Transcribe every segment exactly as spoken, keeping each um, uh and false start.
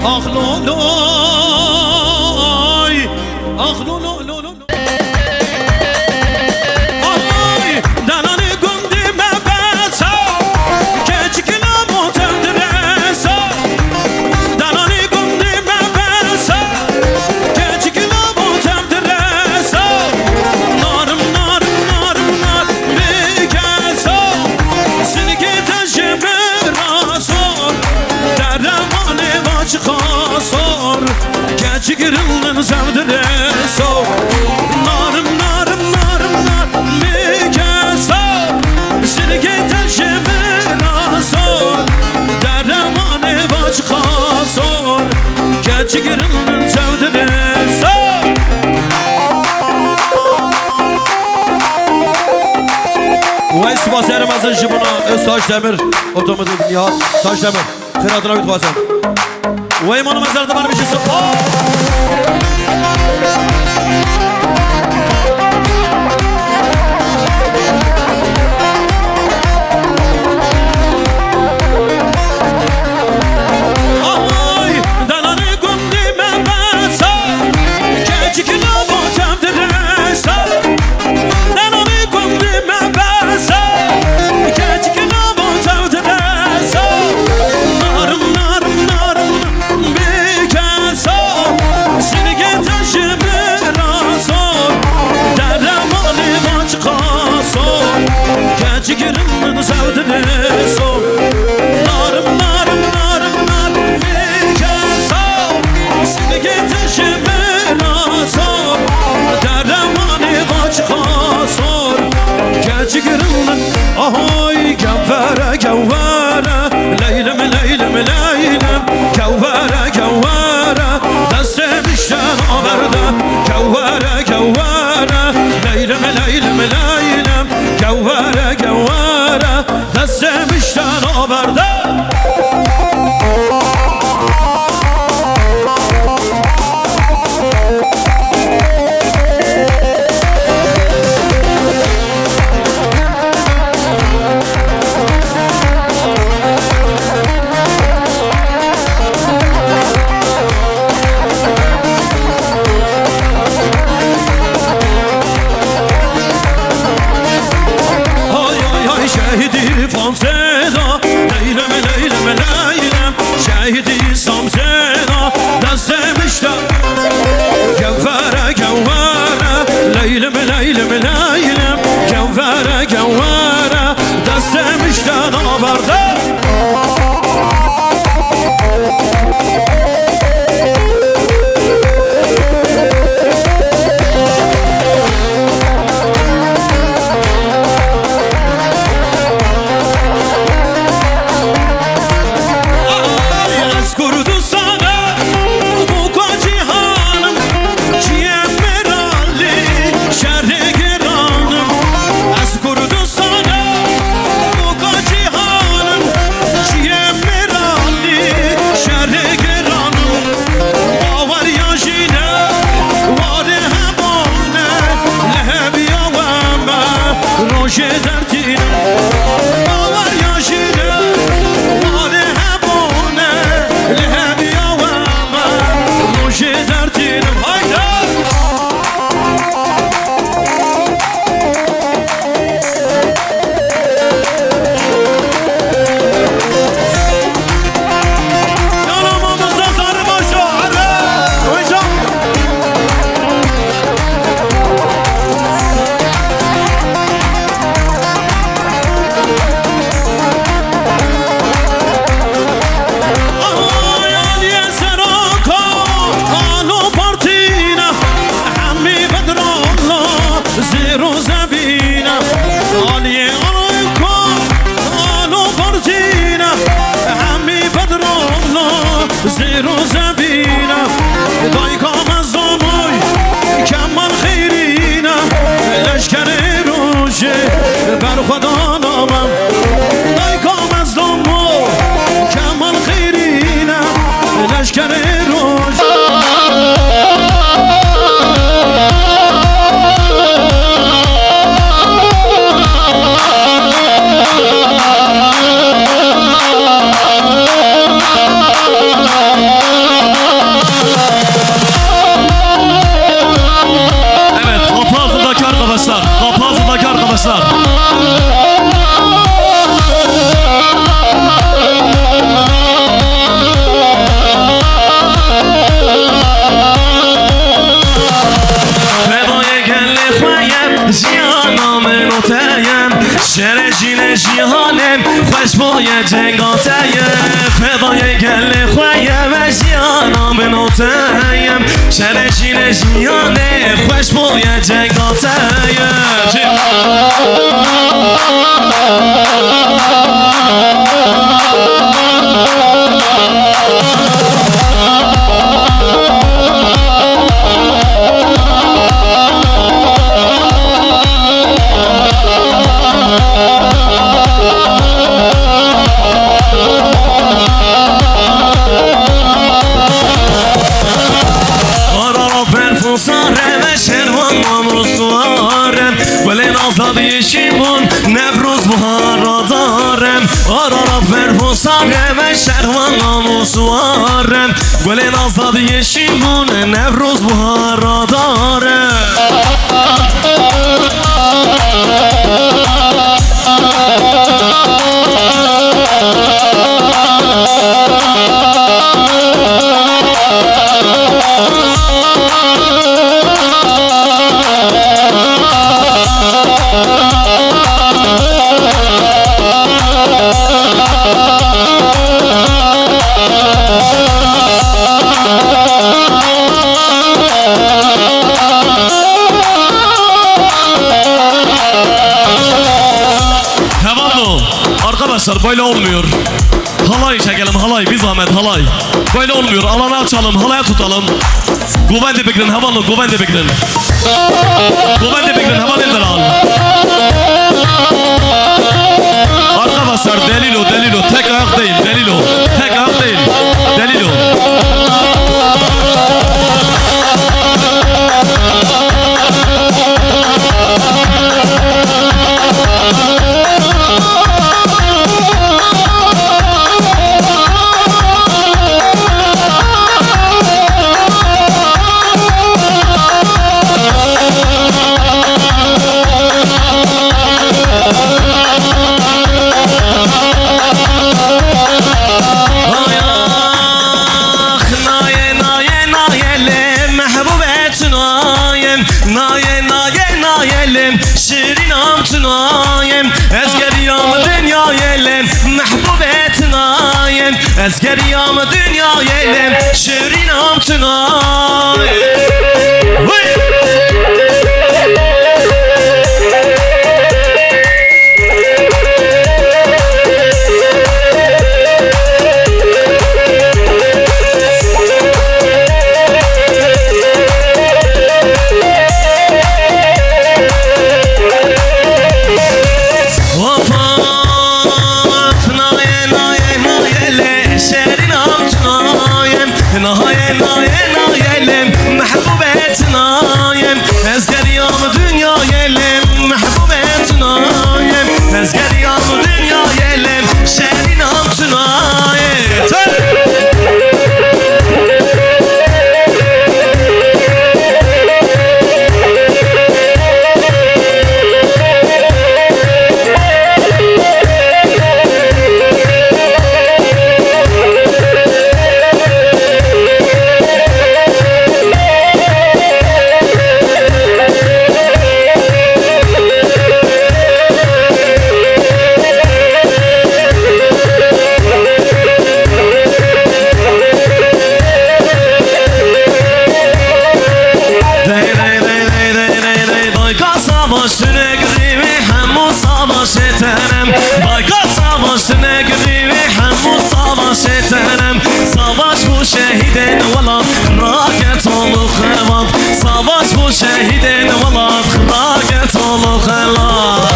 Ax lo lo, ay, ax lo lo lo lo. Ay, delalê gundê me bes e, keçik lamo tev direse. Delalê gundê me bes e, keçik lamo tev direse. Narim, narim, narim, narim, bê kesa. Singê te ji min ra sor, derewanê va çiqa sor. Keçik rindin zevdire so. Narim, narim, narim, narim, bê kesa. Singê te ji min ra sor, derewanê va çiqa sor. Keçik rindin zevdire so. Wey spas, herê mezin ji bona Öztaş Demir, otomobil Nihat Taşdemir. Xêr hatina wî dixwazim. Wey mano, me zer diman bişî so. Ay, delalê gundê me bes e, keçik lamo tev direse. Delalê gundê me bes e, keçik lamo tev direse. Narim, narim, narim, bê kesa. Singê Zevîne, dayka mezlûm oy, Kemal Xeyrîne, leşkerê rojê, berxwedan amem. Dayka mezlûm oy, Kemal Xeyrîne, leşkerê rojê. Evet, kapı ağzındaki arkadaşlar, kapı ağzındaki arkadaşlar. Fedayê gelê xwe ye, jiyana min û te ye. Şerê jî ne jiyanem, xweş boye cenga te ye. Fedayê gelê xwe ye ve jiyana min û te ye. Şerê jî ne jiyanê, xweş boye cenga te ye. Ara berf û sare ve şervan namûs ware. Gulên azadiyê şîn bûn, Newroz buhara dare. Ara berf û sare ve şervan namûs ware. Gulên azadiyê şîn bûn, Newroz buhara dare. Hevalno, arkadaşlar, böyle olmuyor. Halay çekelim, halay, bir zahmet, halay. Böyle olmuyor. Alanı açalım, halaya tutalım. Govendê bigirin, hevalno, govendê bigirin. Govendê bigirin, hevalên delal. Arkadaşlar, delil o, delil o. Tek ayak değil, delil o. Tek ayak değil. Delil o. Ay ax, nayê, nayê, nayê lê mehbûbê tu nayê. Nayê, nayê, nayê lê şirînam tu nayê. Ez geriyam dinyayê lê mehbûbê tu nayê. Ez geriyam dinyayê lê şirînam tu nayê. Hey! Of, of, nayê, nayê, nayê lê şerînam tu nayê. Nayê, nayê, nayê lê mehbûbê tu nayê. Ez geriyam dinyayê lê mehbûbê tu nayê. Ez geriyam dinyayê lê şerînam tu nayê. Welat, xirake tol û xebat. Savaş bo şehîdên welat, xirake tol û xebat.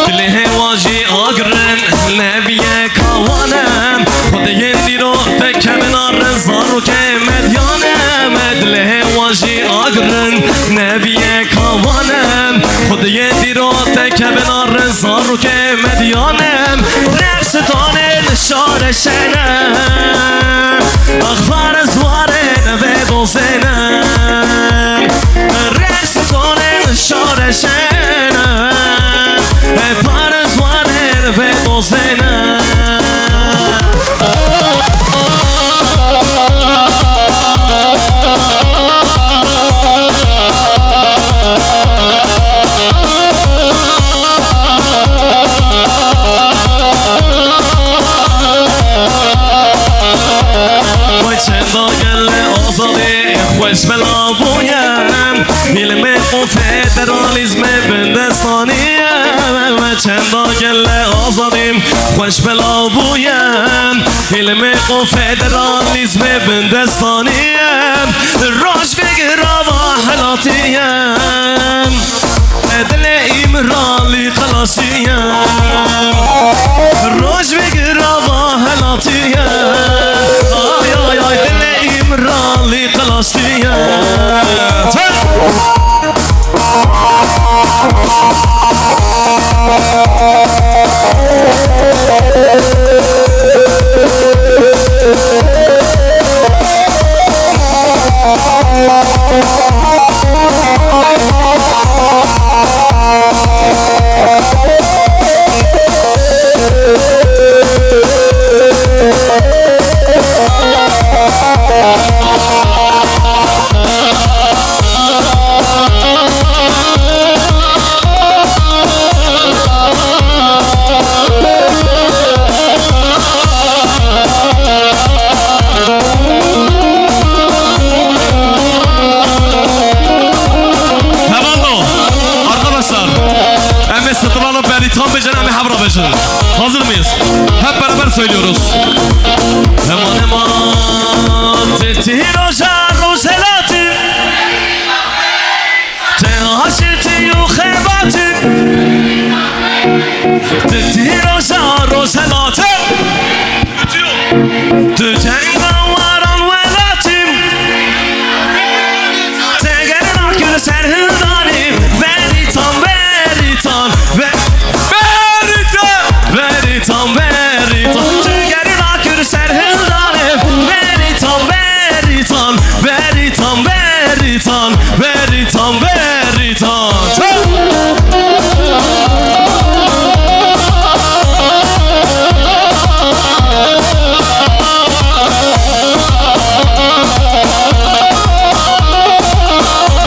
Dilê hewa jî agirin, nebiye kawanem. Xwediyên dîro tekevin a re zarokê medyane. Dilê hewa jî agirin, nebiye kawanem. Xwediyên dîro tekevin a re zarokê medyane. Rexs tanên şare şene. Axfar ziwarên vê dozêne. Rexs tanên şare şene. Parêz warên vê dozêne. Vay çenda gele azadî, xweş bela bûye. Îlmê û federalîzmê bindestaniye. Çenda gele azadî, xweş bela bûye. Îlmê û federalîzmê bindestaniye. Roj vê girava helatiye. Dilê Îmralî xelasiye. Roj vê girava helatiye. Ay, ay, ay, dilê Îmralî xelasiye. Çek! Hevalno, arkadaşlar, em ê strana Berîtan bêjin, em ê hev re bêjin. Hazır mıyız? Hep beraber söylüyoruz. Heman heman titî roja rojelatî. Te aşitî û xebatî. Titî roja rojelatî. Tu cenga waran welatî. Te gerina kir serhildanî. Berîtan, Berîtan, Be-, Berîtan. Berîtan, Berîtan. Tu gerina kir serhildanî. Berîtan, Berîtan, Berîtan, Berîtan. Berîtan, Berîtan. Çal!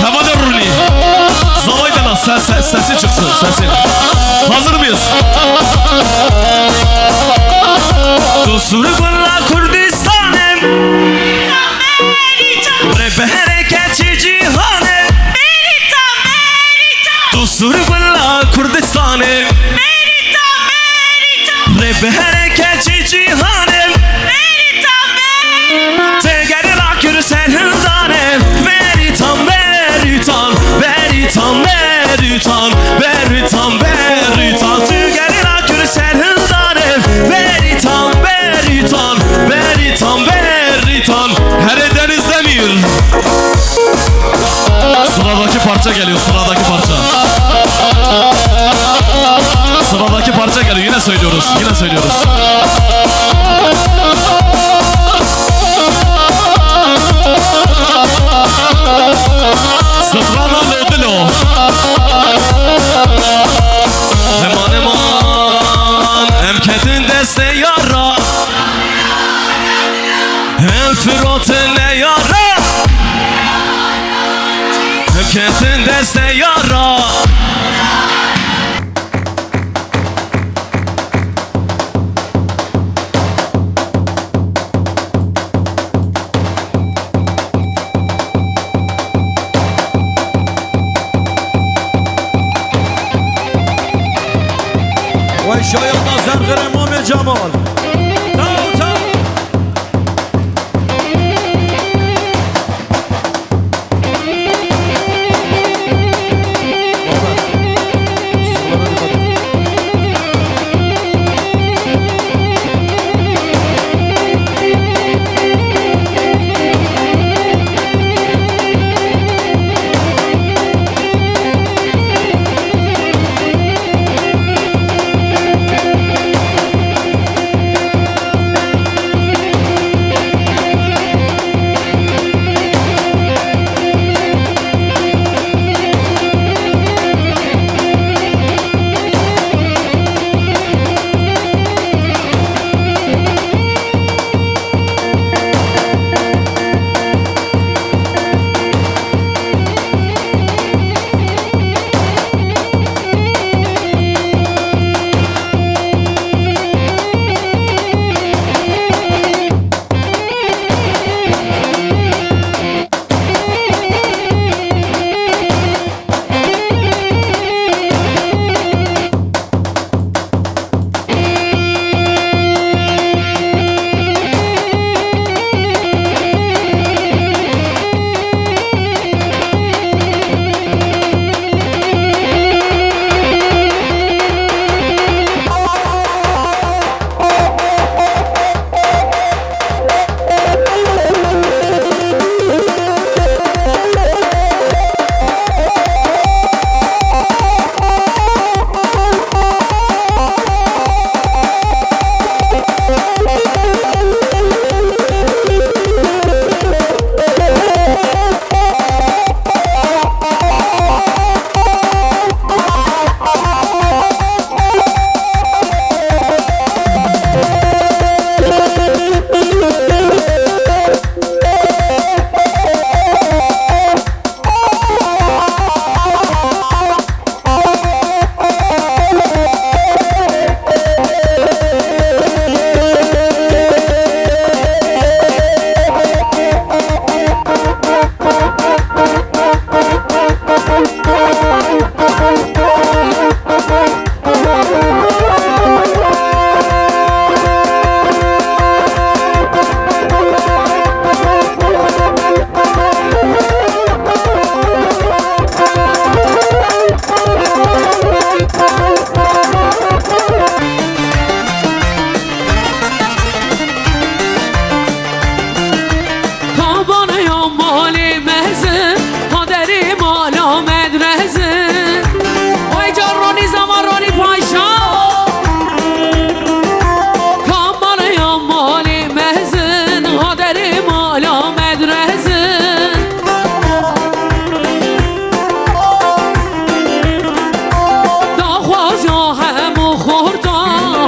Hevalê Rûnî. Zavay de la, ses, ses, sesi çıksın, sesi. Hazır mıyız? Tu sur gulla Kurdistanê. Rêbeherê keçî cîhanê. Berîtan, Berîtan. Tu sur gulla Kurdistanê. Berîtan, Berîtan. Rêbeherê keçî cîhanê. Berîtan, Berîtan. Te gerê rakir serhildanê. Berîtan, Berîtan. Berîtan, Berîtan. Berîtan, Berîtan. Tu gerê rakir serhildanê. Berîtan, Berîtan. Berîtan, Berîtan. Herê Deniz Demir. Sıradaki parça geliyor, sıradaki parça. Sıradaki parça geliyor, yine söylüyoruz, yine söylüyoruz. Strana Lodilo. Heman heman em ketin destê yara. Firotin neyara, ketin destê yara. Wey şayata zerxirê Mamê Cemal. Taw, taw. Kabanê ya malê mezin, kaderê mala medrezin. Oy can Ronî zaman Ronî Paşa. Kabanê ya malê mezin, kaderê mala medrezin. Daxwaza hemû xorta,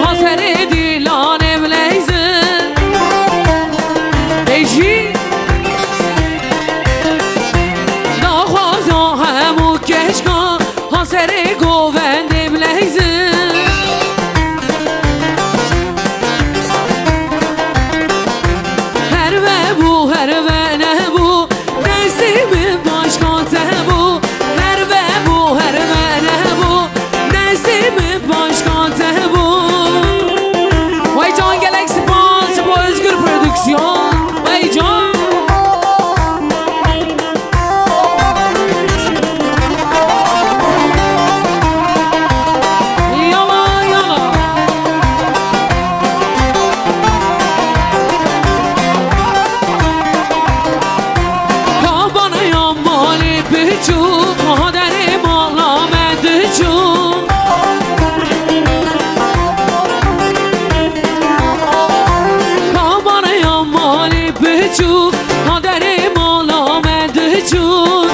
ha serê dîlanê bileyzin. Ê jî daxwaza hemû keşka, ha serê govendê bileyzin. Her vebû, her venebû, destê min başka te bû. Her vebû, her venebû, destê min başka te bû. Wey can gelek spas ji bo Özgür Prodüksiyon. Wey can. Yala, yala. Kabanê ya malê biçûk, kaderê mala me diçûk. Kabanê ya malê biçûk, kaderê mala me diçûk.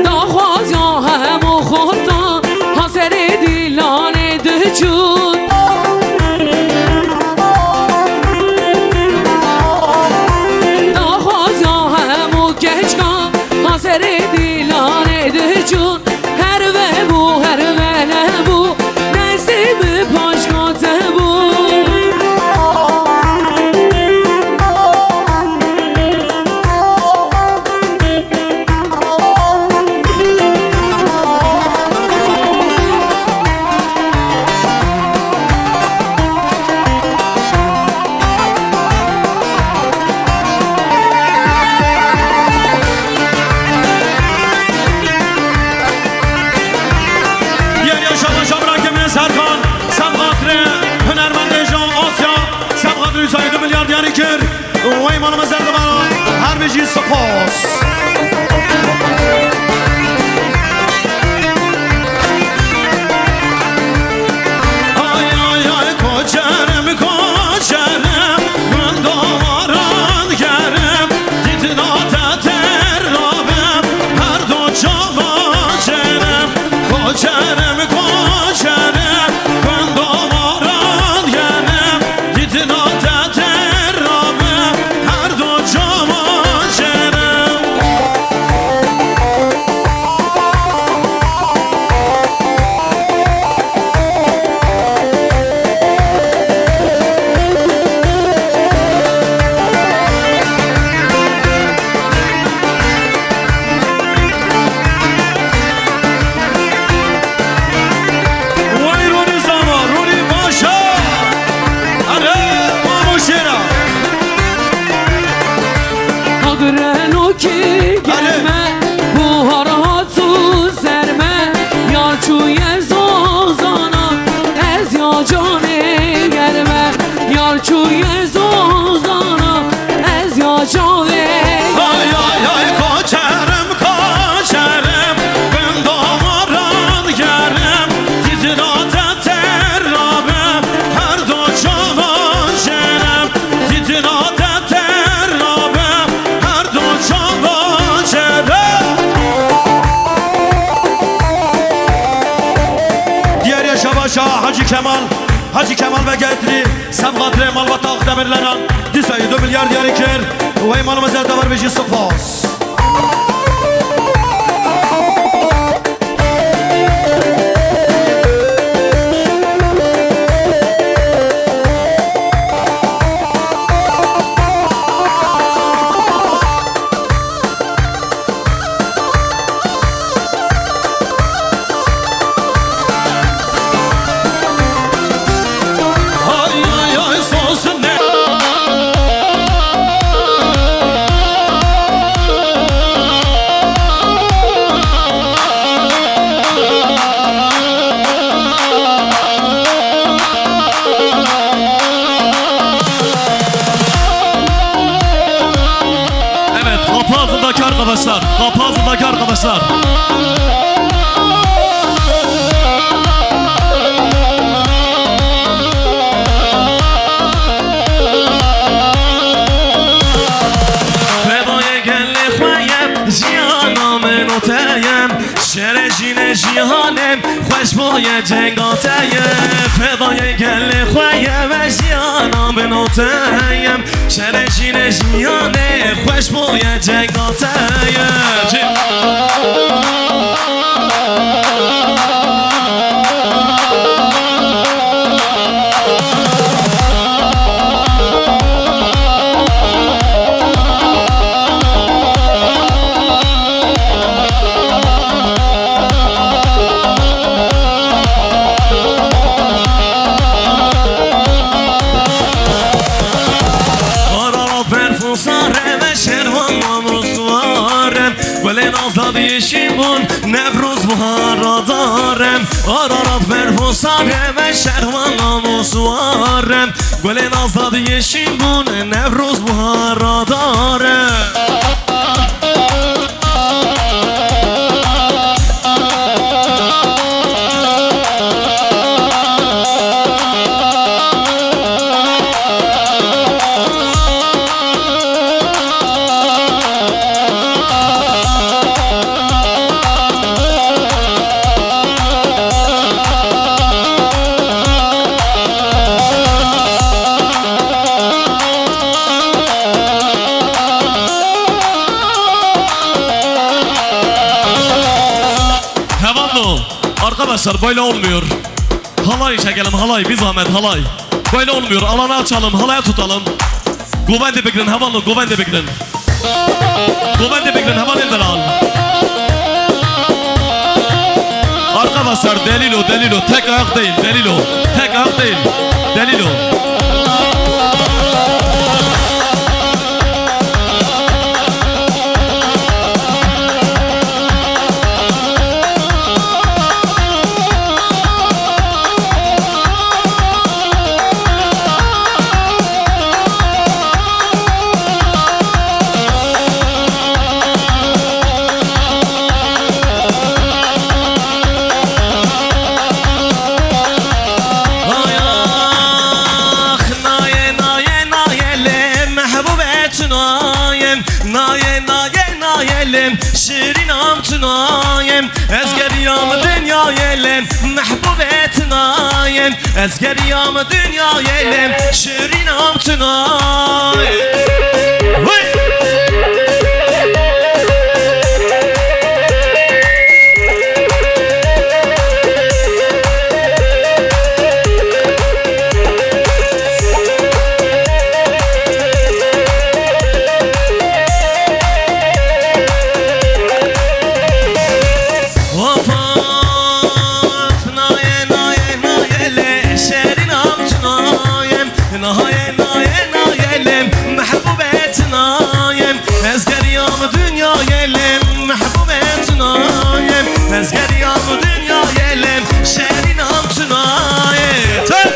Daxwaza hemû xorta, ha serê dîlanê diçûk. Mano Mezerdivanan, her bijî spas. Ay, ay, ay, koçerim, koçerim, gunda varan gerim, didina te terra bim, her do çava çerim, koçerim, koçerim, gunda varan gerim, didina te terra bim, her do çava çerim. Wey Ronî Zama, Ronî Paşa. Alo, Mamo Şêra. Hagreno ki germe, buhar hat û zerme, yar çûye zozana, ez ya canê germe, yar çûye zozana, ez ya canê. Ay, ay, ay, koçerim, koçerim, bin damaran gerim, didina te terra bim, her do çava çerim, didina te terra bim, her do çava çerim. Diyar Yaşa Başa, Hacı Kemal, Hacı Kemal ve Getri, Sevgatrê Malbata Akdemirleran, dîsa du milyar diyarî kir, wey Mano Mezerdivan bijî spas. Ay, ay, ay, sos ne. Evet, kapı ağzındaki arkadaşlar, kapı ağzındaki arkadaşlar. Fedayê gelê xwe ye, jiyana min û te ye. Şerê jînê jiyanê xweş boye cenga te ye. Fedayê gelê xwe ye ve jiyana min û te ye. Şerê jînê jiyanê xweş boye cenga te ye. Çi? Ararat berf û sare ve şervan namusware. Gulên azadiyê şîn bûn, Newroz bihara dare. Ararat berf û sare ve şervan namusware. Gulên azadiyê şîn bûn, Newroz bihara dare. Hevalno, arkadaşlar, böyle olmuyor. Halay çekelim, halay, bir zahmet, halay. Böyle olmuyor, alanı açalım, halaya tutalım. Govendê bigrin, hevalno, govendê bigrin. Govendê bigrin, hevalên delal. Arkadaşlar, delîl o, delîl o, tek ayak değil, delîl o. Tek ayak değil, delîl o. Ez geriyam dinyayê lêm, mehbûbê tinayê. Ez geriyam dinyayê lêm, şirînam tinayê. Hey! Of, of, nayê, nayê, nayê lê, şerîn am tu nayê, nayê, nayê, nayê lê, mehbûbê tu nayê, ez geriyam dinyayê lê, mehbûbê tu nayê, ez geriyam dinyayê lê, şerîn am tu nayê. Tüh!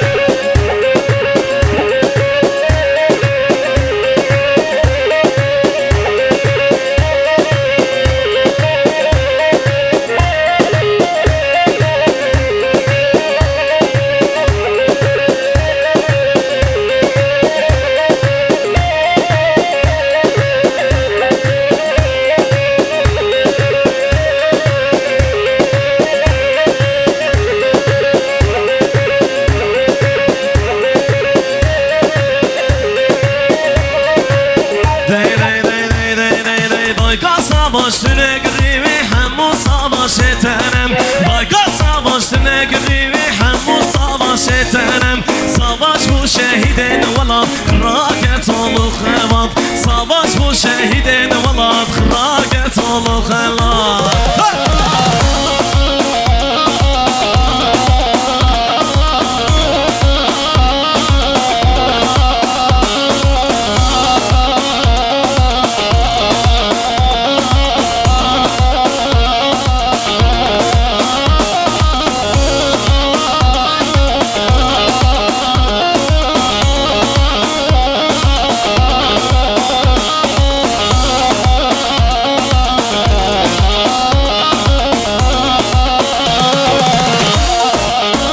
Dey, dey, dey, dey, dey, dey, dey, dayka savaş tune girî wî hemû savaşê tenem. Dayka savaş tune girî wî hemû savaşê tenem. Savaş bû şehîdên welat, raket ol û xebat. Savaş bû şehîdên welat, raket ol û xelat.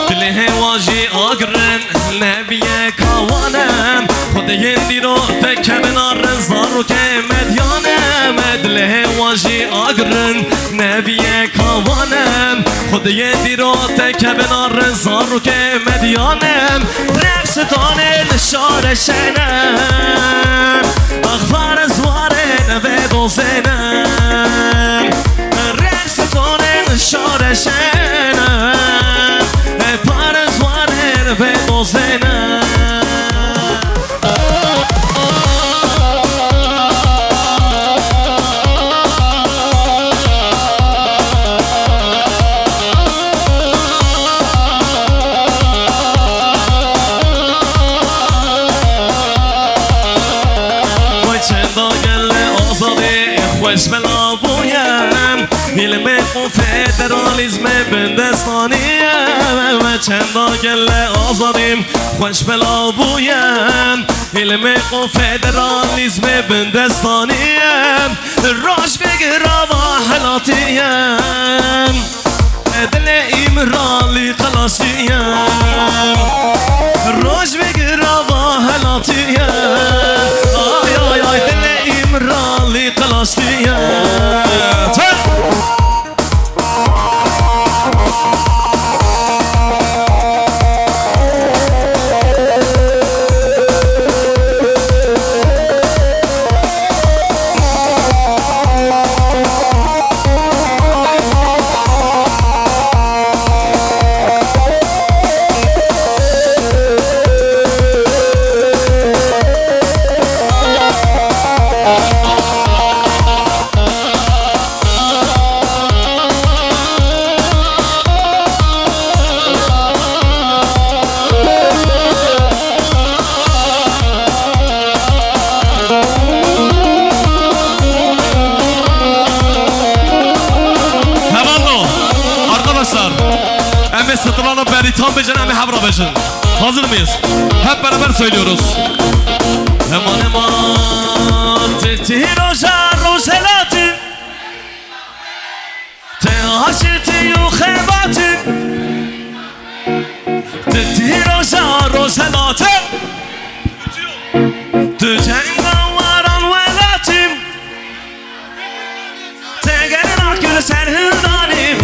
Dilê hêwa jî agirin, nebiyê kawanim. Xwedê yên dîro te kevin arin, zarokê medyane. Me dilê hêwa jî agirin, nebiyê kawanim. Xwedê yên dîro te kevin arin, zarokê medyane. Rexsitanê li şare şenem, axfar zwarê vê dozênim. Rexsitanê li şare şenem, parêz warê vê dozênim. Vay çenda gele azadî, xweş bela bûye. Îlmê û federalîzmê bindestaniye. Çenda gele azadî, xweş bela bûye. Îlmê û federalîzmê bindestaniye. Roj bigir ava helatiye. Dilê Îmralî xilasî ye. Roj bigir ava helatiye. Ay, ay, ay, dilê Îmralî xilasî ye. Tüh! Hevalno, arkadaşlar, em ê strana berî tam bêjin, em ê hev re bêjin. Hazır mıyız? Hep beraber söylüyoruz. Eman eman, titî roja rojhelatin. Te aşitî û xebatin. Titî roja rojhelatin. Tu cenga waran welatin. Te gel nakir ser hildanî.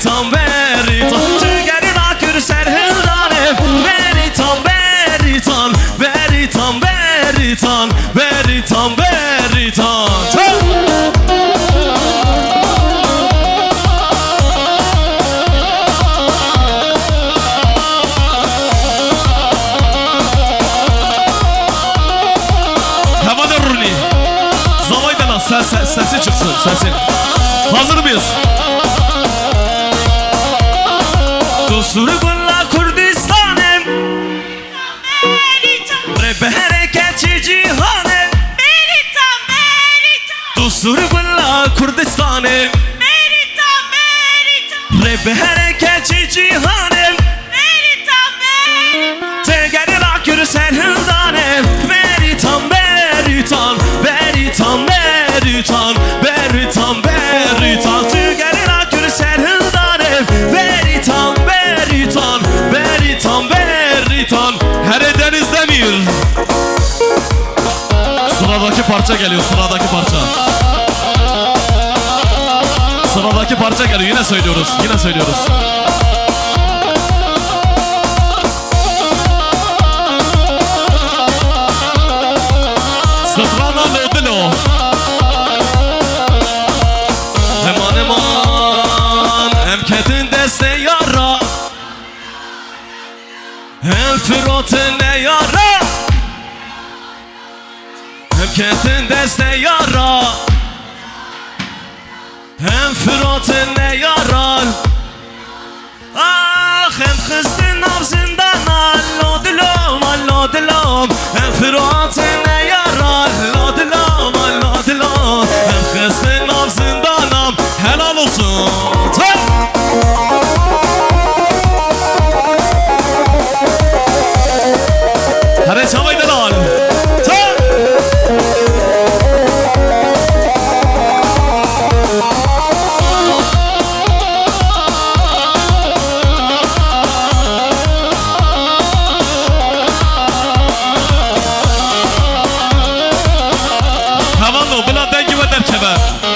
Tan berîtan, tu gerî nakir ser hildanê. Berîtan, berîtan, berîtan, berîtan, berîtan, berîtan. Hevalê Rûnî. Zavay dela, ses, ses, sesi çıksın, sesi. Hazır mıyız? Dustur bila Kurdistanê. Rêbeherê keçê cîhanê. Dustur bila Kurdistanê. Rêbeherê keçê cîhanê. Tu gerî nakir ser hildanê. Berîtan, berîtan, berîtan, berîtan, berîtan, berîtan. Tu gerî nakir ser hildanê. Berîtan, berîtan, berîtan, berîtan. Herê Deniz Demir. Sıradaki parça geliyor, sıradaki parça. Sıradaki parça geliyor, yine söylüyoruz, yine söylüyoruz. Strana Lodilo. Heman heman em ketin destê yara. Em firotin neyara. Em ketin destê yara. Em firotin neyaran. Ax, em xistin nav zindana. Lo dilom, lo dilom. Em firotin neyaran. Lo dilom, lo dilom. Em xistin nav zindana. Helal olsun. Hadi çavay delal. Çal. Tamam mı? Buna dengi ve derkebe.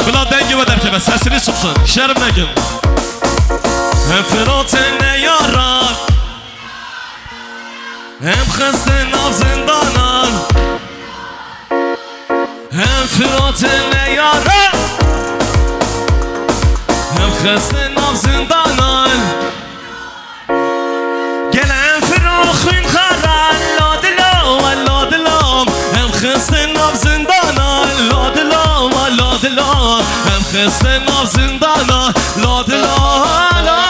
Buna dengi ve derkebe. Sesini çıksın. Şerm nekin. Hem firotin ne yarar. Hem xistin nav zindanan. Hem firotin ne yarar. Hem xistin nav zindanan. Gel em firo xwîn xaran, lo dilo, lo dilo. Em xistin nav zindana, lo dilo, lo dilo. Em xistin nav zindana, lo dilo, lo.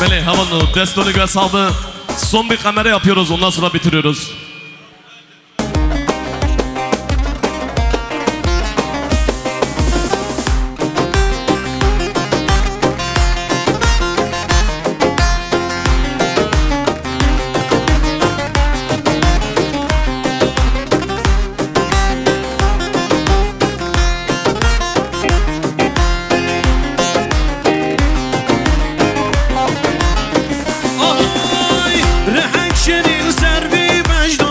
Belê, hemen o destonu göz aldı. Son bir kamera yapıyoruz, ondan sonra bitiriyoruz. Ay, rehek şirîn ser vî bejna.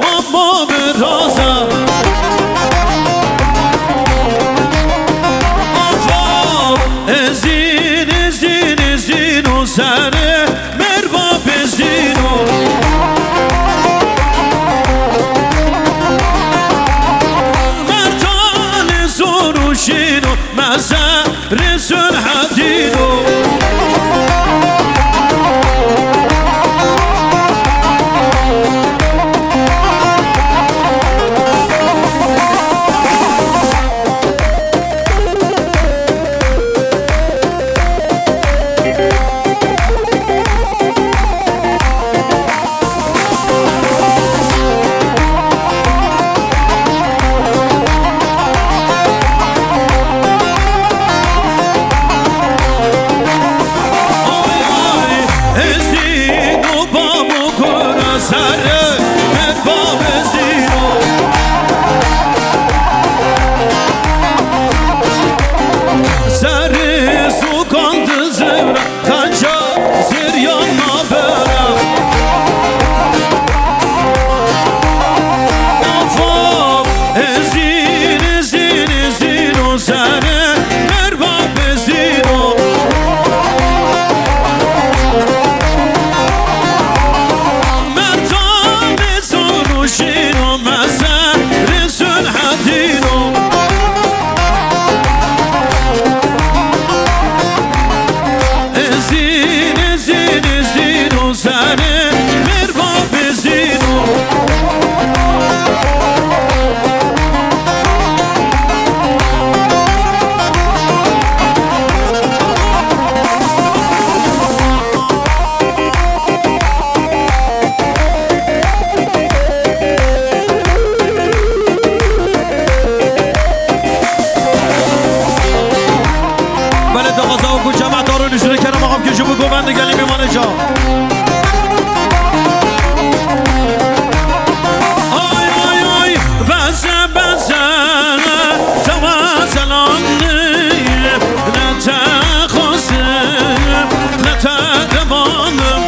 Mama viraza. Ava, ezîn, ezîn, ezîn û zerê merva bezîn û merdanê zor û şîn û meze Rêzûn hedîno. Ay, ay, ezîn û bab û kura zerê me bab ezîno. Zerê zûkan dizivra Xanca ziryan nabera. Afa, ezîn, ezîn, ezîn û zerê merva bezîno. Merdanê zor û şîn û meze rêzûn hedîno. Ezîn, ezîn, ezîn û zerê merva bezîno. Belê daxwaza ku cemaeta rûniştî kerem axam ke ji bo govend gelî mêmane ca. Ay, ay, ay, beze, beze, tewa zelandî, ne te xwestim, ne te devanim.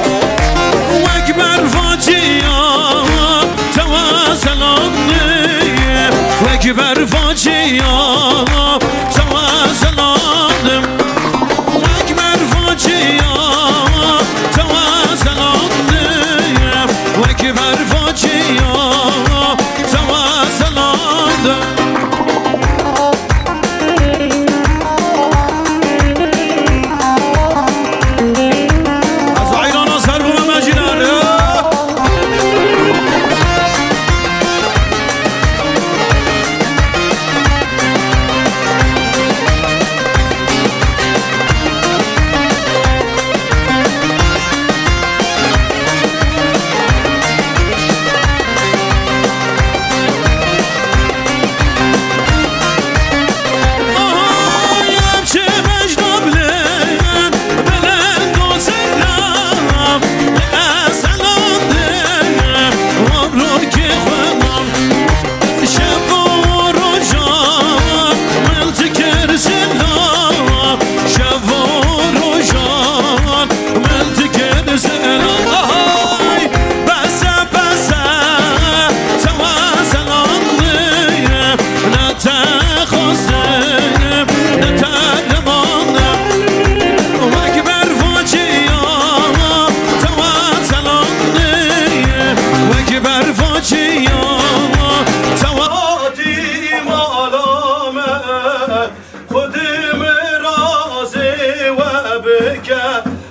Wek berfa çiya, tewa zelandî, wek berfa çiya, tewa zelandim. Wek berfa çiya, tewa zelandim. Wek berfa çiya, tewa zelandim. Ez heyrana ser bûme me jî nare. Min dikir zina, ay, bese, bese, tewa zelandî, ne te xwestim, ne te demandim. Wek berfa çiya, tewa zelandî, wek berfa çiya, tewa hatî mala me. Xwedê min razê we bike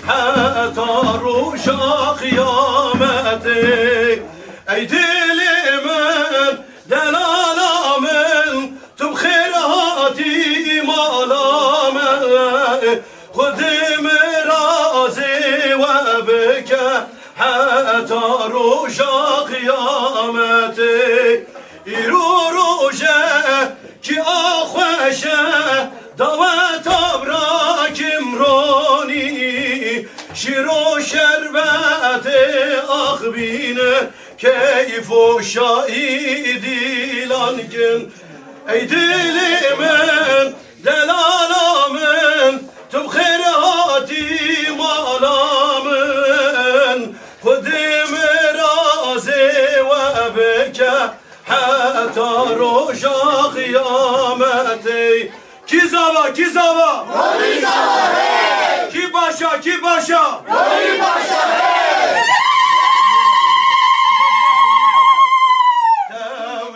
heta roja qiyametê. Ey dilê min, delala min, tu bi xêr hatî mala me. Xwedê min razê we bike heta roja qiyametê. Îro rojekî a xweş e, daweta bira Kimronî. Şîro şerbetê axbîne, keyf û şahî dîlan kin. Ey dilê min, delala min, tu bi xêr hatî mala min. Xwedê min razê we be. Heta roja qiyametê. Kî zava, kî zava? Ronî zava hey! Kî paşa, kî paşa? Ronî paşa hey!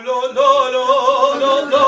Lo, lo, lo, lo, lo.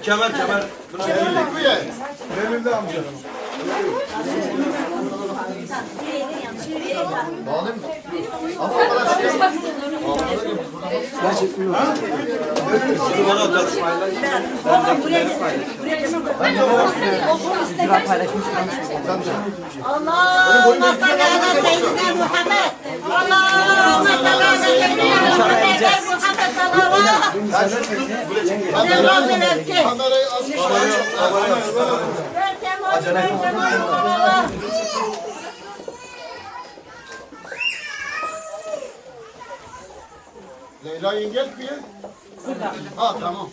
Kemer, kemer. Allahümme salli ala seyyidina Muhammed. Allahümme salli ala seyyidina Muhammed. Muhammed salavat. Kamerayı aç. Leyla yenge kuye? Ha, tamam.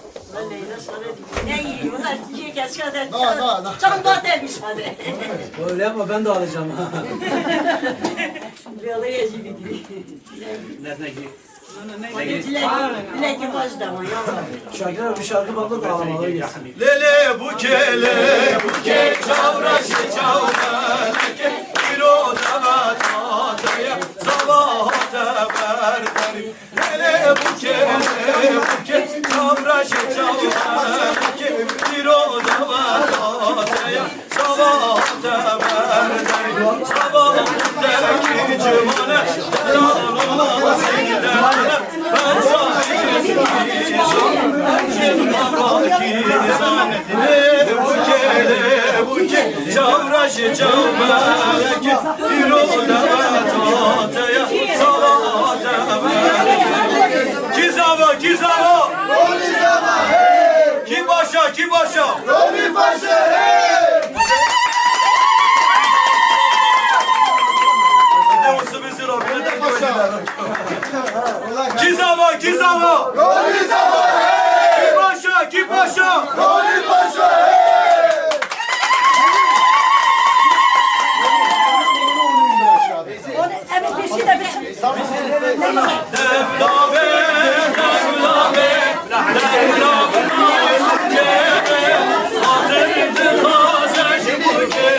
Ne yiyeyim? Ulan, yiyecek aşağıda. Na, na, na. Çam da demiş hadi. Öyle ama ben de alacağım ha. Böyle yiyecek. Nereden ki? Dilek, dilek baş da ama ya. Şakir abi, bir şarkı patlat da ağlamaları geçsin. Lê lê bûkê, lê bûkê, çaw reşê, çaw melekê, îro dewet hate ye, zava hate ber derî. Lê lê bûkê, lê bûkê, çaw reşê, çaw melekê, îro dewet hate ye, zava hate ber derî. Zava hate ki cimane, derano zindane, ben zahî Ji çewbelekê îro dewleta te ye, sala te ye. Kî zava, kî zava? Ronî zava hey! Kî paşa, kî paşa? Ronî paşa hey! Kî zava, kî zava? Ronî zava hey! Kî paşa, kî paşa? Ronî paşa hey! Em ê pêşî de biçin. Dewla be, dewla be, dewla be, xatir dixwaze ji bo kê.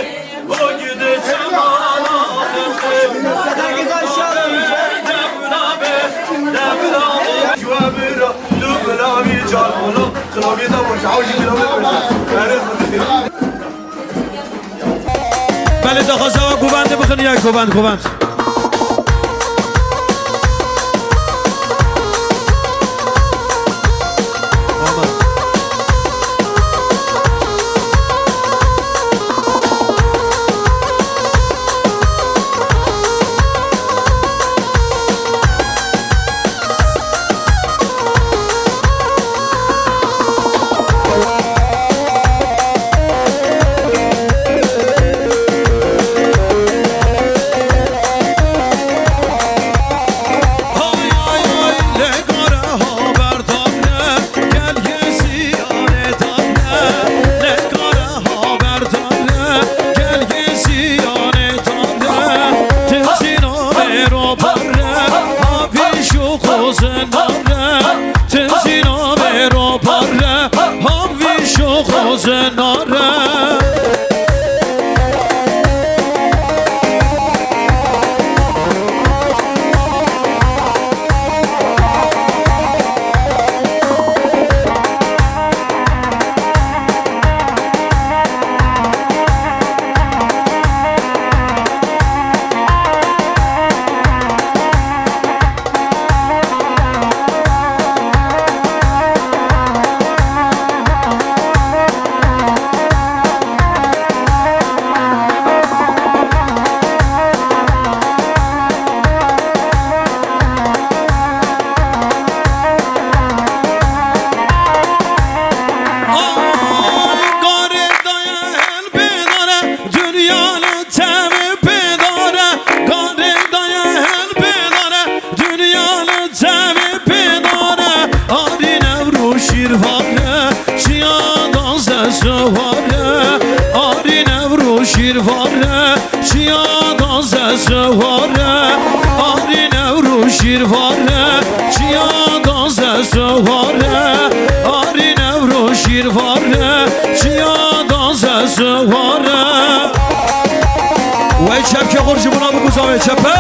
Belê, daxwaza we govendê bixin, ya govend, govend. Dinya li tevî pêdar e, karê daye hel pêdar e, dinya li tevî pêdar e. Arî Newroz şîrvar e, çiya danze sewar e. Arî Newroz şîrvar e, çiya danze sewar e. Arî Newroz şîrvar e, çiya danze sewar e. Arî Newroz şîrvar e, çiya danze sewar e. Wey çepkê xwe ji bona biguza wê çepe.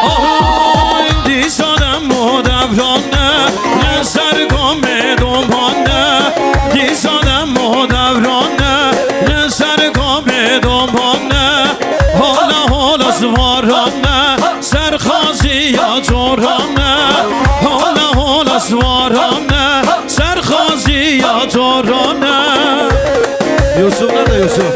Ahay, dîsa dem û devran e, li ser komê doman e. Dîsa dem û devran e, li ser komê doman e. Hola hola zivaran e, ser xaziya coran e. Hola hola zivaran e, ser xaziya coran e. Yusuf nerede Yusuf?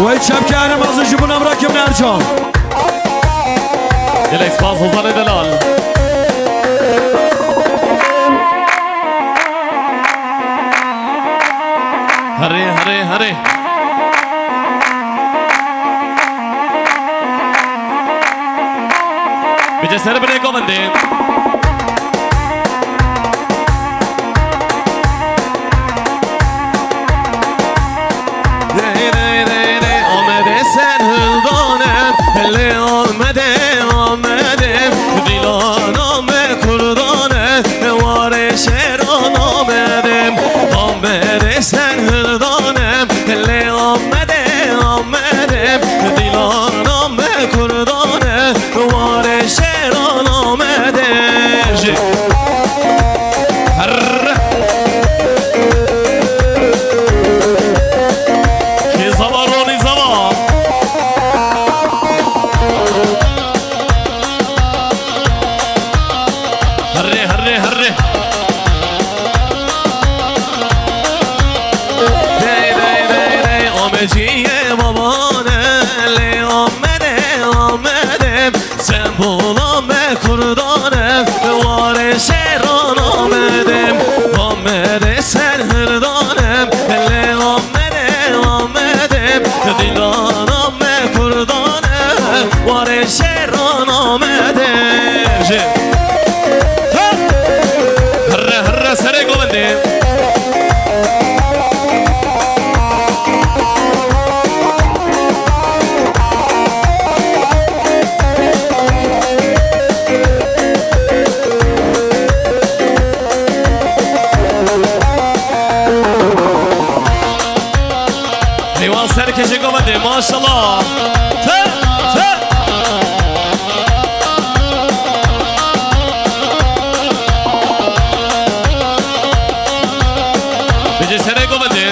Wê çepkê Erê Mazlûm ji bo Nemra Kim Ercan. Gelek spas Hozanê Delal. Herê, herê, herê. Bêje ser binê govendê. Dey, dey, dey, dey, Amedê ser hildanim, lê Amedê, Amedê, dîlan Ame kurdanim, warê şêran Amedê. Amedê ser hildanim, lê Amedê, Amedê, dîlan Ame kurdanim, warê şêran Amedê. Jî. Herre. Kê zava, Ronî zava. Herre, herre, herre. Dey, dey, dey, dey, Ameciyê babane, lê Amedê, Amedê. Sembol Ame kurdane, warê şêran Amedê. Amedê ser hirdane, lê Amedê, Amedê. Dîlan Ame kurdane, warê şêran Amedê. Jê. Ha! Herre, herre, serê govendê. Eyvah, serkêşê govendê, maşallah. Te, te. Bêje serê govendê.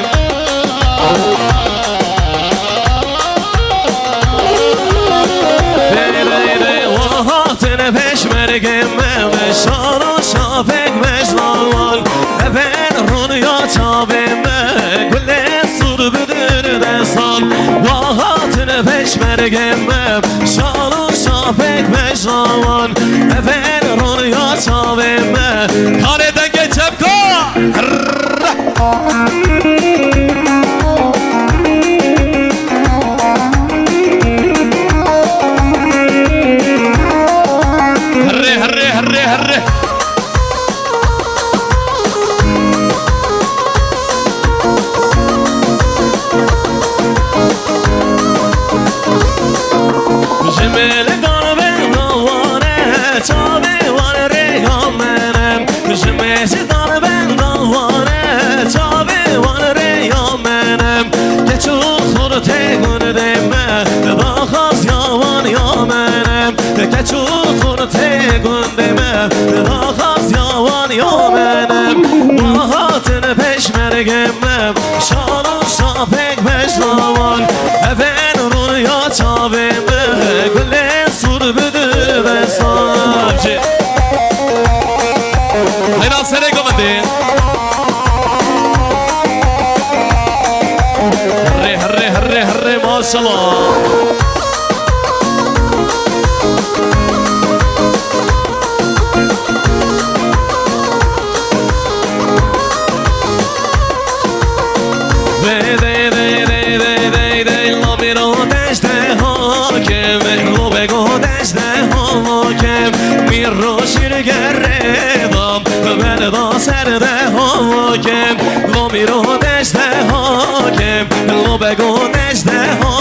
Dey, dey, dey, wa hatin pêşmergê me, me şan û şafek meclawan. Ev in rûnîya çavê me, gulê sûr bi dir destan. Wa hatin pêşmergê me, şan û şafek meclawan. Ev in rûnîya çavê me. Karê dengê çepka. Herre, herre, herre, herre. Ji mêlikan benda wan e, çavê wan rêya me ne. Ji mêlikan benda wan e, çavê wan rêya me ne. Keç û xurtê gundê me, daxwaziya wan ya me ne. Keç û xurtê gundê me, daxwaziya wan ya me ne. Wa hatin pêşmergê me, şan û şafek meclawan. Ev in rûnîya çavê me, gulê sûr bi dir destan. Heyran serê govendê. Herre, herre, herre, herre, maşallah. Dey, dey, dey, dey, dey, dey, dey, lo mîro dejdeha kem, lo bego dejdeha kem, mîro şîr gerê da, berda ser deha kem, lo mîro dejdeha kem, lo bego dejdeha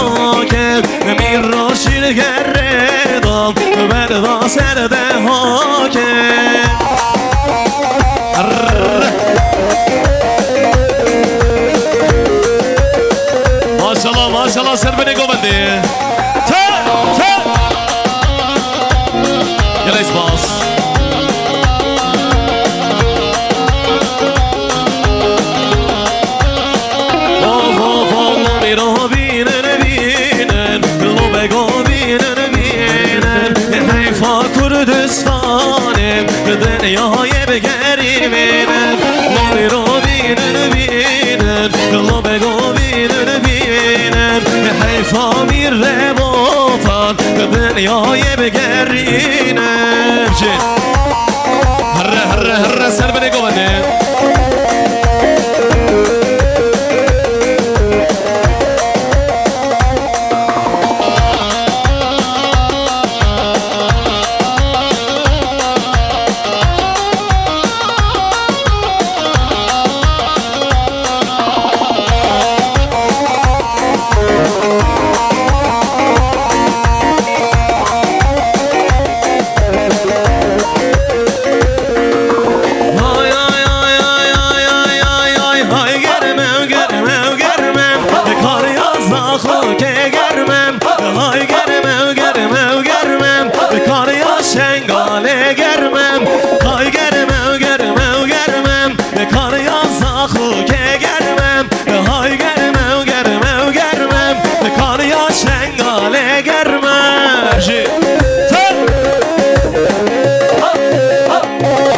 kem, mîro şîr gerê da, berda ser deha kem. Maşallah, maşallah, ser binê govendê. Te, te. Gelek spas. Of, of, of, mîro bînin, bînin, lo bego bînin, bînin. Heyfa Kurdistanê, dinyayê bi gerî bînin. Lo mîro bînin, Yayê bigerîne jî. Herre, herre, herre, ser binê govende. Hay, hay, hay, hay, hay, hay, hay, hay, hay, germem, germem, germem, kar ya zaxo ke germem, hay, germem, germem, germem, kar ya şengalê germem, hay, germem, germem, germem, kar ya zaxo ke germem, hay, germem, germem, germem, kar ya şengalê germem. Jî.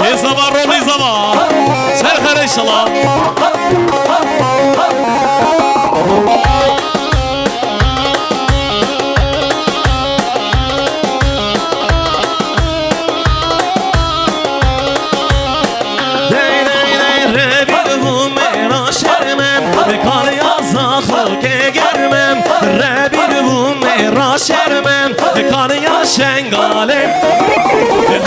Hêza va, ronîza va. Ser xêr inşallah. Dey, dey, dey, rebî dibûm mêra şermem, kar ya zaxo ke germem, rebî dibûm mêra şermem, kar ya şengalê.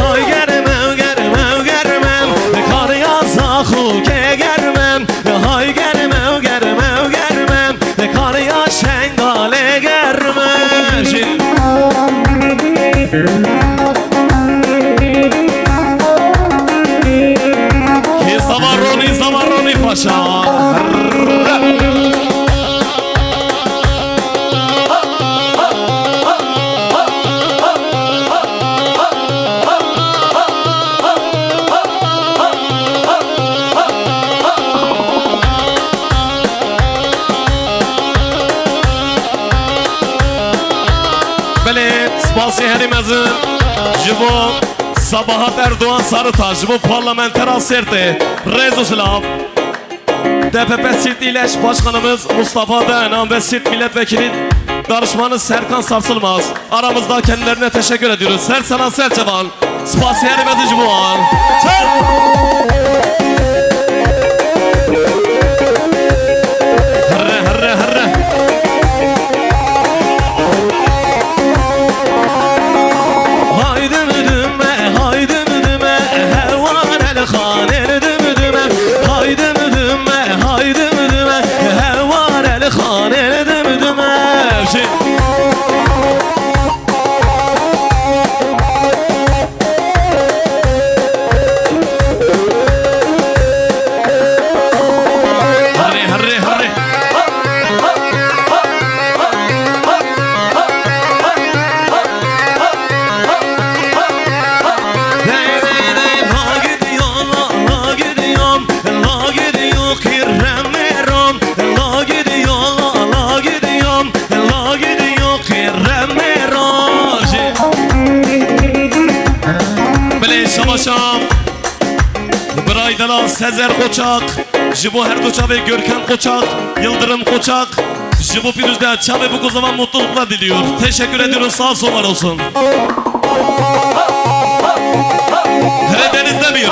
Hay germem, germem, germem, kar ya zaxo ke germem, hay germem, germem, germem, kar ya şengalê germem. Jî. Kê zava ronî, zava ronî paşa. Belê, spasî herî mezin ji bo Sabahat Erdoğan Sarıtaş, ji bo parlamentera Sêrtê. Rêz û silav. D P P Siirt İl Eş Başkanımız Mustafa Dağınan ve Siirt Milletvekili Danışmanı Serkan Sarsılmaz aramızda, kendilerine teşekkür ediyoruz. Ser sena ser çevan. Spasî herî mezin ji bo wan. Çal! Herre, herre, herre. Haydi müdüme, haydi müdüme, hewan el xanê dümdüme. Haydi müdüme, haydi müdüme, hewan el xanê dümdüme. Şey. Herê, herê, herê. Dey, dey, dey, la gidiyor, la, la gidiyor, la gidiyor, kirrem meram, la gidiyor, la, la gidiyor. La gidiyor kirremê rojê. Belê şabaşa. Biray delal Sezer Koçak. Ji bo her du çavê Görkem Koçak, Yıldırım Koçak. Ji bo pîrozbûna çavê Bûkûzava mutluluklar diliyor. Teşekkür ediyoruz. Sağ olsun, var olsun. Hele Deniz Demir.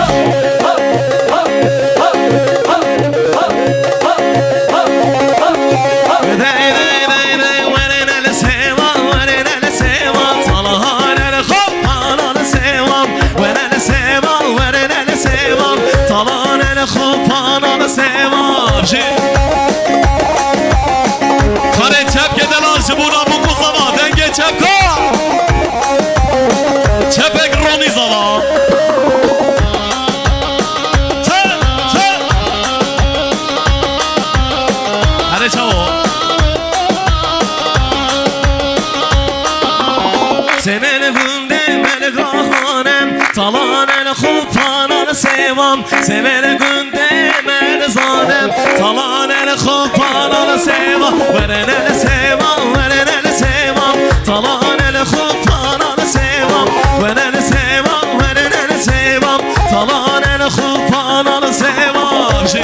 Dey, dey, dey, dey, werin el sêva, werin el sêva, talan el xo panan sêva, werin el sêva, werin el sêva, talan el xo panan sêva. Jî. Karê çepke delal ji bo Bûkûzava, dengê çepka. Çepek ronî zava. Çe, çe. Hadi çavo. Semel gundê melgahanem, talan el xupanan sevam. Semel gundê me dizanem, talan el xupanan sevam. Weren el sevam, weren el sevam, talan el xupanan sevam. Weren el sevam, weren el sevam, talan el xupanan sevam. Jî.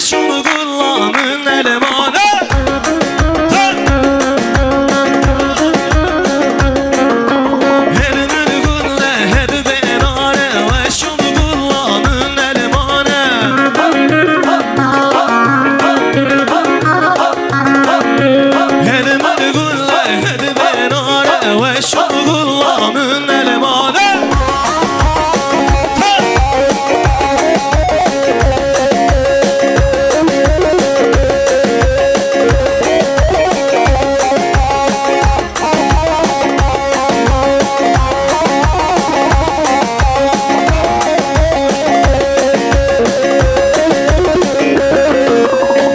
Şum gula min elmane. Hey! Her min gule her benare ve şum gula min elmane. Her min gule her benare ve şum gula min elmane.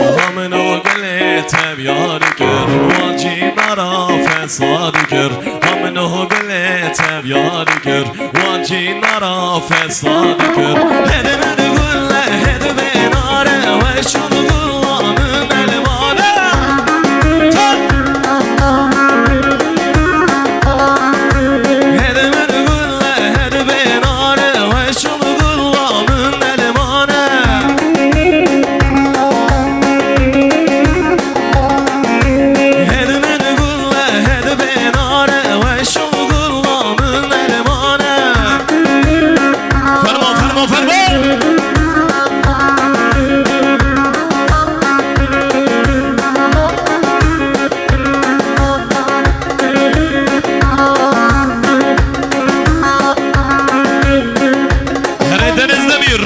Muhammed o gulê tevya dikir, wan cîna ra fesa dikir. Hamino gulê tevya dikir, wan cîna ra fesa dikir. Hedi min gule, hedi benare, weşum gula min elmane. Hedi min gule, hedi benare, weşum gula min elmane. Hedi min gule, hedi benare, weşo gula min elmane. Fermo, fermo, fermo! Herê Deniz Demir.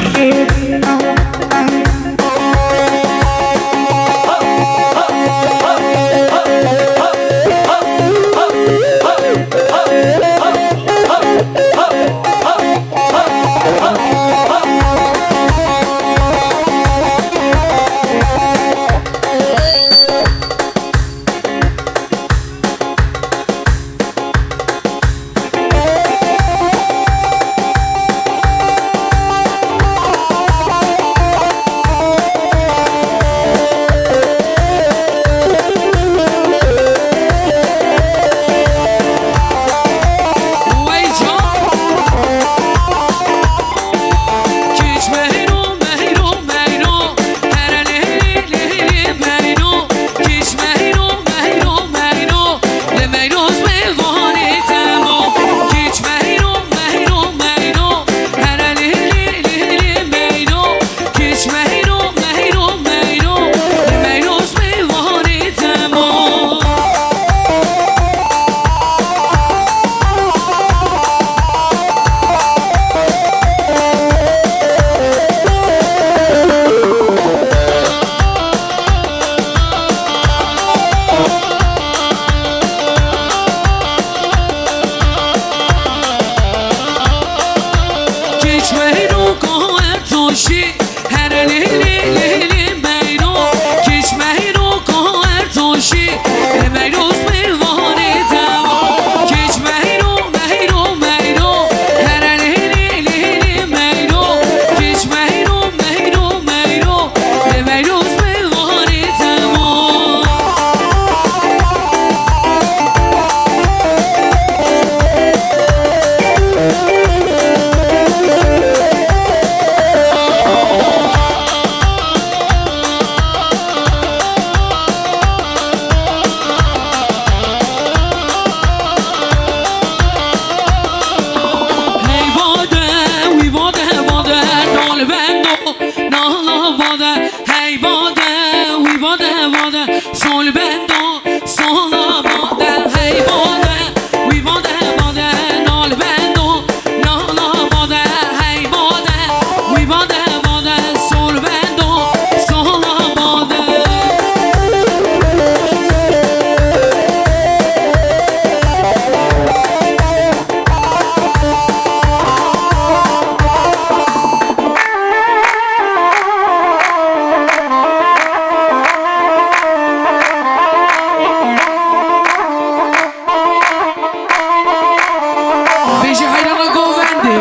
Bêje heyrana govendê.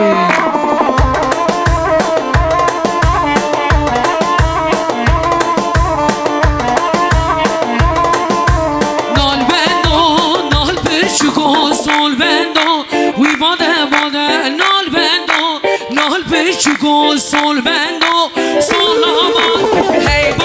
Nalbendo, nalpiçiko, solbendo, wî bade bade, nalbendo, nalpiçiko, solbendo, solava, hey.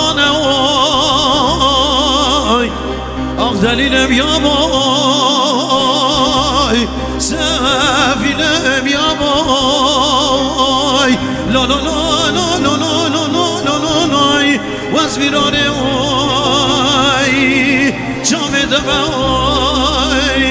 Aman e oy. Ax delîlim ya boy, sefîlim ya boy. La la la la la la la la la la lay. Wez vîranê oy, çavê de be oy.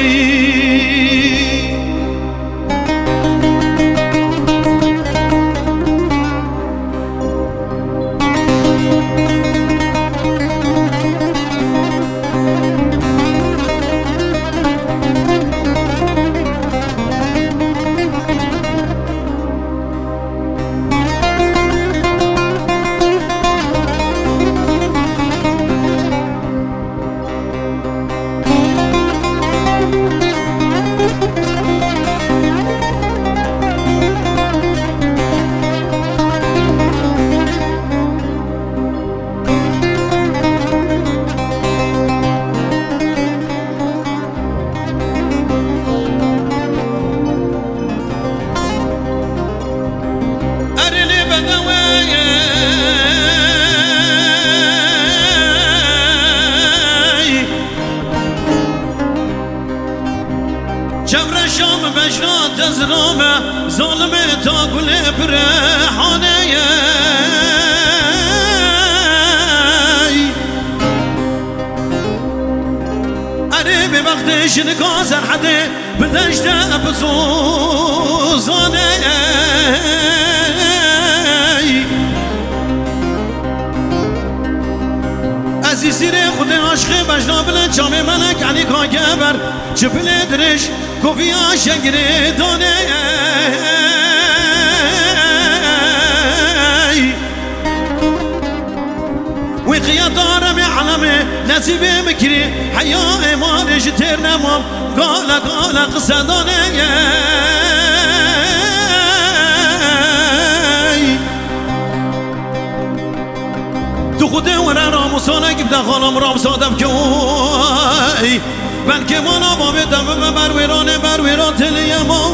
Erê lê bedewey. Çevreşa min bejna tezra me, zalimê ta gulê bi rehanê ye. Erê bêbextê jinika Serhedê, bi deşte bi zozanê. Ez îsîrê Xwedê aşqê bejna bilin çavê melek Elî ka geber, çi bilê dirêj koviya şengirê danê. Wî qiyeta remê elemê nesîbê min kirî, heya êmanê ji têr nemam, gale gale qise danê. Tu xudê were ramusane gifte xalam ramsa devke oy. Belkê mana babê te bibe berwêranê berwêran tê lê yeman.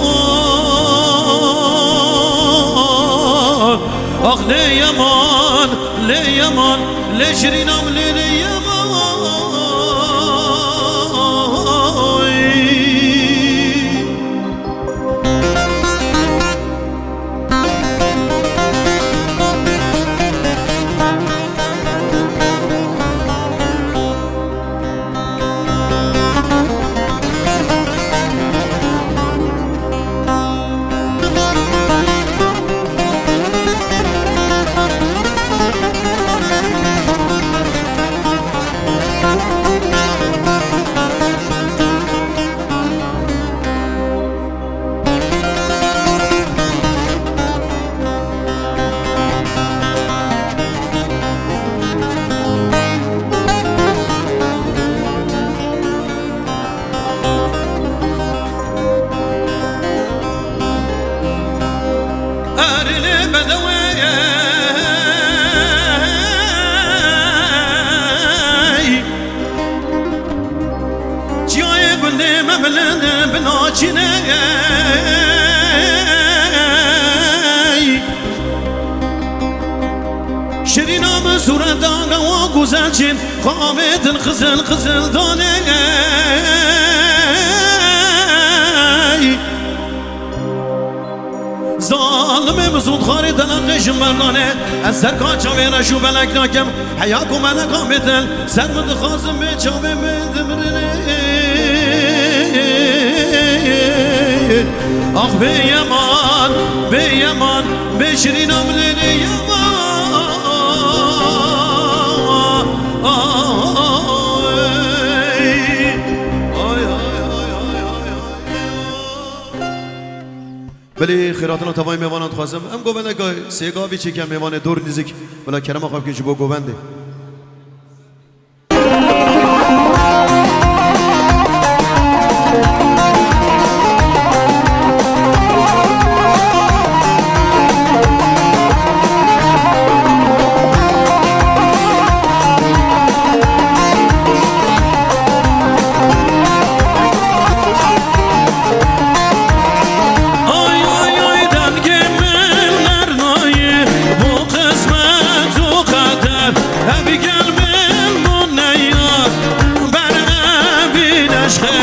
Ax lê yeman, lê yeman, Lê şirîna min lê lê ye vay. Erê lê bedewê Çiyayê gundê me bilind bi naçînê. Şirîna min sûreta rewa guzel çîn, xavê dil xizil xizil danê. Zalimê mizûd xarê delaqê ji merdanê. Ez serka çavê reş û belek nakim. Heya ku meleka bê dil ser min dixwazim bê çavê min dimirinê. Ax bê yeman, bê yeman, bê şirîna min lê lê yeman. Ay, ay, ay. Belê xêratina tevayê mêvanan dixwazim. Em govendeka sê gavî çêke mêvanê dor nîzik. Bila kerema xwe bikin ji bo govendê. Ay, ay, ay, dengê min nernayî, bo qismet û qeder, ev gel min bû neyar. Ber evîn eşqê,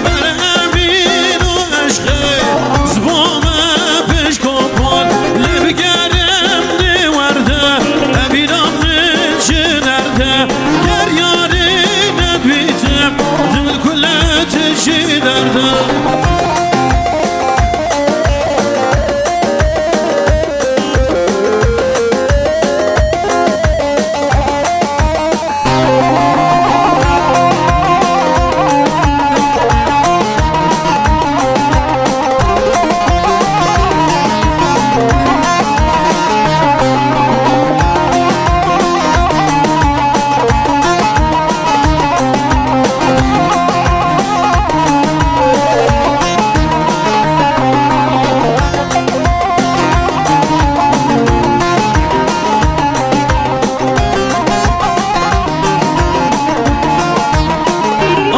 ber evîn û eşqê, ji bo me pişko pol, lê bi gerim nêwerde, evîna min ji nerde, ger yarî nedwîtim, dil kule tijî derde.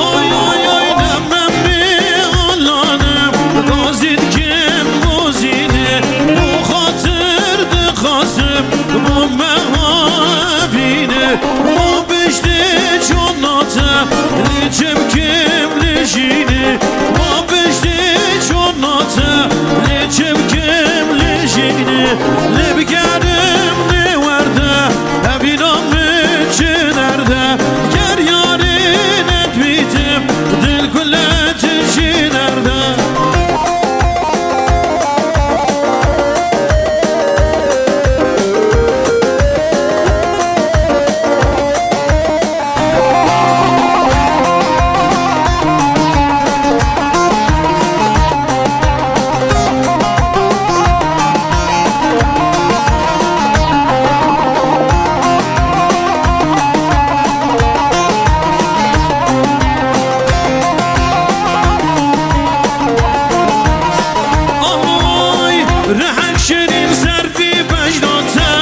Ay, ay, ay, demem bê alanim, gazî dikim gozînê, bo xatir dixwazim, bo me havîne, bo piştê çonate, lê çim kim lijîne, bo piştê çonate, lê çim kim lijîne, lê bi gerim nêwerde, evîna min çi derde, ger yarî nedwîtim, dil kule tijî derde. Ay, rehek şirîn zerfî bejna te,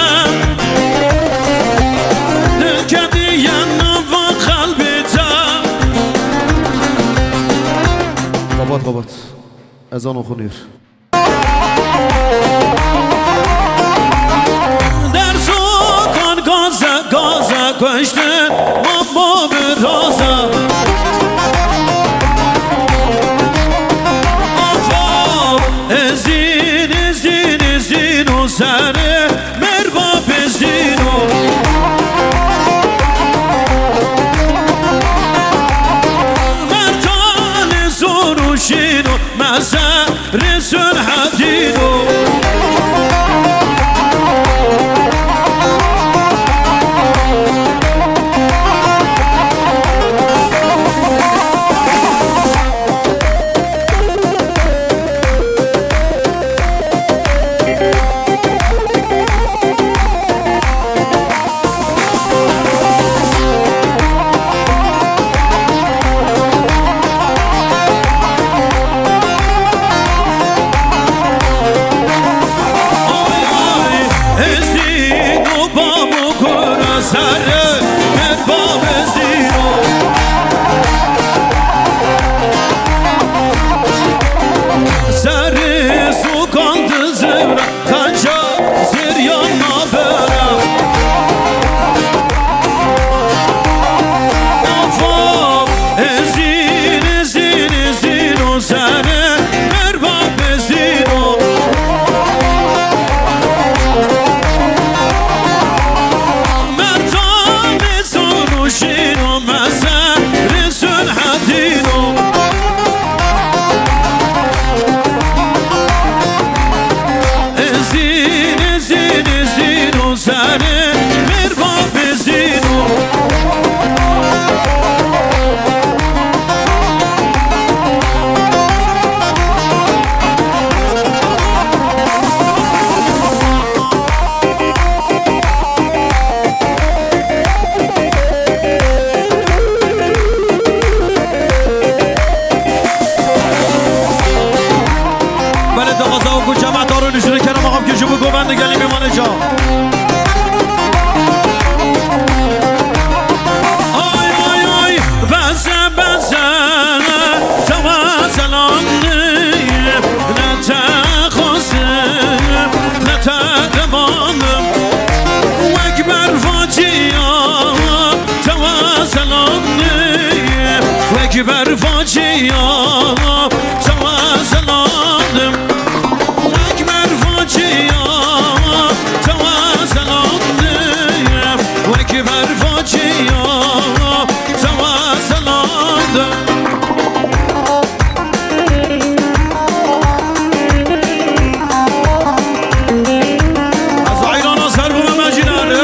dil ketiye nava qelbê te. Xebat, xebat. Ezan oxunur. Dersokan gaze, gaze, Kuştu mambo biraza. Afa, ezin, ezin, ezin o sere merva bezin o. Mertan zor û şîn o. Meze Resul Hadîdo. Ay, ay, ezin o babo kura sere, merva bezin o. Sere sukan dizevra. Kanca ziryan nabera. Afa, ezin, ezin, ezin o sene merva bezin o. Mertan zor û şîn o, meze Resul Hadîdo. Ezin, ezin, ezin o sere merva bezin o. Belê daxwaza ku cemaet aro nişirî kere maqam ki ji bo govend gelî mêmane ca. Ay, ay, ay, beze, beze, tewa zelandî, ne te xwestim, ne te devanim. Wek berfa çiya, tewa zelandî, wek berfa çiya, tewa zelandim. Wek berfa çiya, tewa zelandim. Wek berfa çiya, tewa zelandim. Ez heyrana ser bûme me jî nare.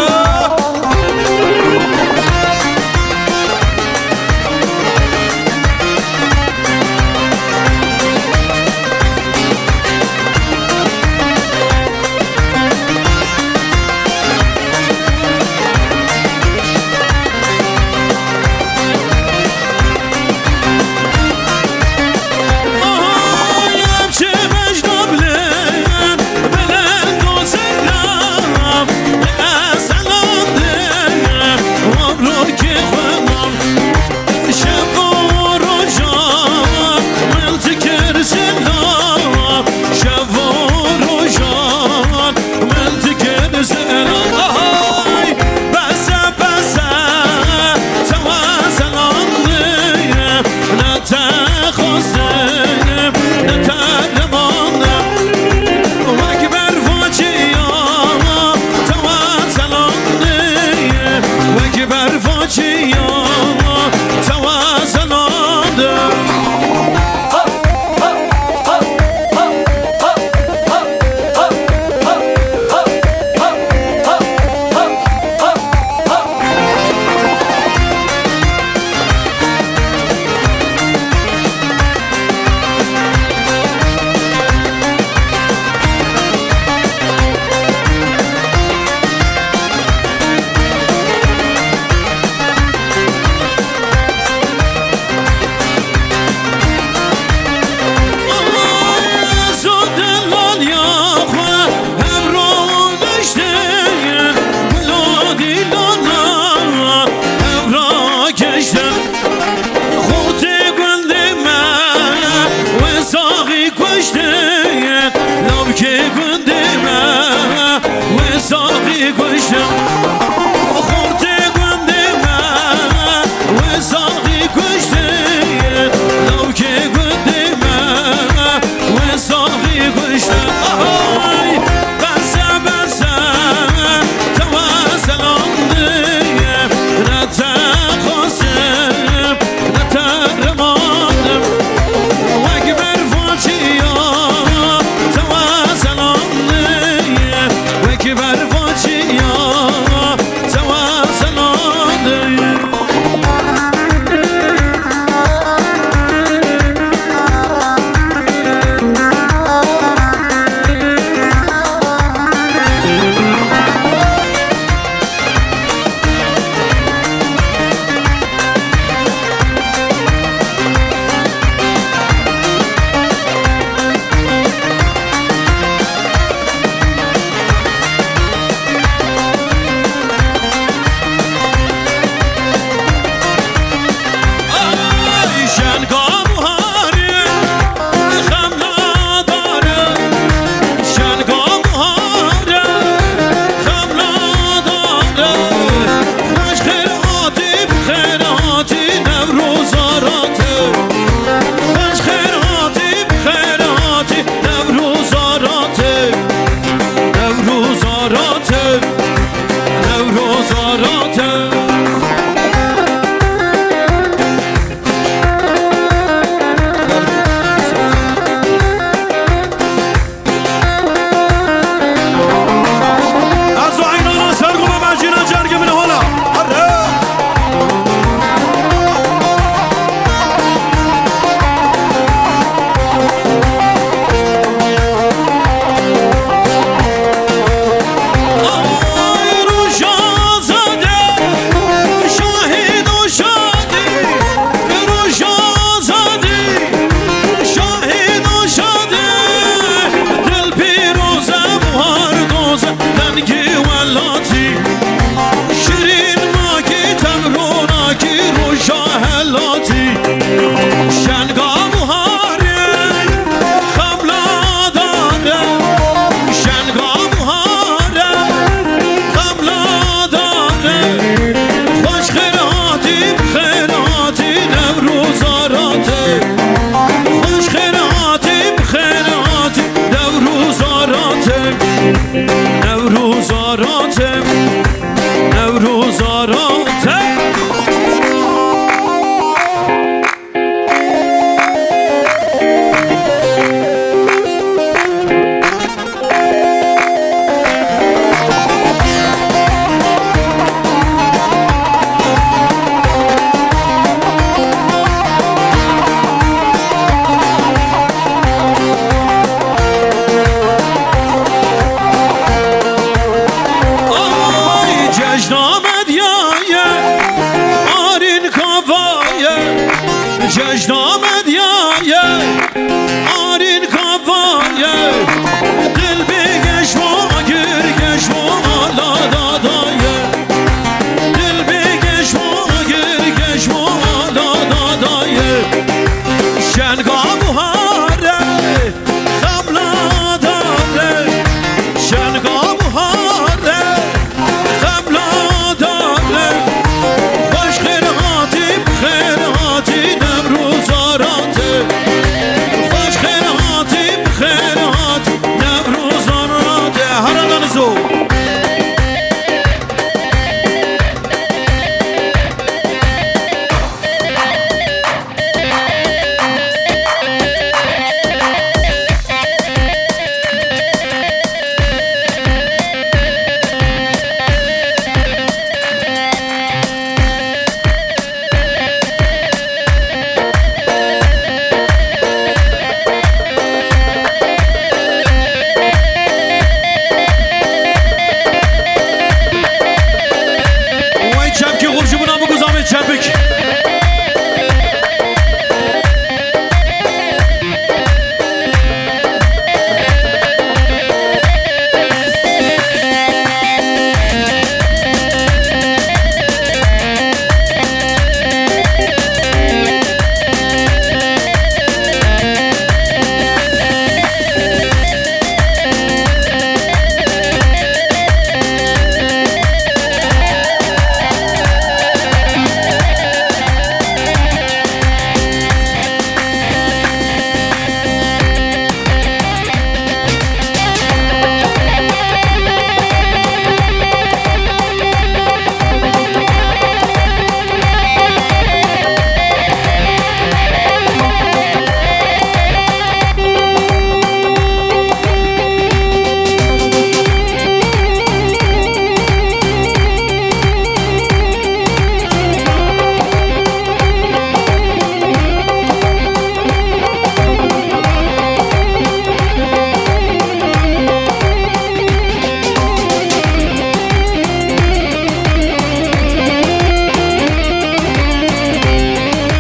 Cejna medyaye, arîn kavaye, dil bi geşva gir, geşva ala dadaye. Dil bi geşva gir, geşva ala dadaye. Şenga buhare, xemla dare, şenga buhare, xemla dare. Xweş xêr hatî, bi xêr hatî Newroza rate. Xweş xêr hatî, bi xêr hatî Newroza rate. Hera danizo. Wey çepkî xurcibûna biguzavê çepik.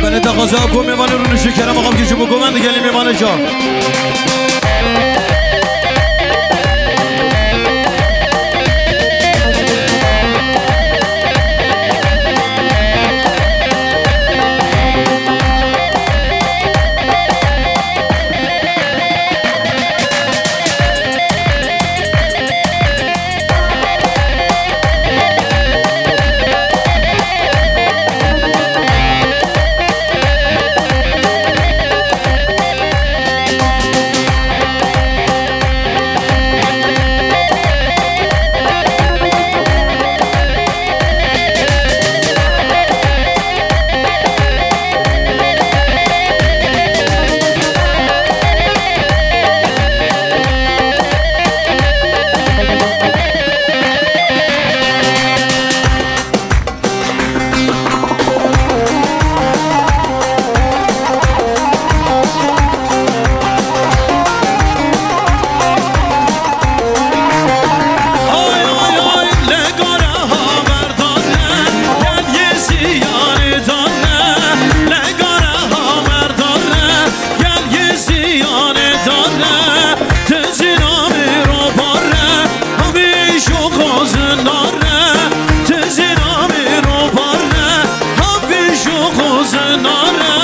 Belê daxwaza ku mêvanê rûniştî kerema xwe bikî ji bo govend gelî mêvanê ca. Ay, ay, ay, le gare ha berdane, gel yê ziyanê dane, le gare ha berdane, gel yê ziyanê dane, tu zîna min ro bare, ha vî jo xozin nare, tu zîna min ro bare, ha vî jo xozin nare.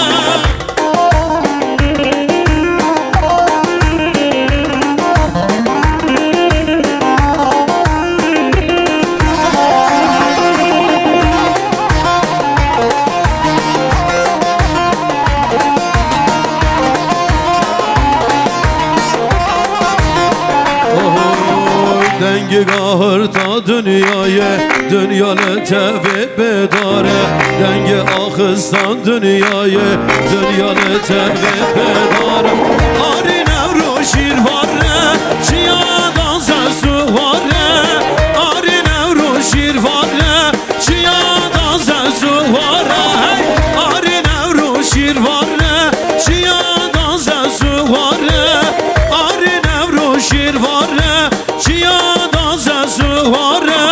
Oy, dengê gahirta dinyayê, dinya li tevê bêdar e. Dengê axistan dinyayê, dinya li tevê bêdar e. Arî Newroz şîrvar e, çiya da zesûvar e. Arî Newroz şîrvar e, çiya da zesûvar e. Hey! Arî Newroz şîrvar e, çiya da zesûvar e. Arî Newroz şîrvar e, çiya da zesûvar e.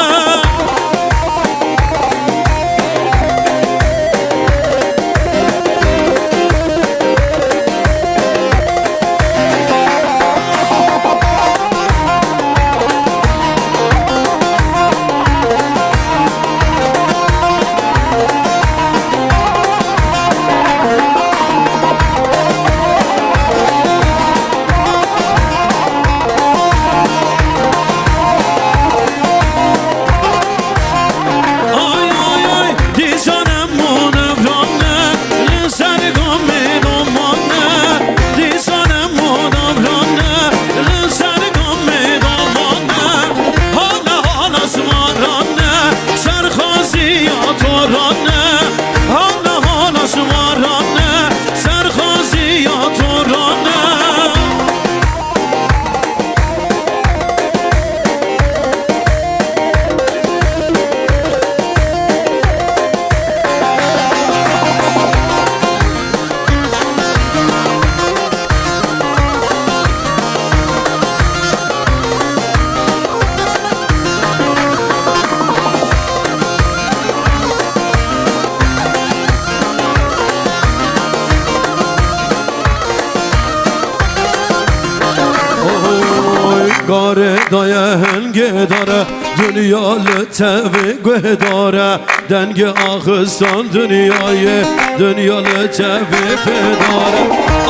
Karê daye hingê dare, dinya li tevê guhdare. Dengê axistan dinyayê, dinya li tevê pê dare.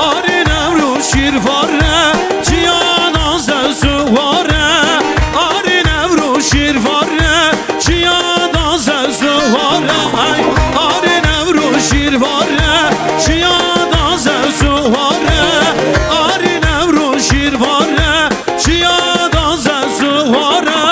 Arê Newroz şîrvare, çiya naze suware. Arê Newroz şîrvare, çiya naze suware. Hey, arê Newroz şîrvare, çiya naze suware. Arê Newroz şîrvare, çiya naze suware.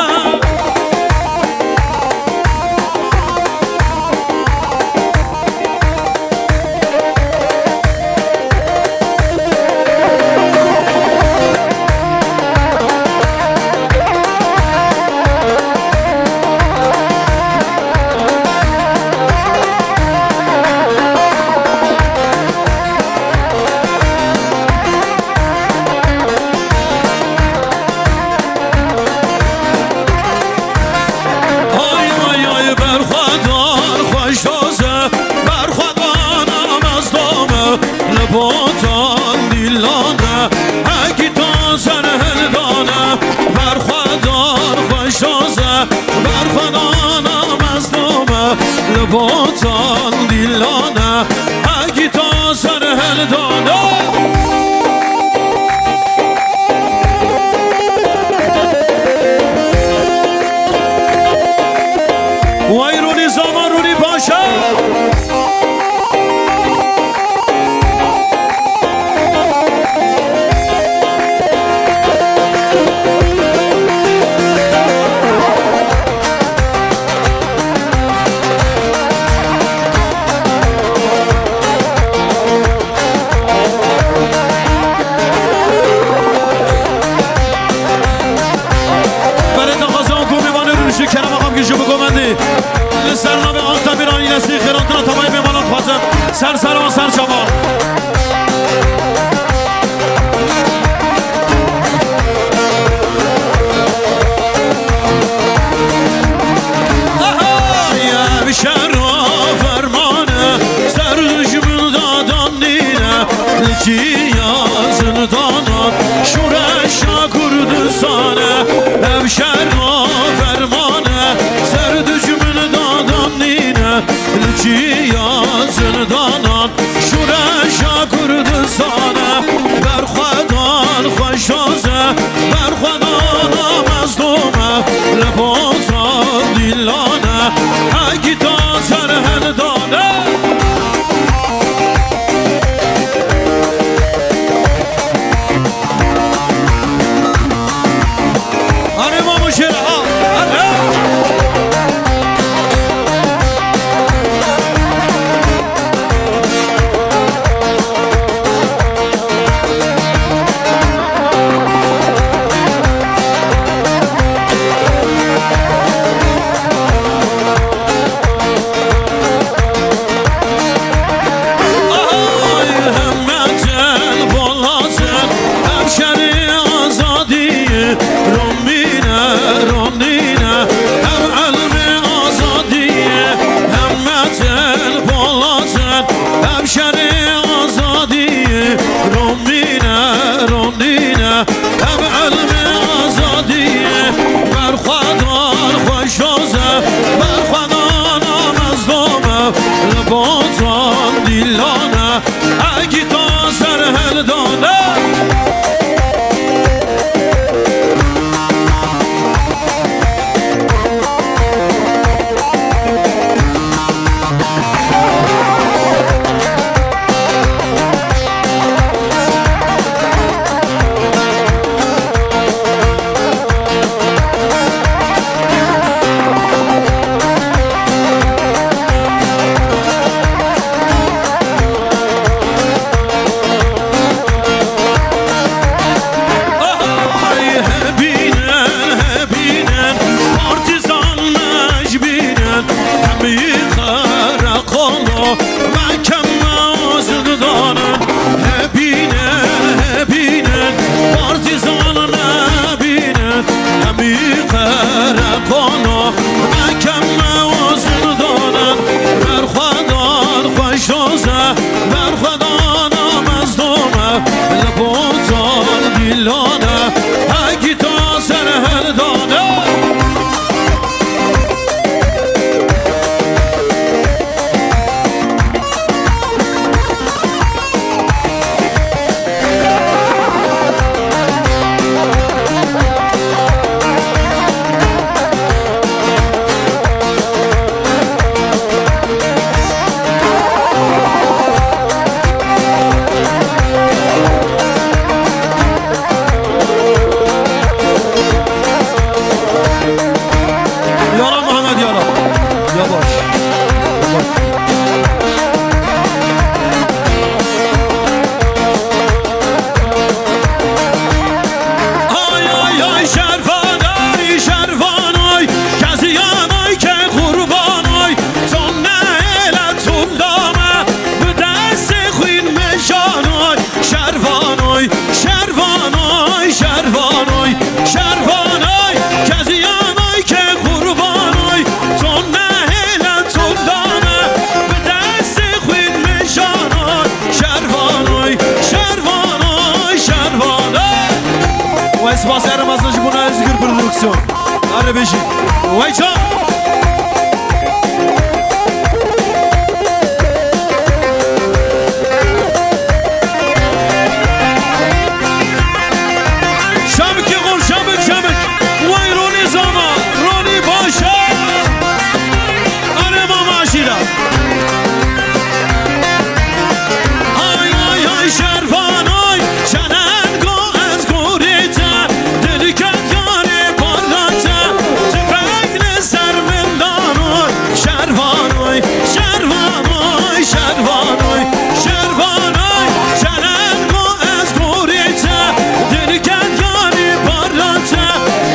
Ay, ay, ay, berxwedar xweş doze, berxwedana mezlome, li botan dîlane, hekî ta ser hildane, berxwedar xweş doze, berxwedana mezlome, li botan dîlane, hekî ta ser hildane. Wey Rûnî Zaman, Rûnî Paşa. Belê daxwaza ku mêvanê rûniştî kerema xwe bikî ji bo ku mendî. Li ser navê Axtemiran Îlesî xêrantina temayê mêvanan dixwazim. Ser ser wan ser çavan. Aha, ev şer û fermane ser dijmin dadan nîne, li çiya zindanan şûreşa Kurdistane. Ev şer û fermane ser dijmin dadan nîne, li çiya zindanan şûreşa Kurdistane. Berxwedan xweş doze, berxwedana mezlûme, li botan dîlane, hekî ta ser hildane. Arê Mamo Şêr, ha, ha, ha. Ay, hemmet el bolazet, ev şerê azadiyê, romîne, romîne, ev elmê azadiyê, hemmet el bolazet, ev şerê azadiyê, romîne, romîne, ev elmê azadiyê, berxwedar xweş doze, berxwedana mezlûme, li botan dîlane, hekî ta ser hildane. Bêjî. Wey ça. Şamikê xwe, şamik, şamik. Wey Ronî zana, Ronî baş e. Erê mama şîra. Ay, ay, ay, şervan, ay, çenengo ez gorê te, dilke yarê parra te, tüfek li ser min dan, oy, şervan, oy, şervan, oy, şervan, oy, şervan, oy, çenengo ez gorê te, dilke yarê parra te,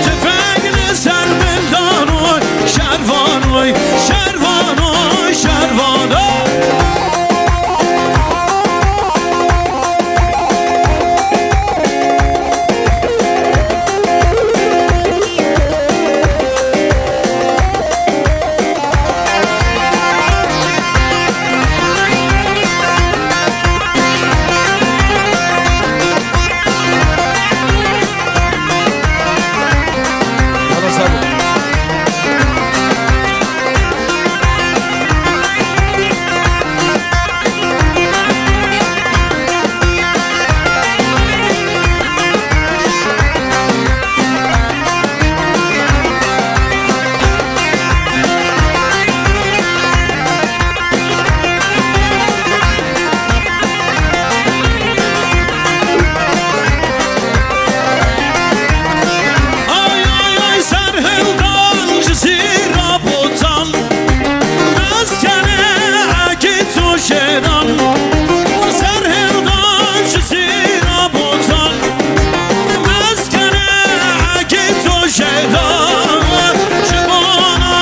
tüfek li ser min dan, oy, şervan, oy, şervan, oy, şervan, oy. Ay, ay, ay, serhildan Cizîra botan, mezkene ekî tu jêdan. Serhildan Cizîra botan, mezkene ekî tu jêdan. Ji bona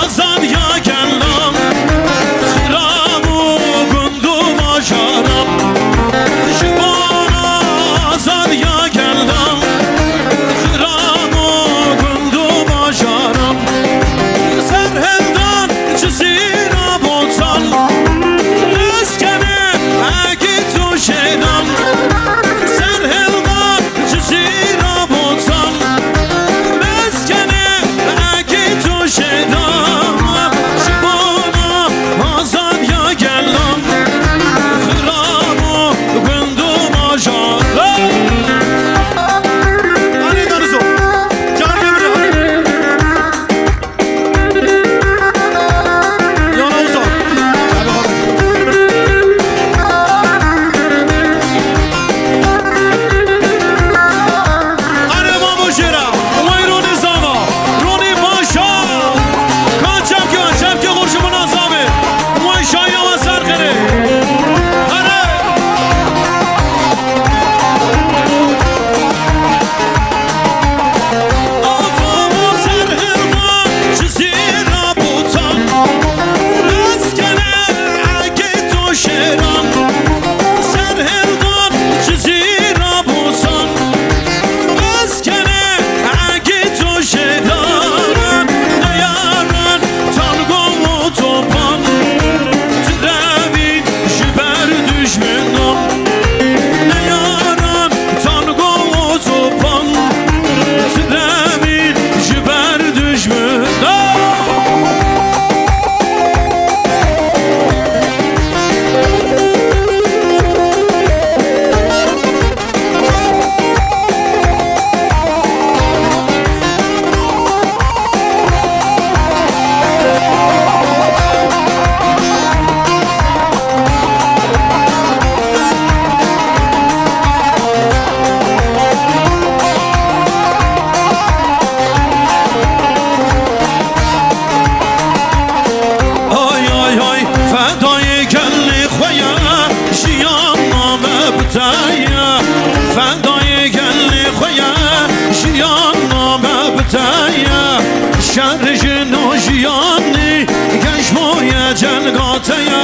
azadiya gelan, xiram û gund û bajaran. Ji bona azadiya gelan, xiram û gund û bajaran. Serhildan Cizîra botan, mezkene ekî tu jêdan. Serhildan Cizîra botan, mezkene ekî tu jêdan. Ji bona azadiya gelan, xiram û gund û bajaran. Erê Denizo, careke min e. Yana uzak. Erê mamo jêra. Wey Ronî zana. Ronî baş e. Ka çepke, çepke xwe ji min a zavê. Wey şaya we ser xirê. Erê. Ava serhildan Cizîra botan, mezkene ekî tu jêdan. Serhildan Cizîra botan, mezkene ekî tu jêdan. Neyaran tango û topan, direvîn ji ber dijminan. Neyaran tango û topan, direvîn ji ber dijminan. Ay, ay, ay, fedayê gelê xwe ye, jiyan name bi te ye. Fedayê gelê xwe ye, jiyan name bi te ye. Şer ji no jiyanî, geş boye cenga te ye.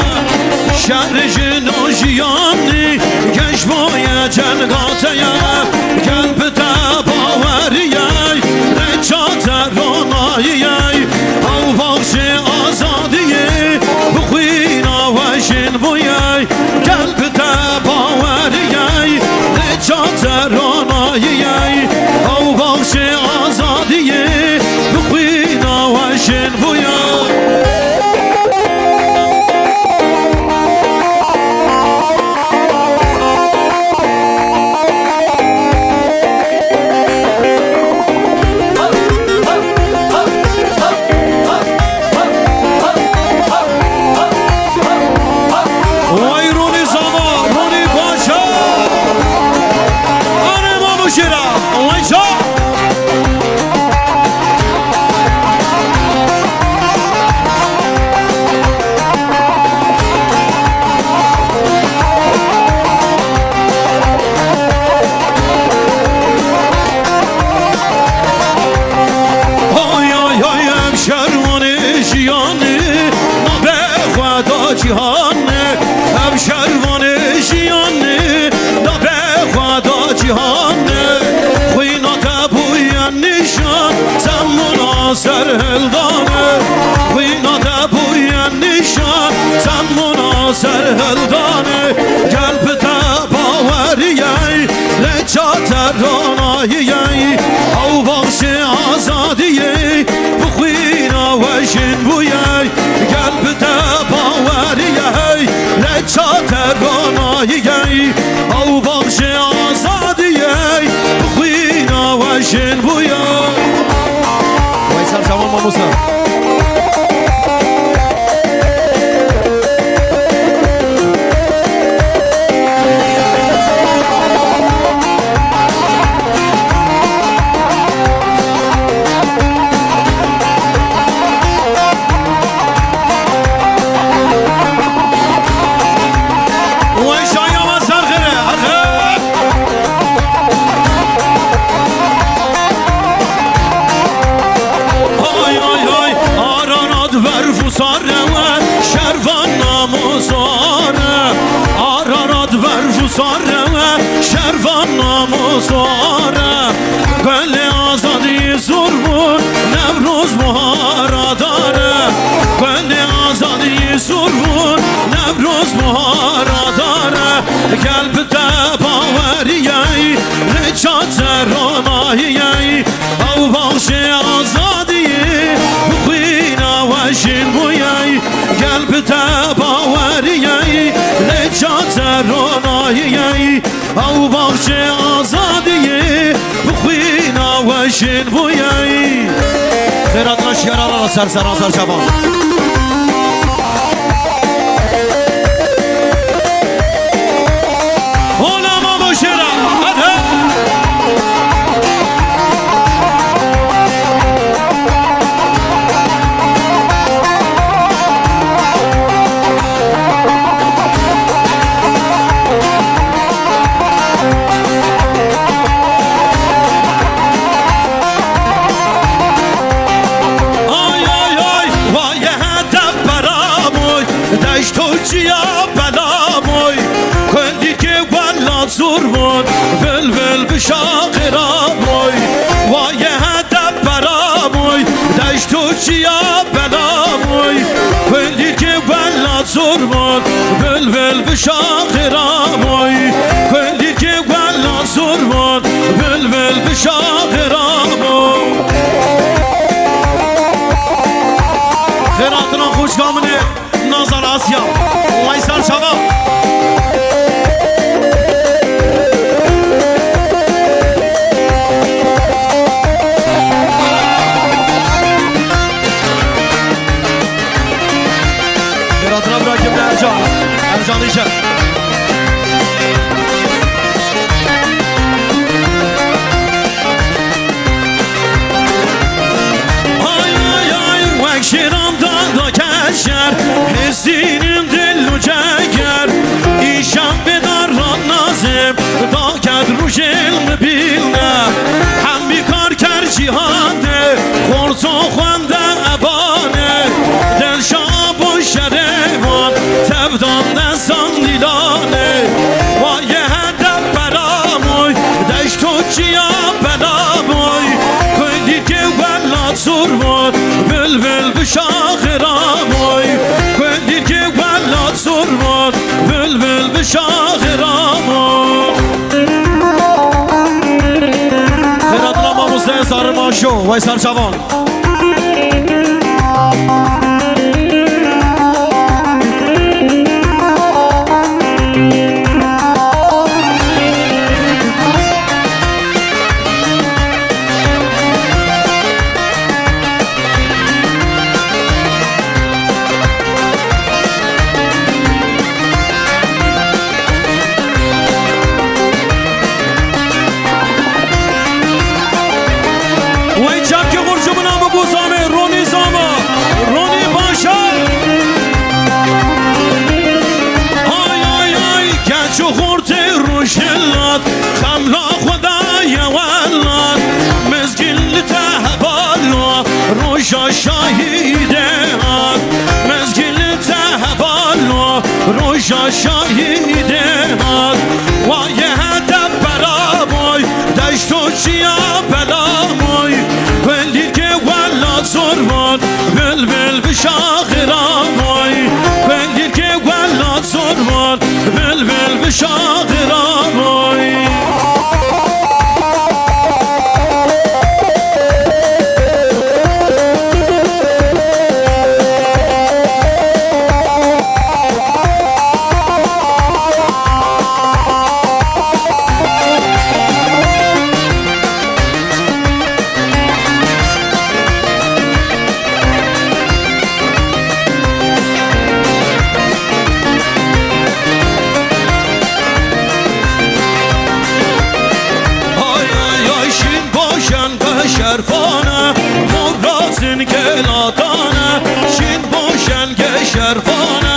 Şer ji no jiyanî, geş boye cenga te ye. Gel bi te baweriyê, reça te ronayiyê. Ew baxçê azadiyê, bi xwîna we jin bûye. Gel bi te baweriyê, reça te ronayiyê. Ew baxçê azadiyê, bi Vay Ronî Zava, Ronî Paşa. Anê Mamo Şêra, vay ça. Hay hay hay, ev şervanê jiyanê, navê xwe da cîhanê. Ev şervanê jiyanê, navê xwe da cîhanê. Xwîna te bûye nîşan, zemûna serhildanê. Xwîna te bûye nîşan, zemûna serhildanê. Gel bi te baweriyê, lê ça te ronahiyê. Ew baxşê azadiyê, bi xwîna we jin bûye. Gel bi te baweriyê, lê ça te ronahiyê. Ew baxşê azadiyê, bi xwîna we jin bûye. Weysel Cemal mamoste. Hay hay hay, Ararat verf û sare we, şervan namusare. Ararat verf û sare we, şervan namusare. Gulê azadî zor bûn, Newroz buhara dare. Gulê azadî zor bûn, Newroz buhara dare. Gel bi te baweriyê, rêça te ronahiyê. Ew baxşê azadiyê, bi xwîna we jin bûye. Gel bi te baweriyê, rêça te ronahiyê. Ew baxçê azadiyê, bi xwîna we jin bûye. Xêratina şiyara la ser seran ser çavan. Ola Mamo Şêra, hadi. Ay, ay, ay, vaye hedef beramoy, deşto çiya belamoy, kundî ke wela zor bûn, bilbil bi şaxira boy. Vaye hedef beramoy, deşto çiya belamoy, kundî ke wela zor bûn, bilbil bi şaxira boy. Kundî ke wela zor bûn, bilbil bi şaxira boy. Xêratina xwişka min ê. Nazan Asya, Weysel Şava. Xêratina bira Kibir Ercan, Ercan Dîşe. Ay, ay, ay, wek şêran da, da keşer, hêzînin dil û ceger. Îşan bêdar ran nazim, da ked rûjêl mi bîlne. Hemî kar ker cîhan de, xorzo xwende evane. Dil şa bo şerê wan, tevdan desan dîlane. Wa ye hedef beramoy, deşto çiya belamoy. Kundî ke welat zor bûn, bilbil bi şaxira boy. Kundî ke welat zor bûn, bilbil bi şaxira boy. Xêratina mamoste Sarı Maşo, Weysel Çavan. Şaşayî dênar, wa ye hete bela boy, deşto çiya bela boy, kulîlkê wela zor wan, bilbil bi şaxira boy, kulîlkê wela zor wan, bilbil bi şaxira boy. Ay, ay, ay, şin boşan şerfane, murazin gelatane, şin boşen ge şerfane,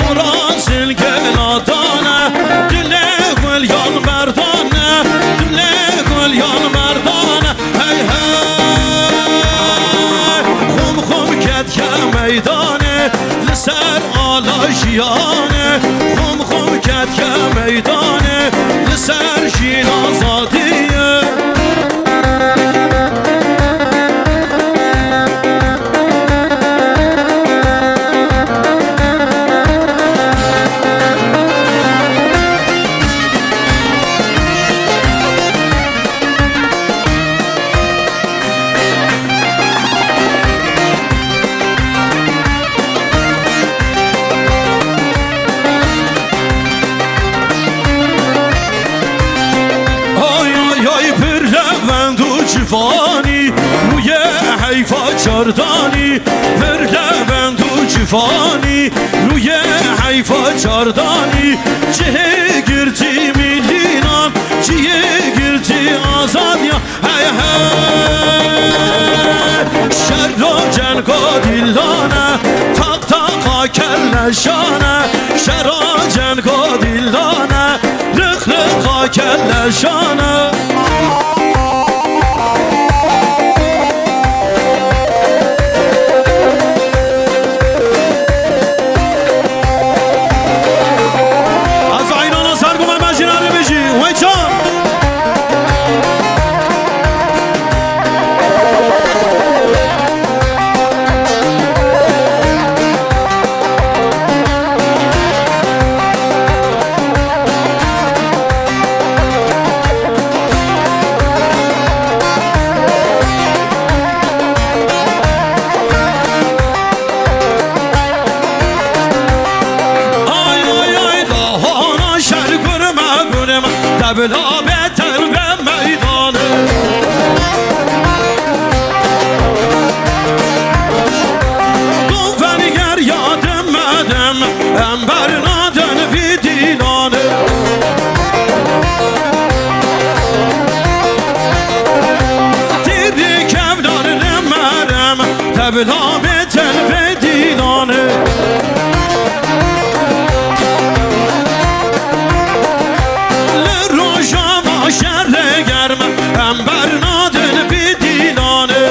murazin gelatane, dilê gul yan merdane, dilê gul yan merdane, hey hey, xum xum ketke meydane, li ser ala jiyane, xum xum ketke meydane, li ser jîn azadiyê. Ay, ay, ay, pir levend û civanî, rûyê heyfa çardanî, pir levend û civanî, rûyê heyfa çardanî, cihê girtî milînan, cihê girtî azadiya. Hey hey, şero cengo dîlane, taq taqa kelleşane, şero cengo dîlane, liq liqa kelleşane. Ez eynana ser bûme, me jî nerê bijî. Wey çar. Ay, ay, ay, dahana şer gurme, gurme, tebla beter be meydanê. Dû veniger ya dim me dim, em bernadin vî dîlanê. Tîrî kevnar rim me rim, tebla beter be dîlanê. Li roja ma şerê germ, em bernadin vî dîlanê.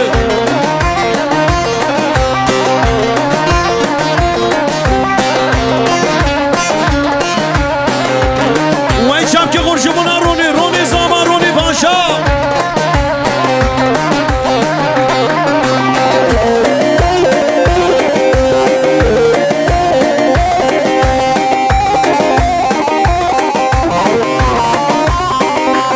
Wey çapkê xurşibûna Ronî, Ronî Zama, Ronî Paşa.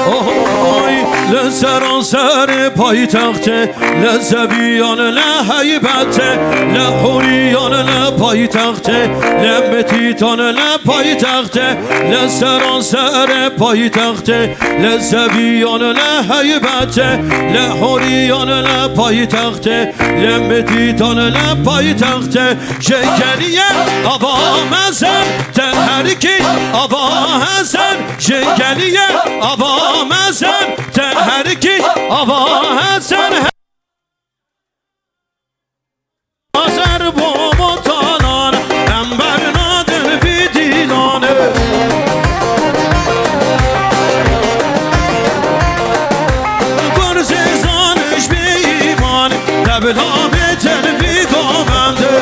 Oy, li seranserê paytextê, li zeviyan, li heybetê, li hûriyan, li paytextê, li mitîtan, li paytextê, li seranserê paytextê, li zeviyan, li heybetê, li hûriyan, li paytextê, li mitîtan, li paytextê, jêkeniye ava mezin, te herikî ava hezin, jêkeniye ava mezin, te herikî ava hezin. Azer bo bo talan, em bernadin vî dîlanê. Gurzê zaniş bê îman, tebla bê tenvî govendê.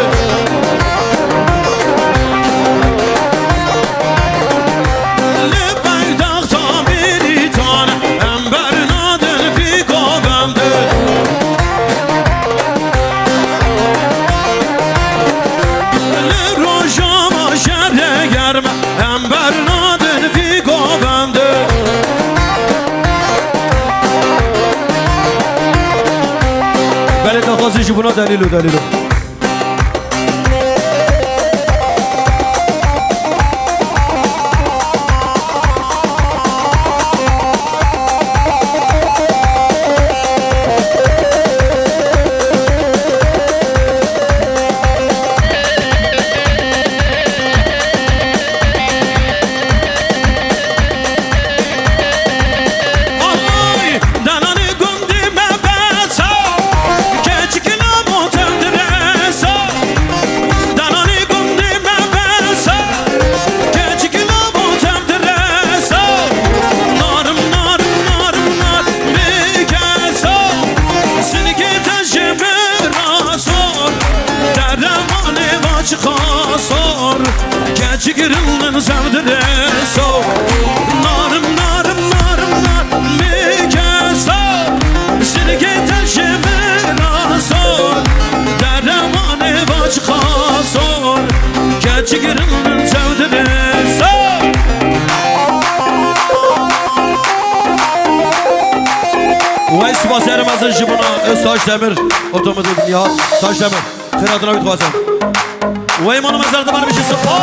Buna delîl û delîl û. Ay, delalê gundê me bes e, keçikî lavo tev direse. Delalê gundê me bes e, keçikî lavo tev direse. Narim, narim, narim, narim bikesa. Sinikê te ji min re sor, derewanê va çiqa sor. Keçik rindin zevdire so. Narim, narim, narim, narim bikesa. Sinikê te ji min re sor, derewanê va çiqa sor. Keçik rindin zevdire so. Wey spas erim ez ji bona Öz Taşdemir, otomobil ya Taşdemir. Xêr hatina wî dixwazim. Wey mala me zer dibar bişî spa.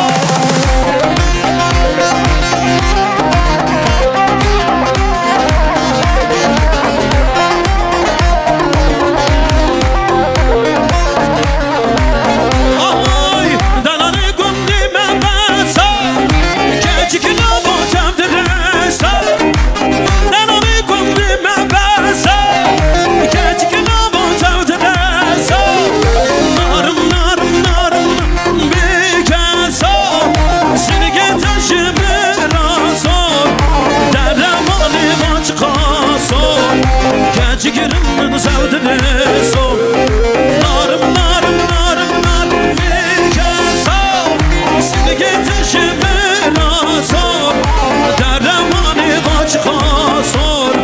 Ay, delalê gundê me bes e, keçikî lavo tev direse. Delalê gundê me bes e, keçikî lavo tev direse. Narim, narim, narim, narim bikesa. Sinikê te ji min re sor, derewanê va çiqa sor. Keçik rindin zevdire so. Narim, narim, narim, narim bikesa. Sinikê te ji min re sor, derewanê va çiqa sor.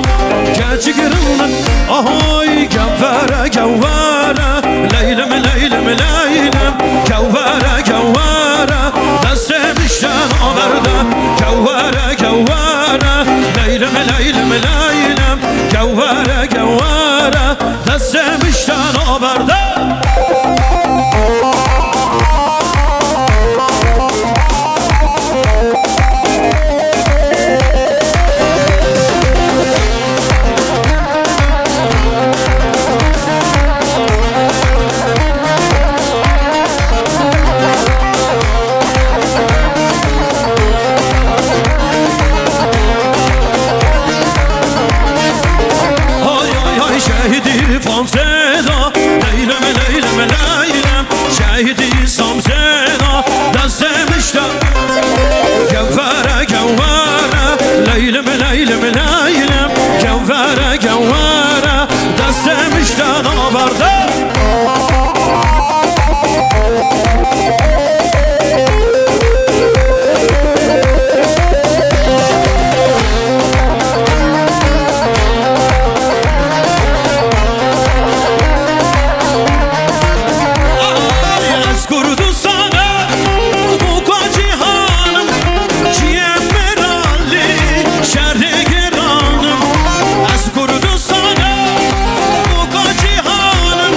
Keçik rindin, ahoy, gewere, gewere, leylim, leylim, leylim, gewere, gewere, destê mişten averde, gewere, gewere, leylim, leylim, leylim, gewere, gewere, destê mişten averde. Hay, hay, hay, şehîdî Fransêda, leylem, leylem, leylem, şehîdî Samsêda, destê mişte. Gewere, gewere, leylem, leylem, leylem, gewere, gewere, destê mişte naverde. Ay, ez Kurdistana, boka cîhanim, çiyê miralî, şerê gêranim. Ez Kurdistana, boka cîhanim,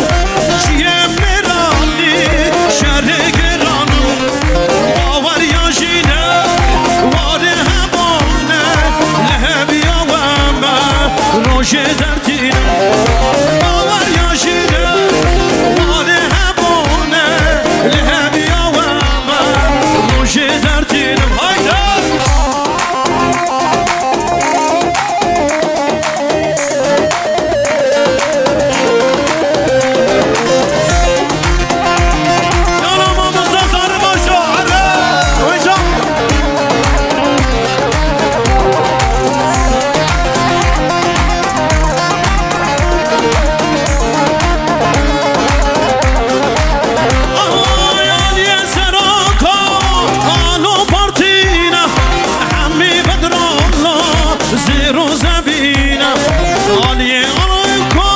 çiyê miralî, şerê gêranim. Baweriya jî ne, warê hebane, li heviya we me, rojê dertînim. Baweriya jî ne, warê hebane, li heviya we me, rojê dertînim. Hayde! Ay, Aliyê Serok, alo partîne, hemî bedrana, zêr û zevîne. Aliyê Alko,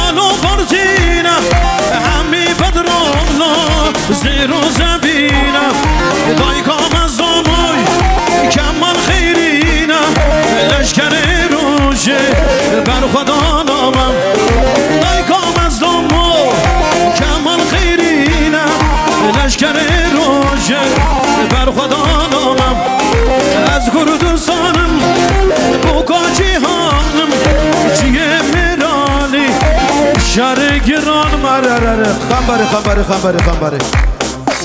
alo partîne, hemî bedrana, zêr û zevîne. Dayka Mezlûmoy, Kemal Xeyrîne, leşkerê rojê berxwedana me. Dayka Mezlûmoy, Zanim, Boka Cîhanim, Ciyê Mêralî, Şerê Giran, Mererere. Xemberê, xemberê, xemberê, xemberê.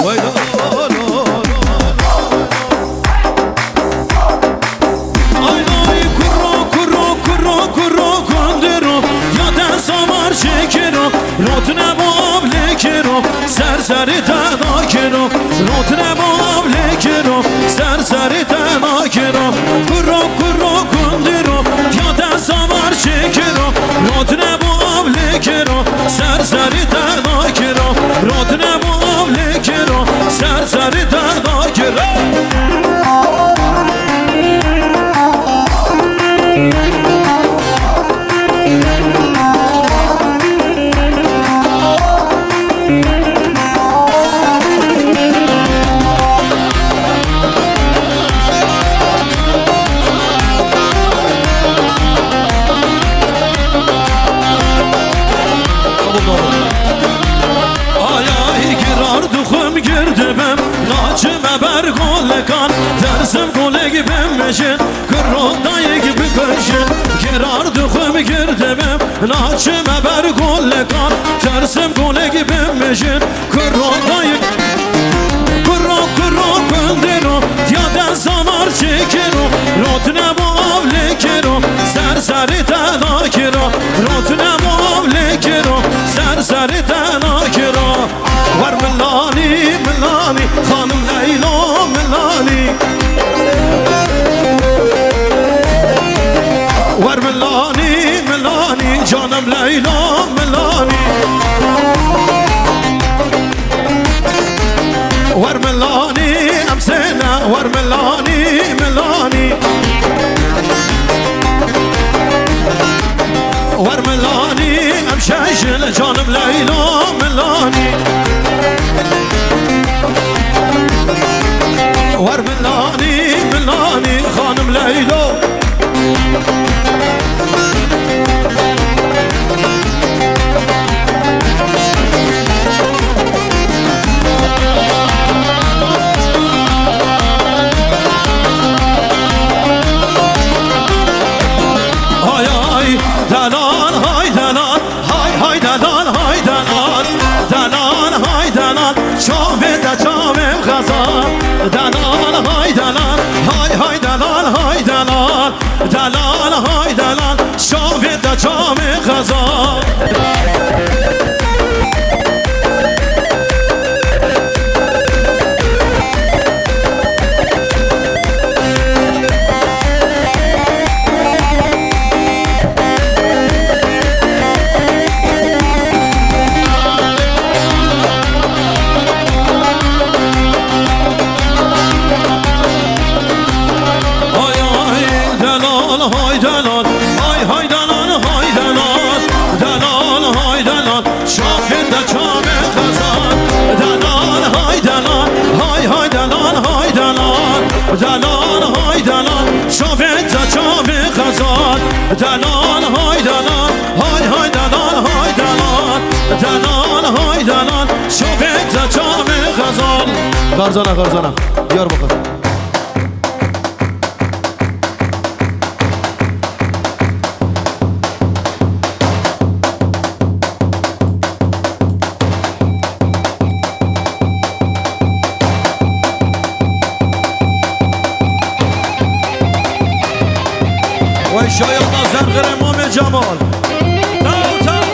Way la la la. Ay lay kuro, kuro, kuro, kuro, gundiro, ya te samar çekiro, rotine bo avlekiro, ser serê te nakiro, rotine bo avlekiro, ser serê te nakiro, kuro, kuro, gundiro, ya te samar çekiro, rotine bo avlekiro, ser serê te nakiro, rotine bo avlekiro, ser serê te nakiro. Ay, ay, girar dixwim, girdibim, naçime ber golekan, tersim golek bimijin, kuro dayik bikujin, girar dixwim, girdibim, naçime ber golekan, tersim golek bimijin, kuro dayik, kuro, kuro, kundiro, tiya de samar çekiro, rotine bo avlekiro, ser serê te nakiro, rotine bo avlekiro, ser serê te nakiro. Wer milanî, milanî, xanim Leylo milanî. Wer milanî, milanî, canim Leylo milanî. Wer milanî, em sêne, wer milanî, milanî. Wer milanî, em şeş in, canim Leylo milanî. Wer milanî, milanî, xanim Leylo. Hay hay, delal, hay delal, hay hay, delal, hay delal, delal, hay delal, çavê te çavê xezal, delal, hay delal, hay hay, delal, hay delal, delal, hay delal, çavê te çavê xezal. Hay hay delal, hay delal, hay hay delal, hay delal, delal, hay delal, çavê te çavê xezal, delal, hay delal, hay hay delal, hay delal, delal, hay delal, çavê te çavê xezal, delal, hay delal, hay hay delal, hay delal, delal, hay delal, çavê te çavê xezal. Garzana, Garzana, Diyarbakır. Wey şayana zerxirê Mamê Cemal. Taw, taw.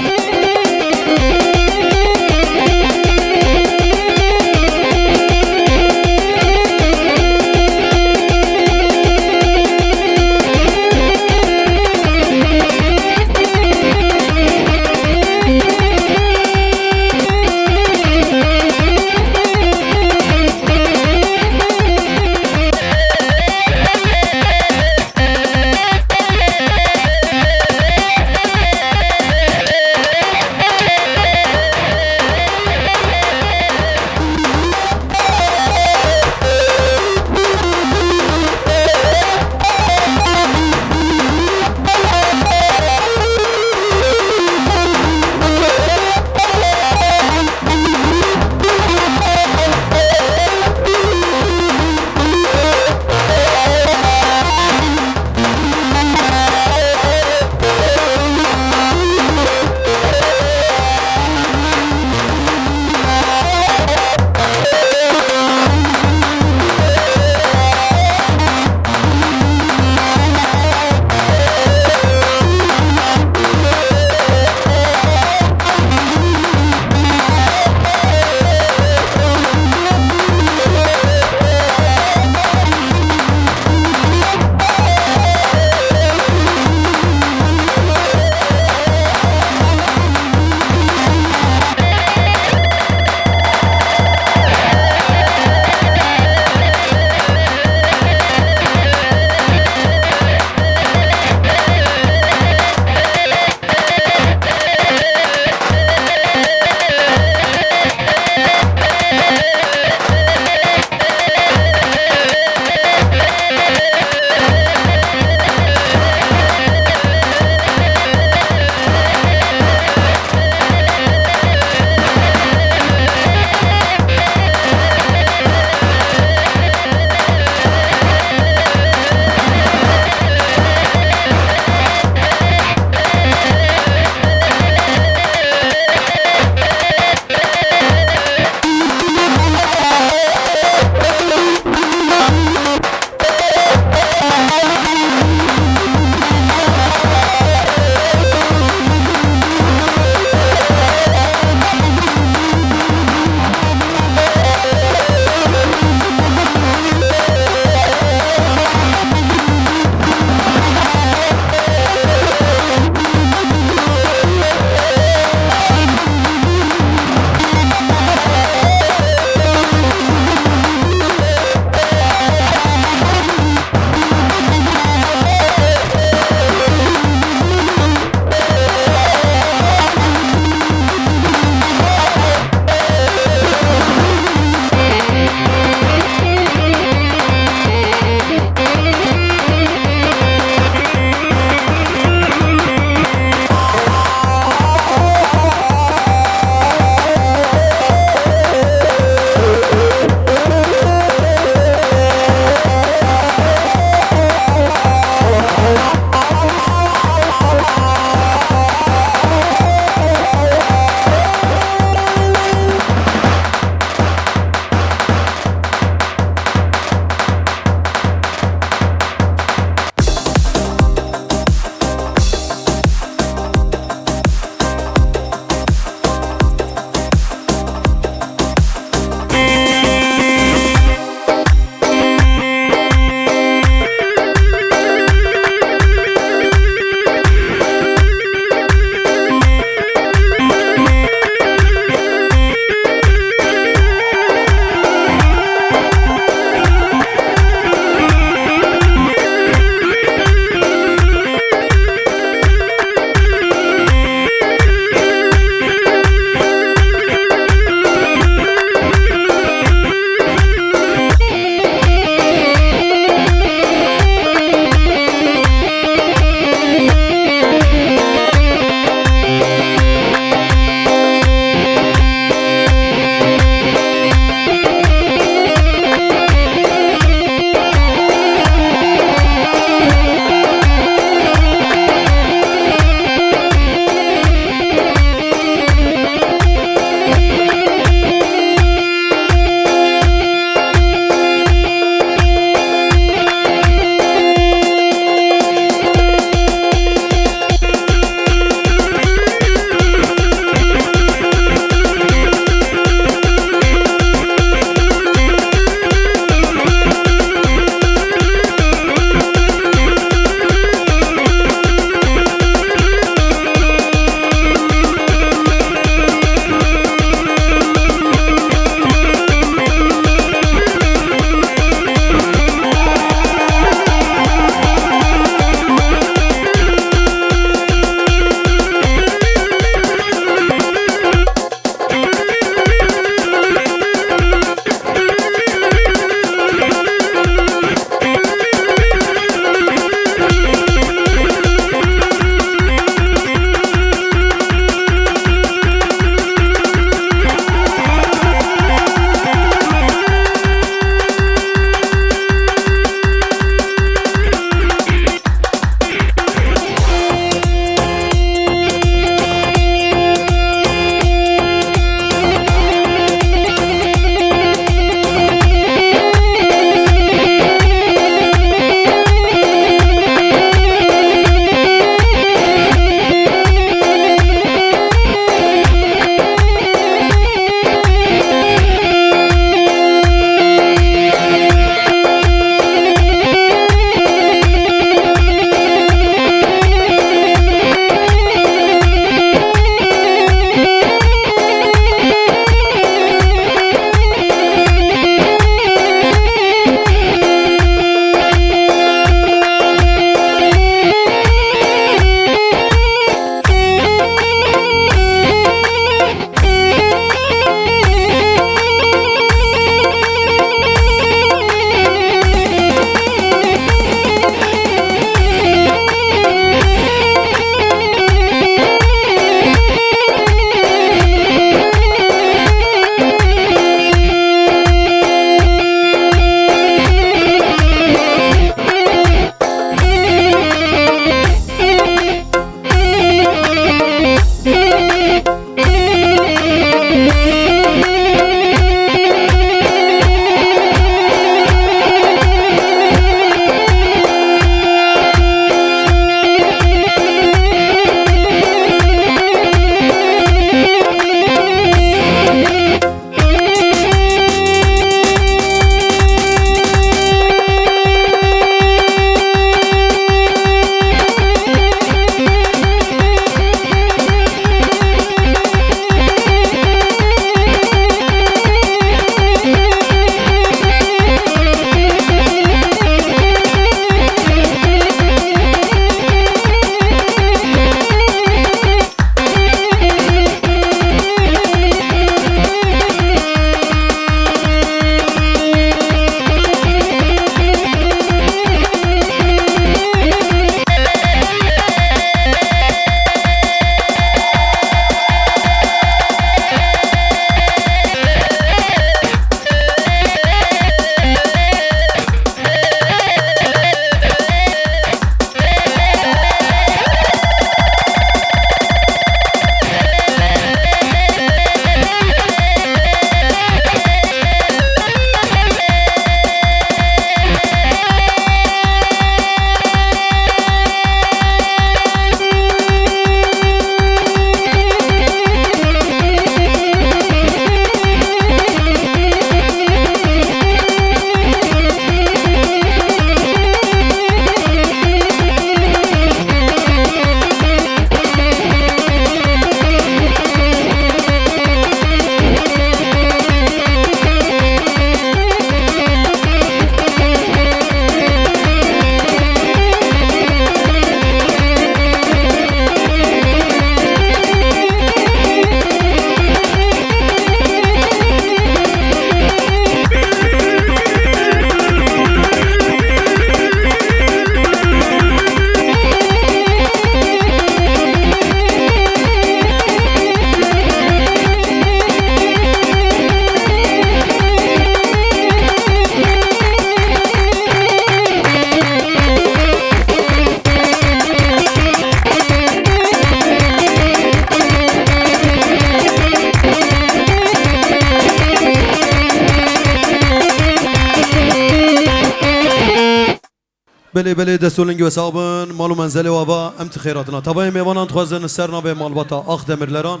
Belê, belê, dest û lingê we sax bin, mal û menzelê we ava, em ti xêratina. Tavayê mêvanan dixwazin ser navê malbata Ax Demirleran.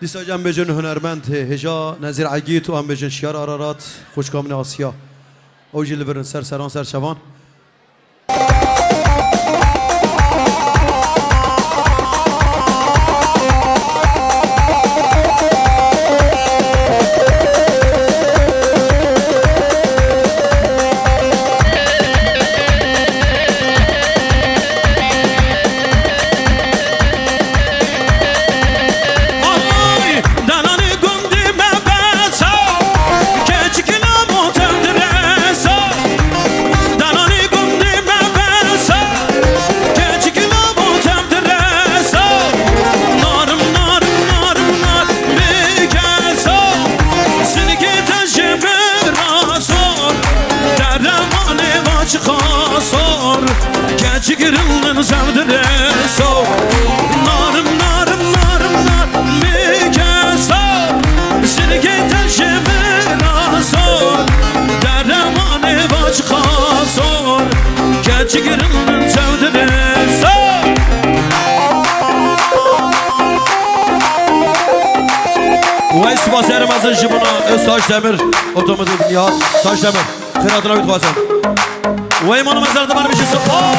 Dîsa jî em bêjin hunermend hê, hêja Nezîr Egît û em bêjin Şiyar Ararat, xwişka min e Asya. Ew jî li vir in ser seran ser çavan. Ay, delanê gundê me bes e, keçikê lavo tev direse. Delanê gundê me bes e, keçikê lavo tev direse. Narim, narim, narim, narim bêkesa, singê te ji min re sor. Derewanê va çiqa sor, keçik rindin sev direso. Narim, narim, narim, narim bêkesa, singê te ji min re sor. Derewanê va çiqa sor, keçik rindin sev direso. Wey spasiyarê mezin ji bona Öztaş Demir, otomobil Nihat Taş Demir. Xêr hatina wî dixwazin. Wey mano mezer dibar bijî so-, oh!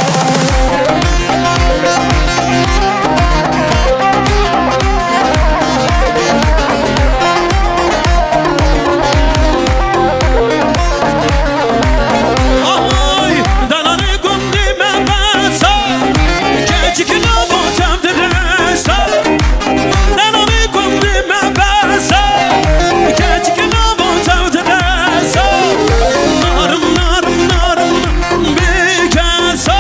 Ay, delanê gundê me bes e, keçik lavo tev direse. Delanê gundê me bes e, keçik lavo tev direse. Narim, narim, narim, bêkesa,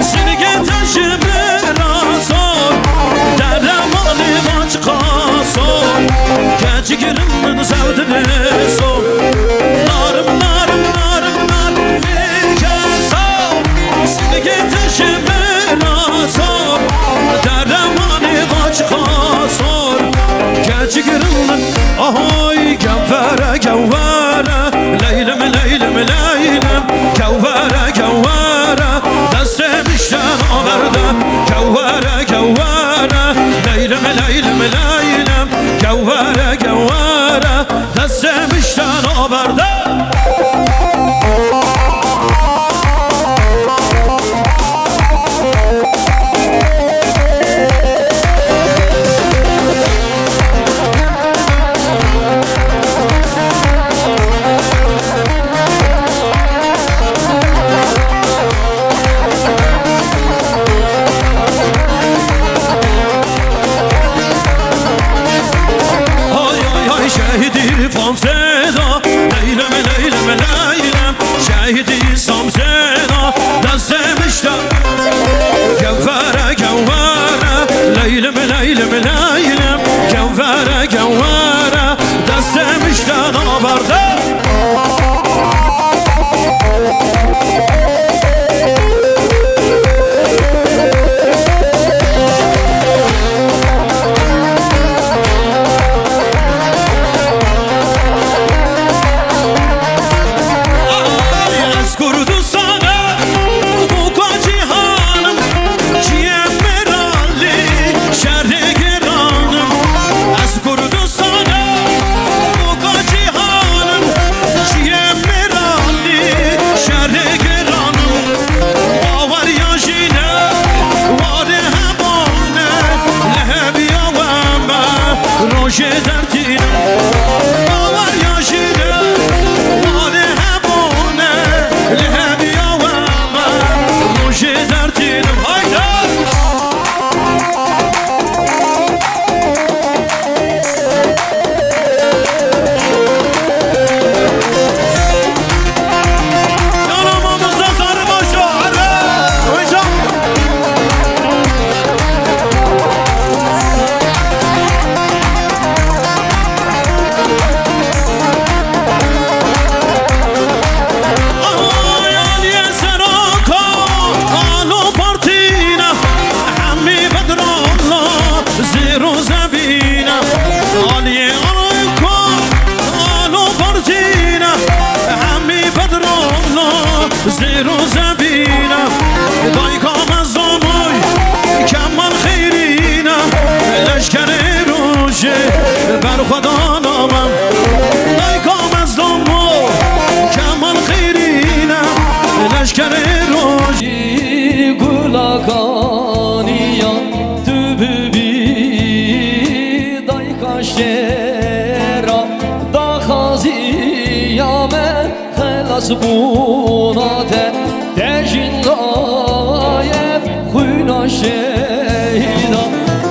singê te ji min re sor. Derewanê va çiqa sor, keçik rindin sev direso. Narim, narim, narim, narim bêkesa, singê te ji min re sor. Derewanê va çiqa sor, keçik rindin. Ahoy, gewere, gewere, leylim, leylim, leylim. Gewere, gewere, destê min ji te naverde. Gewere, gewere, leylim, leylim, leylim. Gewere, gewere, destê min ji te naverde. Hay, hay, hay, şehîdî Samsêna, leylim, leylim, leylim. Şehîdî Samsêna, destê min ji te. Gewere, gewere, leylim, leylim, leylim. Gewere, gewere, destê min ji te naverde. Ez Kurdistana, boka cîhanim, çiyê min re lê şerê gêranim. Ez Kurdistana, boka cîhanim, çiyê min re lê şerê gêranim. Bawer ya jî ne, warê hebane, li heviya we me rojê dertînim. Bawer ya jî ne, warê hebane, li heviya we me rojê dertînim. Hayde! Zibûna te, te jî nayê xwîna şehîda.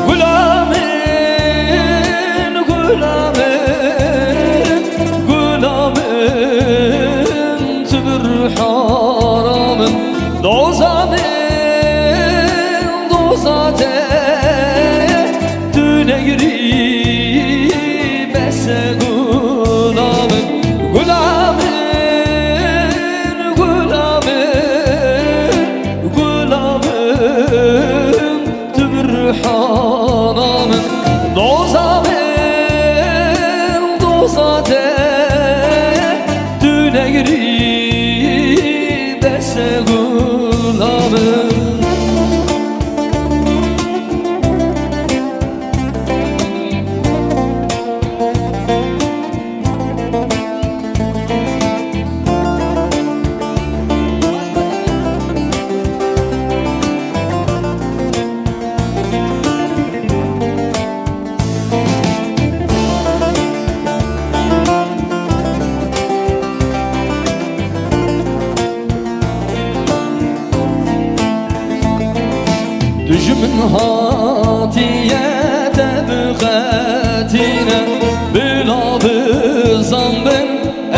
Gula min, gula min, gula min, tu bi ruhana min. Doza min, doza te, tu negirî bes e gula min, gula min, gula min, gula min, tu bi ruhana min, doza min, doza te, tu negirî bes e gula min. Dijmin hatiye te biqetîne, bila bizan bin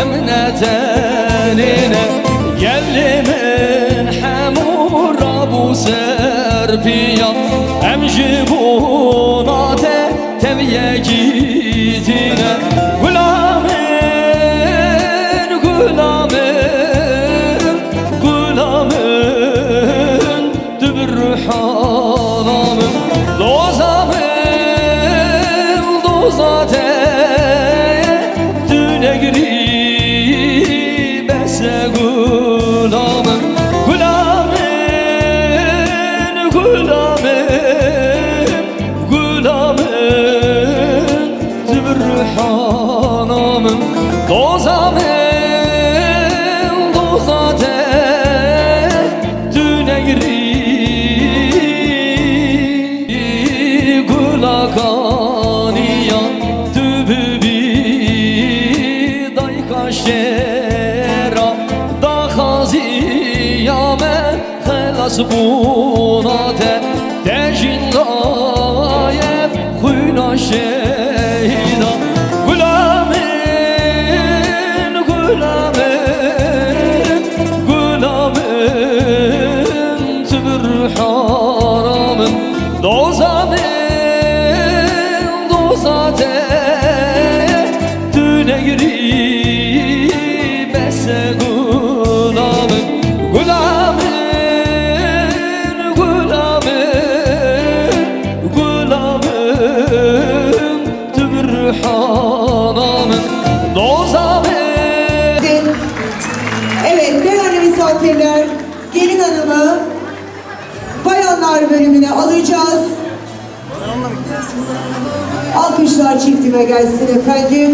em ne tenê ne. Gelê min hemû rabû ser piya, em ji bona te tev yekî tîne. Gula min, gula min, gula min, tu bi ruhana min, doza min, doza te, tu negirî bes e gula min, gula min, gula min, gula min, tu bi ruhana min, doza min, doza te, tu negirî gula kaniya, tu bibî dayka şêra, daxaziya me. Xelas bûna te, te jî nayê xwîna şehîda. Gula min, gula min, gula min, tu bi ruhana min, doza min, doza te, tu negirî bes e gula min, gula min, gula min, gula min, tu bi ruhana min, doza min. Evet, değerli misafirler, gelin hanımı bayanlar bölümüne alacağız. Alkışlar çiftime gelsin efendim.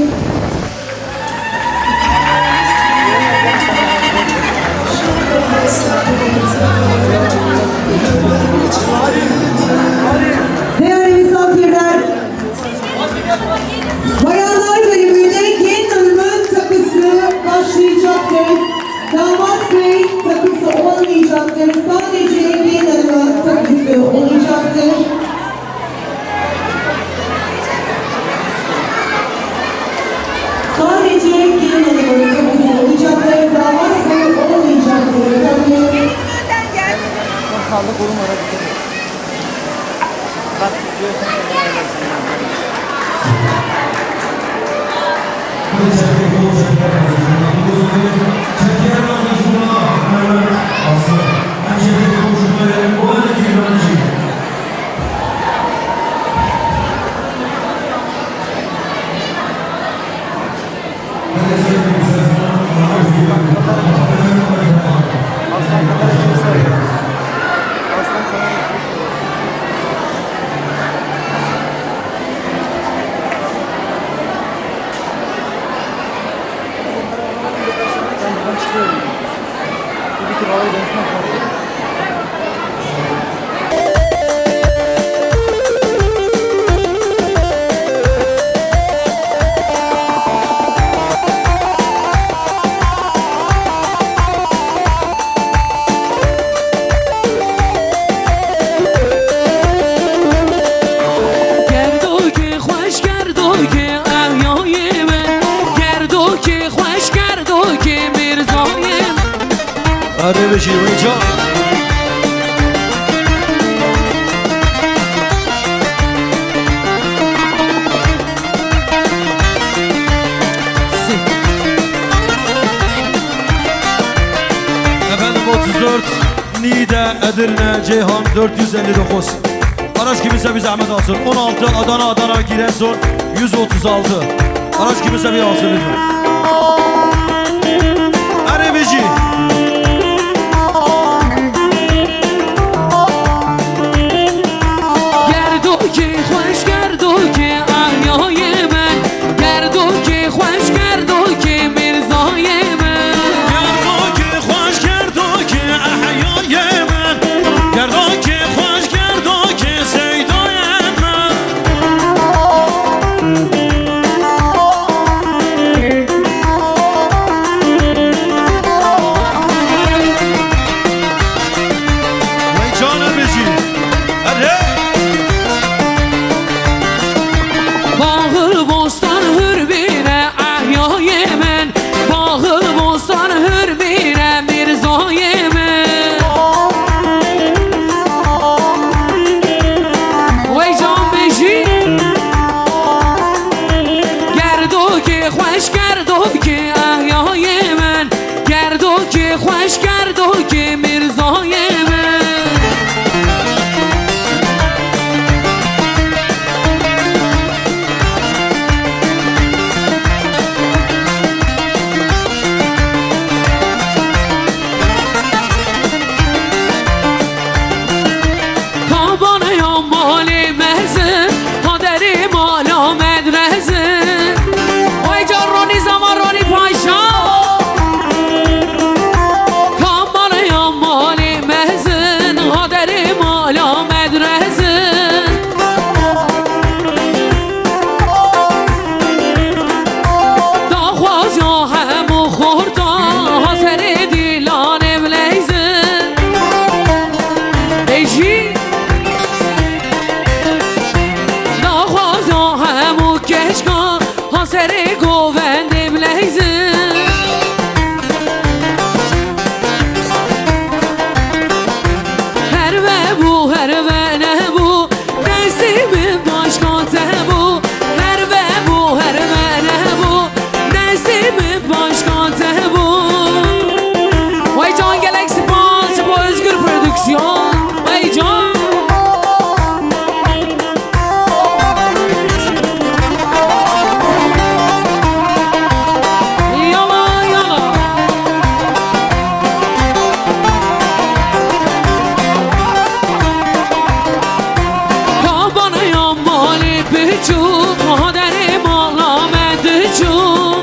Değerli misafirler, bayanlar bölümünde gelin hanımın takısı başlayacaktır. Damat bey takısı olmayacaktır. Sadece gelin hanımın takısı olacaktır. Sadece gelin hanımın takısı olacaktır. Damat bey olmayacaktır efendim. Erê bijî wê can. Efendim, otuz dört, Niğde, Edirne, Ceyhan, dört yüz elli dokuz. Araç kiminse bir zahmet alsın. On altı, Adana, Adana, Giresun, yüz otuz altı. Araç kiminse bir alsın lütfen. Erê bijî. Gerdokê xweş, gerdokê ehyayê min. Gerdokê xweş, gerdokê Mîrzayê min. Gerdokê xweş, gerdokê ehyayê min. Gerdokê xweş, gerdokê Seydayê min. Wey canê bijî. Erê. Baxil bostan hür bîne ehyayê min. Baxil bostan hür bîne Mîrzayê min. Wey can bijî. Gerdokê xweş, gerdokê ehyayê min. Gerdokê xweş, gerdokê Mîrzayê min. Kabaneya malê mezin, kaderê mala medrezin. Vay can Ronî zaman Ronî Paşa. Kabaneya malê mezin, kaderê mala medrezin. Daxwaza hemû xorta, ha serê dîlanê bileyzin. Ê jî daxwaza hemû keçka, ha serê govendê bileyzin. Her vebû, her venebû, destê min başka te bû. Her vebû, her venebû, destê min başka te bû. Vay can, gelek spas ji bo Özgür Prodüksiyon. Vay can. Yala, yala. Kabaneya malê biçûk, kaderê mala me diçûk.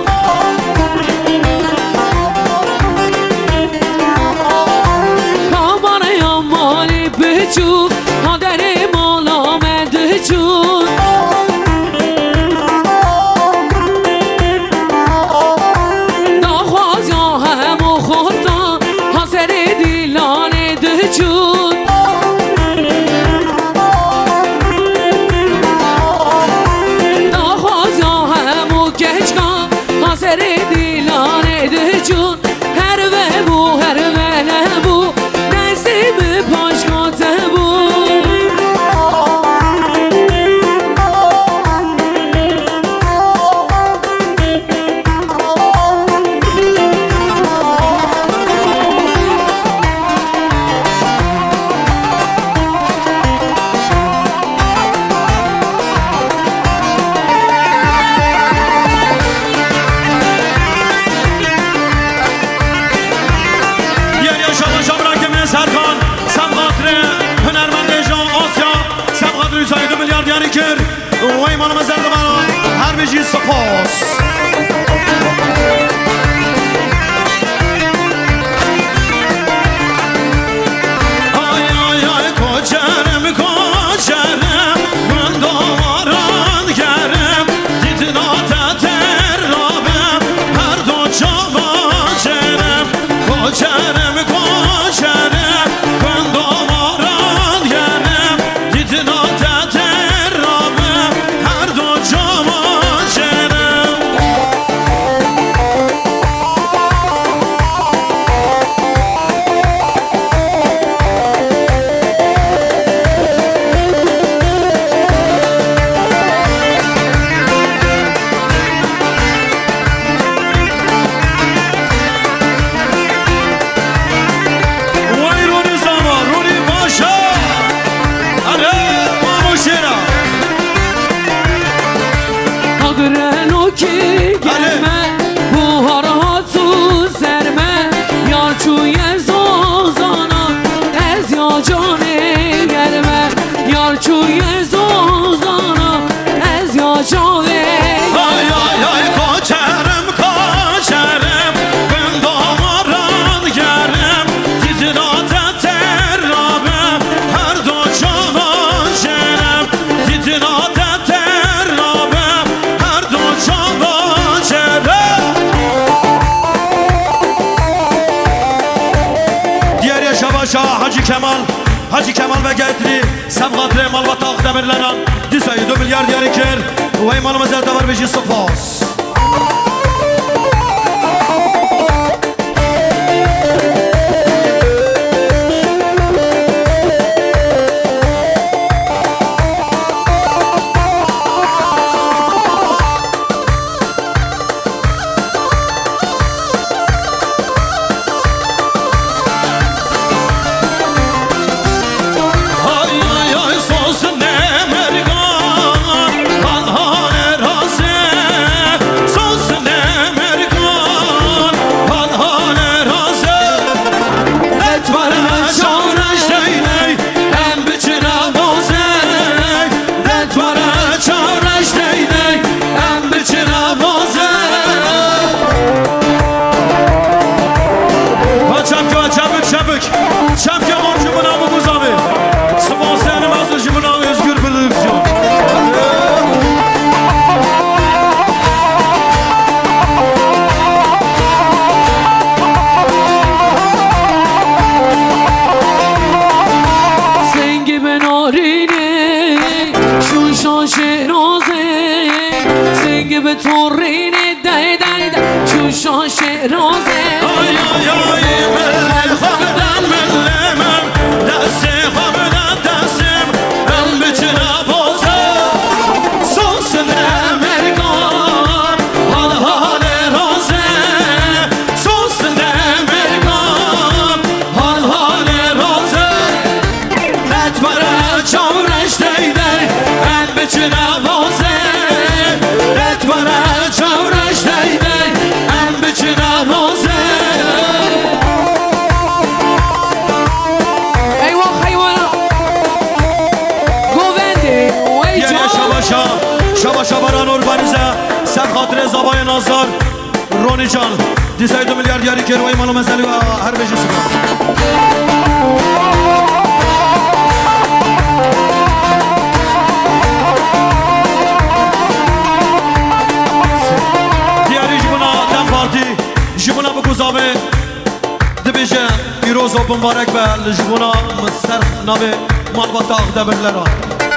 Kabaneya malê biçûk, kaderê mala me diçûk. Daxwaza hemû xorta, ha serê dîlanê diçûk. Daxwaza hemû keçka, ha serê dîlanê diçûk. Her vebû, her venebû, destê min paşka te bû. Diğer yaşanan şabrak Emin Serkan, Semxatirê hunermendê Jean Asya, Semxatirê Hüseyin du milyar diyarî kir. Wey mala me zerdibana, her bijî spas. Ay, ay, ay, koçerim, koçerim, min dawaran gerim, dîtina te ter rabim, her do çava çerim, koçerim, koçerim, min dawaran gerim, dîtina te ter rabim, her do çava çerim. Kemal, Hacî Kemal Vegetirî, Sevxatirê Malbata Axdemirleran, dîsa du milyar diyarî kir. Wey mal û mezer te ber bêjî spas. Çapke, çapik, çapik. Çapke, wan ji min a biguzavê. Spas, yani, ez ji min a Özgür Prodüksiyon. Sengî bi narînê, şûşa şêrazê. Sengî bi torînê, dey, dey, dey, şûşa şêrazê. Ay, ay, ay, milê xwe bide milê min, destê xwe bide destê min, em biçine bazê. Sos demergan, hal halê razê. Sos demergan, hal halê razê. Let were çaw reş dey dey, em biçine bazê. Let were çaw reş dey dey, em biçine bazê. Eyvah, eyvah. Govendê, wey Diğer can. Şabaşa, Şabaşa Baran organize, ser xatirê Zabayê Nazar. Ronî Can, dîsa du milyar diyarî kir, wey mal û mezel we her bêjî spas. Diyarî ji bona DEM Partî, ji bona biguzavê, dibêje, pîroz û bimbarek be li ji bona min ser navê Malbata Axdemirlera.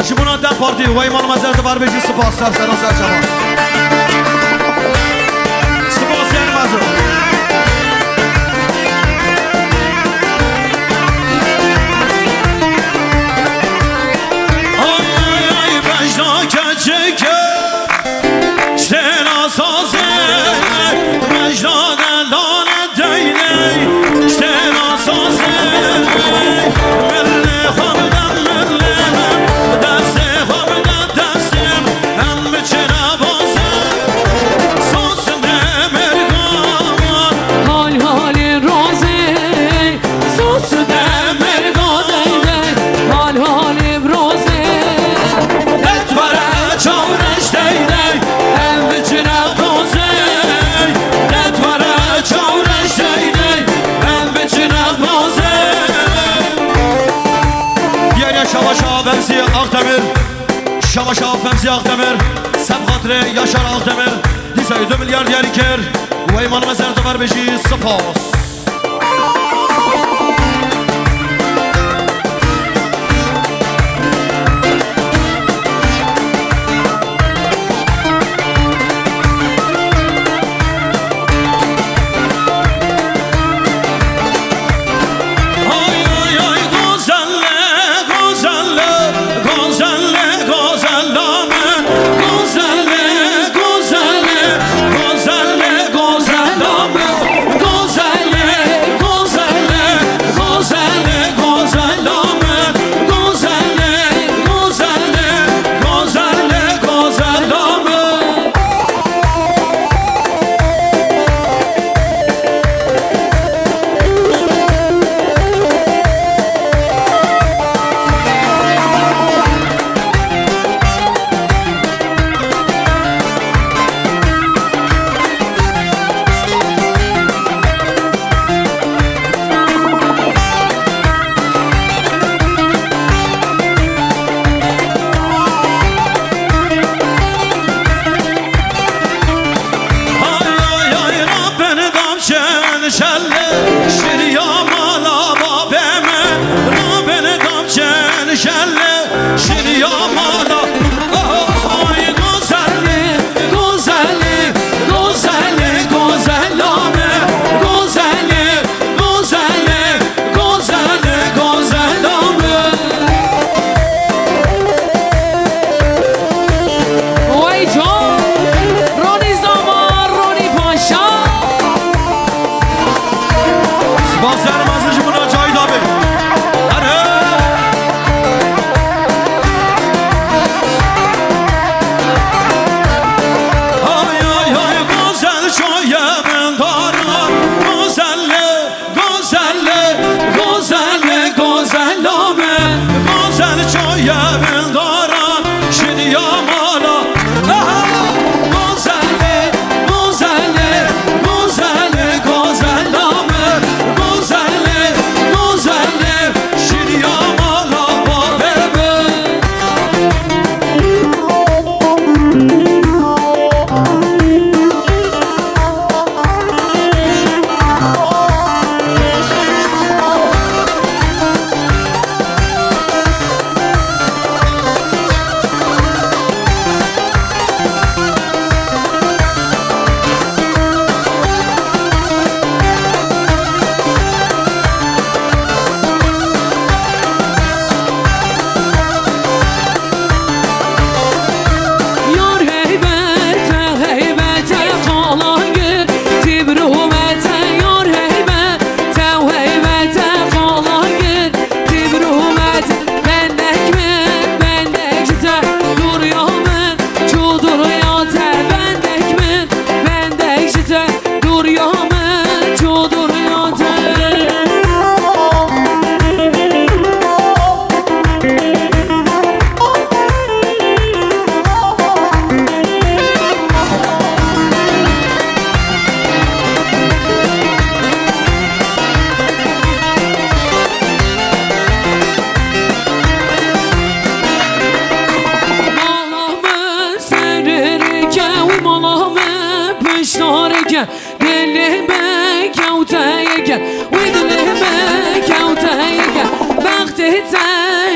Ji bona DEM Partî, wey mal mezer dibar bêjî spas ser sera ser çava. Spas yani mezer. Ay, ay, ay, bejna keçike, şêra sazê, bejna delane. Deyney, şêra sazê, milê xwe bide milê min, destê xwe bide destê min, em biçine bazê. Sos demergan, hal halê razê. Sos demergan, dey dey, hal halê razê. Let were çaw reş dey dey, em biçine bazê. Let were çaw reş dey dey, em biçine bazê. Diyarî Şabaşa Fevzi Akdemir, Şabaşa Fevzi Akdemir, ser xatirê Yaşar Akdemir, dîsa du milyar diyarî kir. Wey mal mezer dibar bêjî spas. Dilê me kewteyeke, wî dilê me kewteyeke. Bextê te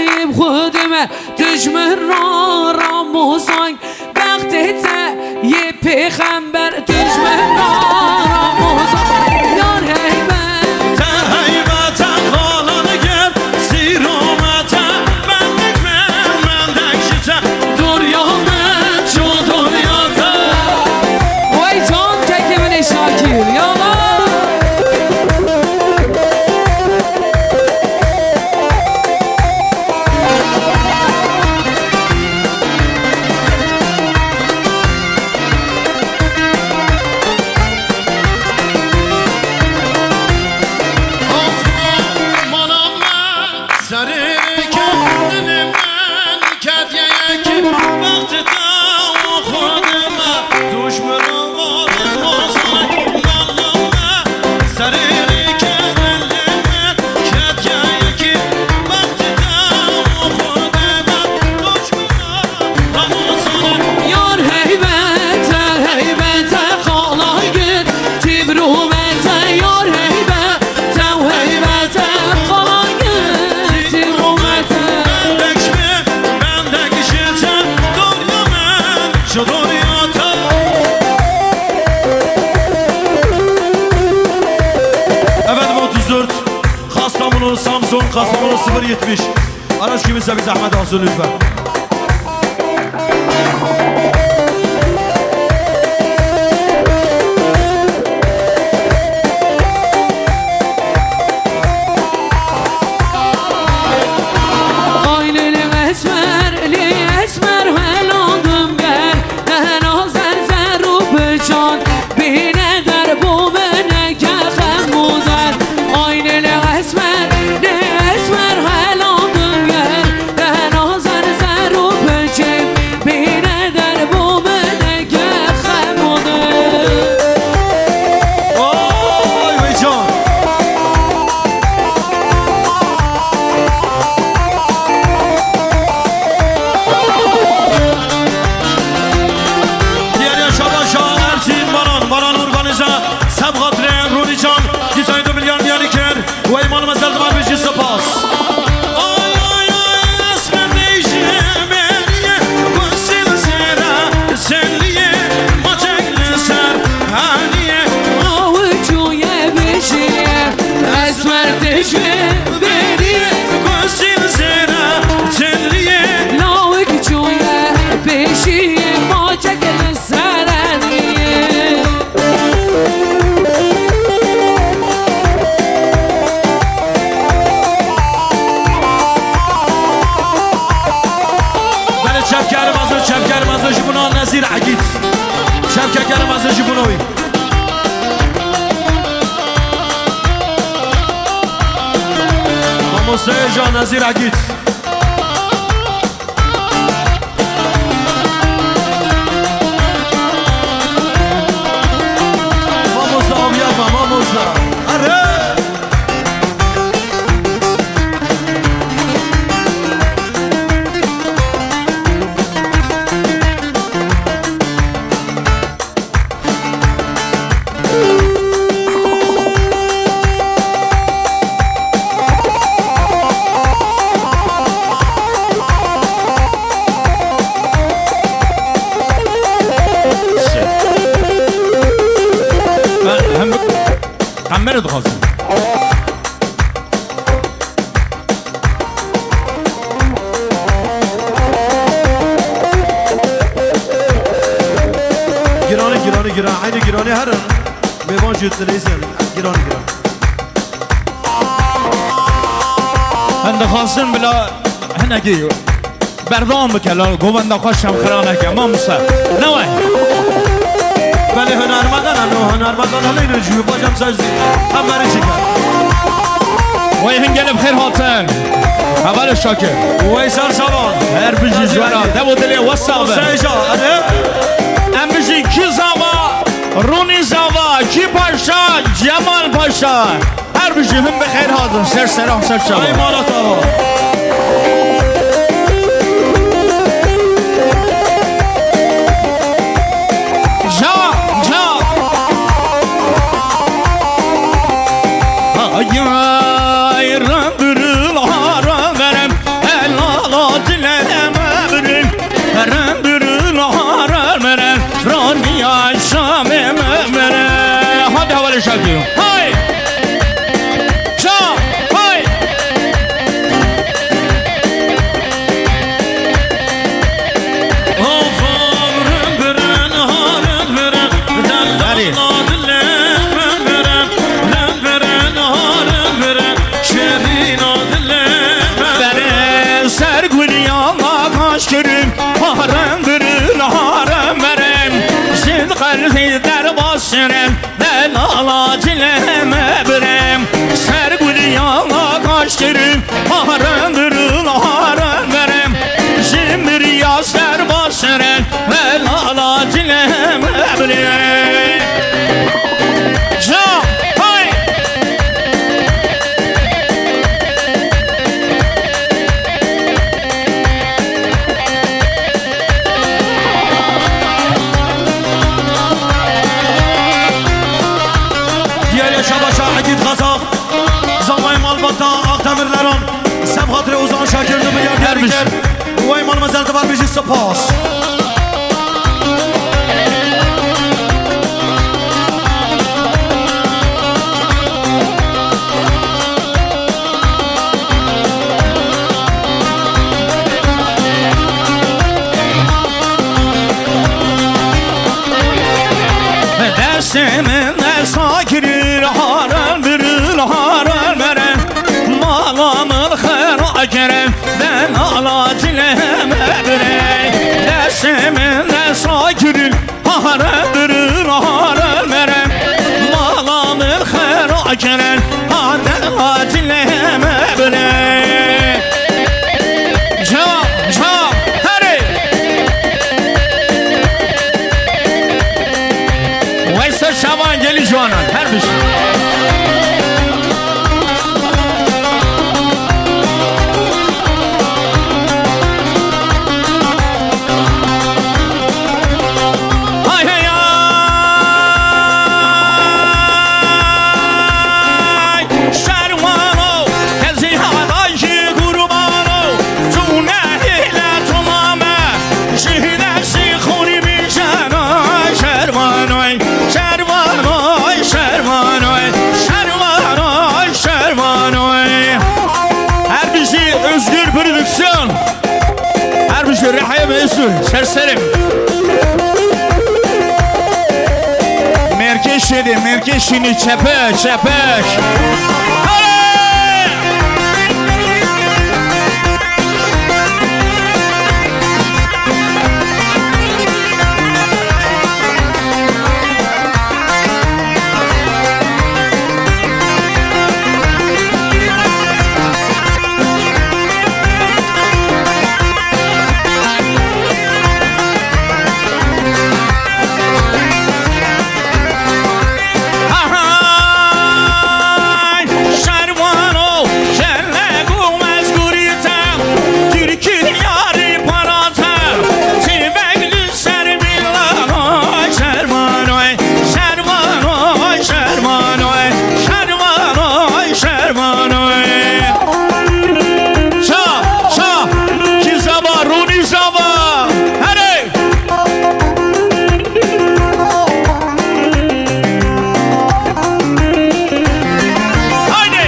yê bi xwe dime, dijmin ra Ramazan. Bextê te yê pêxember, dijmin ra Ramazan. Yar heybe. Te heybe, te xalan ger, sîrome te, mendek me, mendek ji te. Dorya me, ço dorya te. Vay can kekê min ê Şakir, yala. Serê kendine men kediyek, wextê te û xwe dime, duşmena Ramazan, mala me. Serê kendine men kediyek, wextê te û xwe dime, duşmena Ramazan. Yar heybete, heybete xala gir, tîbrûmete yar heybe. Tew heybete xala gir, tîbrûmete. Bendek ji min, bendek ji te, dorya min, ji dorya te. Evet, otuz dört. Kastamonu, Samsun, Kastamonu sıfır yetmiş. Araç kimin, bir zahmet alsın lütfen. Aynı esmer, li esmer helandım gel. Dehna zer zer û bican. Bîne der bo min neke xem û der. Aynê lê esmer, lê esmer helandim ger. Dehna zer zer û biçim. Bîne der bo min neke xem û der. Oy, vey can. Diğer yaşa başa Ersin Baran, Baran organize, Sebxatirê Rûnîcan, dîzayî du milyon diyarî kir, û Eyman Mezel divan bijî spas. Ay, ay, ay, esmer dêjî beriye, gusil zêra, senliye, macek li ser, haniye. Awiçûye bijî, esmer dêjî beriye, gusil zêra, senliye. Lawik çûye bijî, macek li Sereniye. Belê çepkerim ez, çepkerim ez ji bona Nezîr Egîd. Çepkekerim ez ji bona wî. Mamosteyê ja Nezîr Egîd. Mamosta aviya me, mamosta. Erê! Em, em, em me re dixwazin. Giranî, giranî, giran. Eynî giranî herin. Mêvan jî dileyîzin. Giranî, giran. Em dixwazin bila hinekî berdewam bike, la govenda xwe şemxira neke. Mamoste. Ne we? Belê hunermendan em, o hunermendan hene, yine jû bacam sezdi. Em merî çike. Wey hin gelê bi xêr hatin. Hevalê Şakir. Wey ser savan. Her bijî ji we re. Dev û dilê we sax be. Seyca, hadi. Em bijî kî zava, Rûnî zava, kî paşa, Cemal Paşa. Her bijî hin bi xêr hatin. Ser seran, ser çava. Ey mala tava. Ca, ca. Şakir. Hay! Şa! Hay! Hadi. Bere ser gul yana kaş kirin, harem birin, harem berem. Zil kalbi derbas süren, delala dileme birem. Ser gul yana kaş kirin, harem birin, harem berem. Jimir ya ser basren, delala dileme birem. Ja, hay! Diğer yaşa başa Edit Kazak. Zavay malbata Akdemirleran. Sem hatırı Ozan Şakir de bir yer Gelmiş. Kir. Vay mal mezel de var bir spas. Destê min desta kirî, haran birî, haran bere. Mala min xera kere, delala dileme bire. Destê min desta kirî, haran birî, haran bere. Mala min xera kere, delala dileme bire. Cevap, cevap, herê. Weysa Şaban gelî ciwanan, her biş. Hay hey ay. Şerwano, ez yadayî qurbano, tu nehêle tu mame, ji destê xorî bijana. Şerwanoy, şerwanoy, şerwanoy, şerwanoy, şerwanoy. Her bijî Özgür Prodüksiyon. Her bijî Rehayê Mesûd, ser serê. Mêrkê şêdê, mêrkê şînî, çepek, çepek. Hale! Ahay, şerwano, şerlek û mezgûrî te, Tirkî diyarî para te, tîvek li ser mîlano, şerwano, şerwano, şerwano, şerwano, şerwano. Şa, şa, kî zava, rûnî zava, herê. Haydi.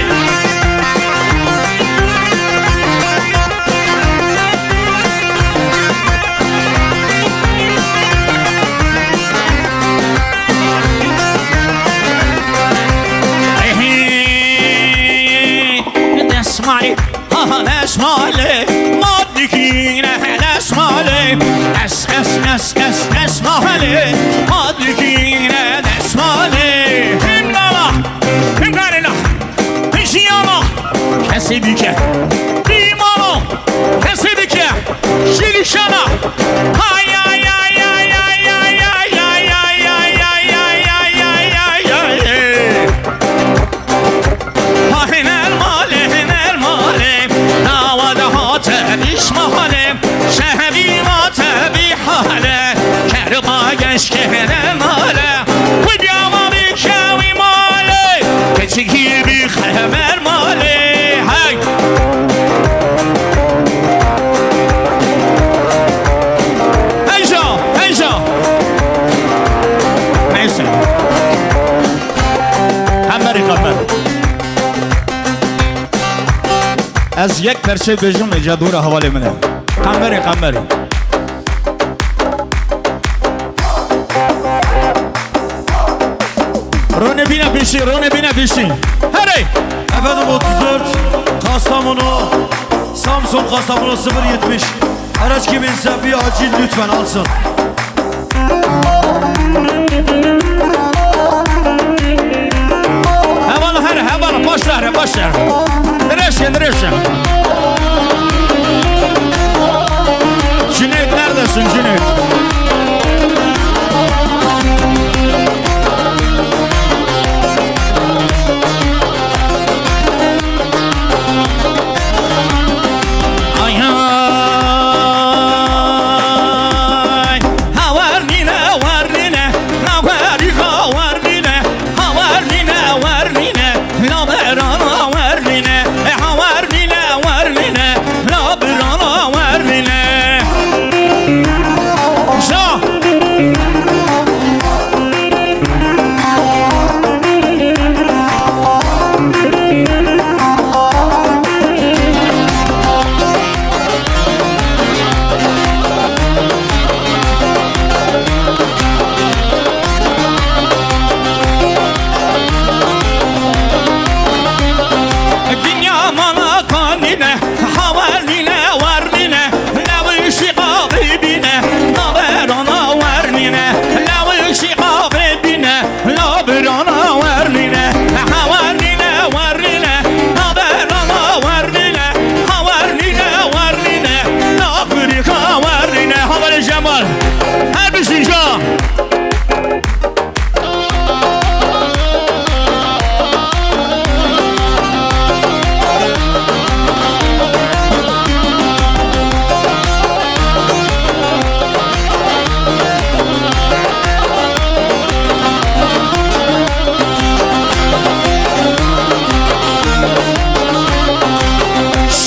Ehe, destmalê, ha, destmalê, ma dikîne destmalê. Es, es, es, es, destmalê, ma dikîne destmalê. Him nala, him garê la, him jiyana, kesê dike. Dîmano, kesê dike. Jilîşana. Hay, ay, ay, ay. Hay nel malê, nel malê, dawa de hate dîşmalê, şehevî mate bî hale, kerba geşkê Ez yek perçe bêjim, îca dûra hevalê min e. Qemerê, qemerê. Ronê bîne pêşî, ronê bîne pêşî. Herê! Efendim, otuz dört, Kastamonu, Samsun Kastamonu sıfır yetmiş. Araç kimin sahibi acil lütfen alsın. Hevala here, hevala, başla here, başla here. Dirêj e, dirêj e. Cüneyt, neredesin Cüneyt? Ay, ay, ha wernîne, wernîne, na werî ha wernîne, ha wernîne, wernîne, na berana wernîne, e ha wernîne, wernîne, na berana wernîne. Şa! Dinya mala kanîne, ha wernîne, wernîne, lewişî qavê bîne, naberana wernîne, lewişî qavê bîne. Labirana wernîne, ha wernîne, wernîne, naberana wernîne, ha wernîne, wernîne, nafirîka wernîne. Haberê Cemal, her bijî ca.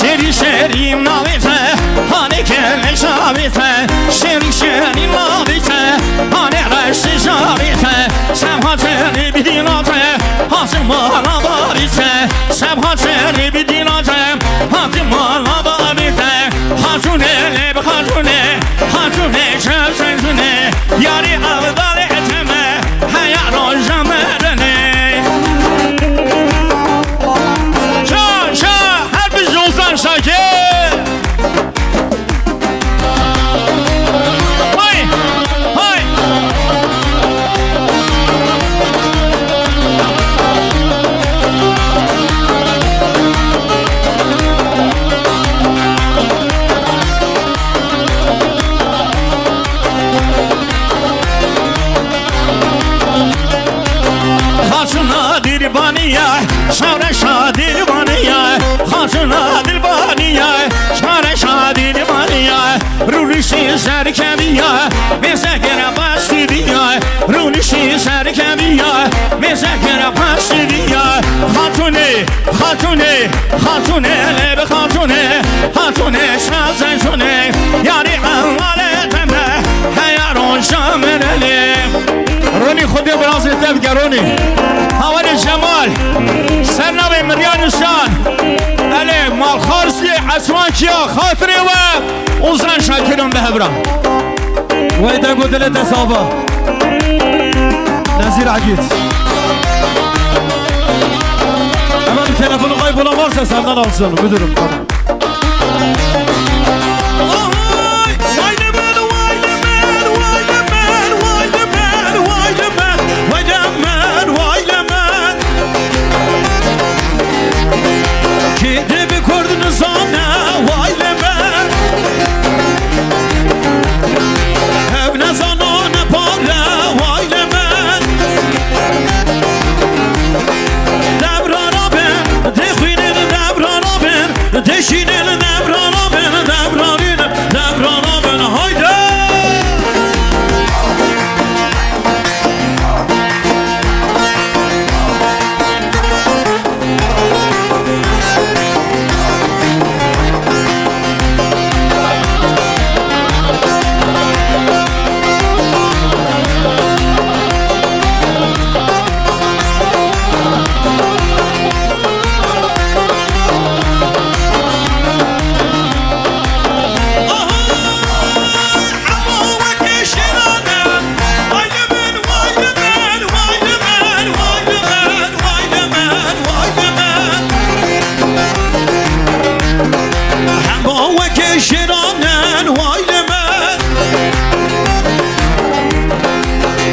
Şêrî şêrî navê te, hanê gelek çavê te. Şêrî şêrî navê te, hanê reştê çavê te. Sebha tenê bi dîna te, hatim mala barî te. Sebha tenê bi dîna te, hatim mala barî te. Xatûnê lê bi xatûnê, xatûnê çev zencûnê, yarî ev dalê te me, heya roja me denê. Ça, ça, her bijî Ozan Şakir. Hay, hay. Xatûna Dilbaniye, şareşa Dilbaniye, xatûna Dilbaniye, şareşa Dilbaniye. Rûniştî serkevî ya, mêze gere pastî ya. Rûniştî serkevî ya, mêze gere pastî ya. Xatûnê, xatûnê, xatûnê, lê bi xatûnê, xatûnê, şazencûnê. Yarî emalê te me, heya roja me lê. Ronî, Xwedê birazê te bike, Ronî. Hawerê Cemal, ser navê Miryar Nişan. Elê, Malxarsiyê, Esmankiya, xatirê we. Ozan Şakir'in bi hevra. Vay, deng û dilê te sava. Nezîr Egîd. Hemen bir telefonu kaybolan varsa senden alsın müdürüm. Tamam. Vay, vay de men, vay de men, vay de men, vay de men, vay de men, vay de men, vay de men, vay de men. Kê dê bi kurd nizane, way li me. Ev nezano ne pare, way li me. Devrana bin, dê xwînin devrana bin, dê şînin devrana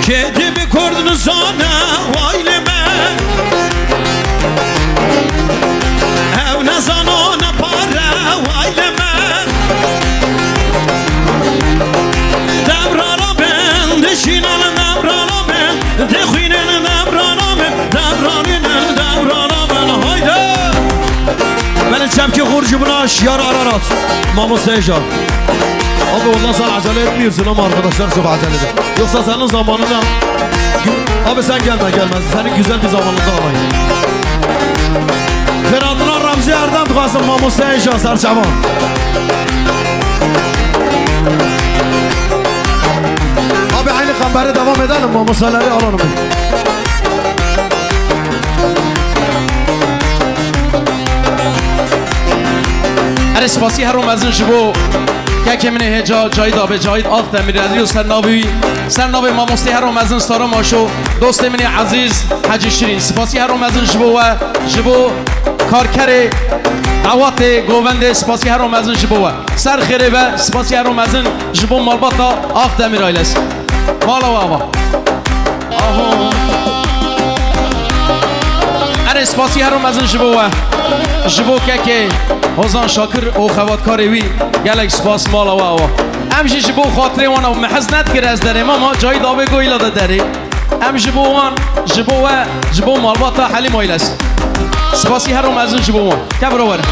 Kê dî bi kurd nizane, way li me. Ew nezano ne pare, way li me. Devrana bin, dişînin devrana bin, dixwînin devrana bin, devranînin devrana bin. Haydi! Benim çepki xurcumuna şiyar ararat. Mamu Seyşar. Abi ondan sonra acele etmiyorsun ama arkadaşlar çok acele ediyor. Yoksa senin zamanına... Abi sen gelme, gelme. Senin güzel bir zamanında alayım. Ferhat'ına Ramzi Erdem kalsın, Mamu Seyşa, Serçavan. Abi aynı kambere devam edelim, Mamu Seleri alalım. Erê spasî hero mezin ji bo kekê min ê hêja Cahîd Abê, Cahîd Akdemîr, ez ser navê wî, ser navê mamostê hero mezin Sara Maşo, dostê min ê ezîz Hecî Şirîn. Spasî hero mezin ji bo we, ji bo karkerê dawatê govendê, spasî hero mezin ji bo we. Ser xêrê ve, spasî hero mezin ji bo malbata Akdemîr ailesi. Mala we ava. Aho. Erê spasî hero mezin ji bo we. Ji bo kekê Hozan Şakir û xebatkarê wî gelek spas, mala we ava. Em jî ji bo xatirê wan, me hez nedikir ez derêm ama Cahîd Abê goyla de derê. Em ji bo wan, ji bo we, ji bo malbata Helîm Ayles. Spasî hero mezin ji bo wan. Kevro were.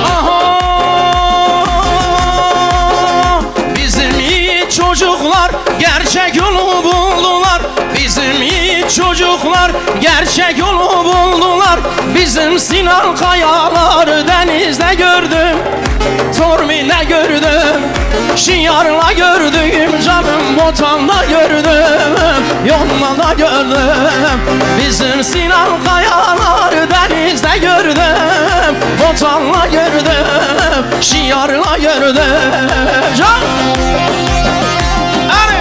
Aha! Bizim yiğit çocuklar gerçek yolu buldular. Bizim yiğit çocuklar gerçek yolu buldular. Bizim Sinan Kayalar denizde gördüm, Torminde gördüm, Şiyar'la gördüm, canım Botan'da gördüm, yolda da gördüm. Bizim Sinan Kayalar denizde gördüm, Botan'la gördüm, Şiyar'la gördüm. Can! Hadi!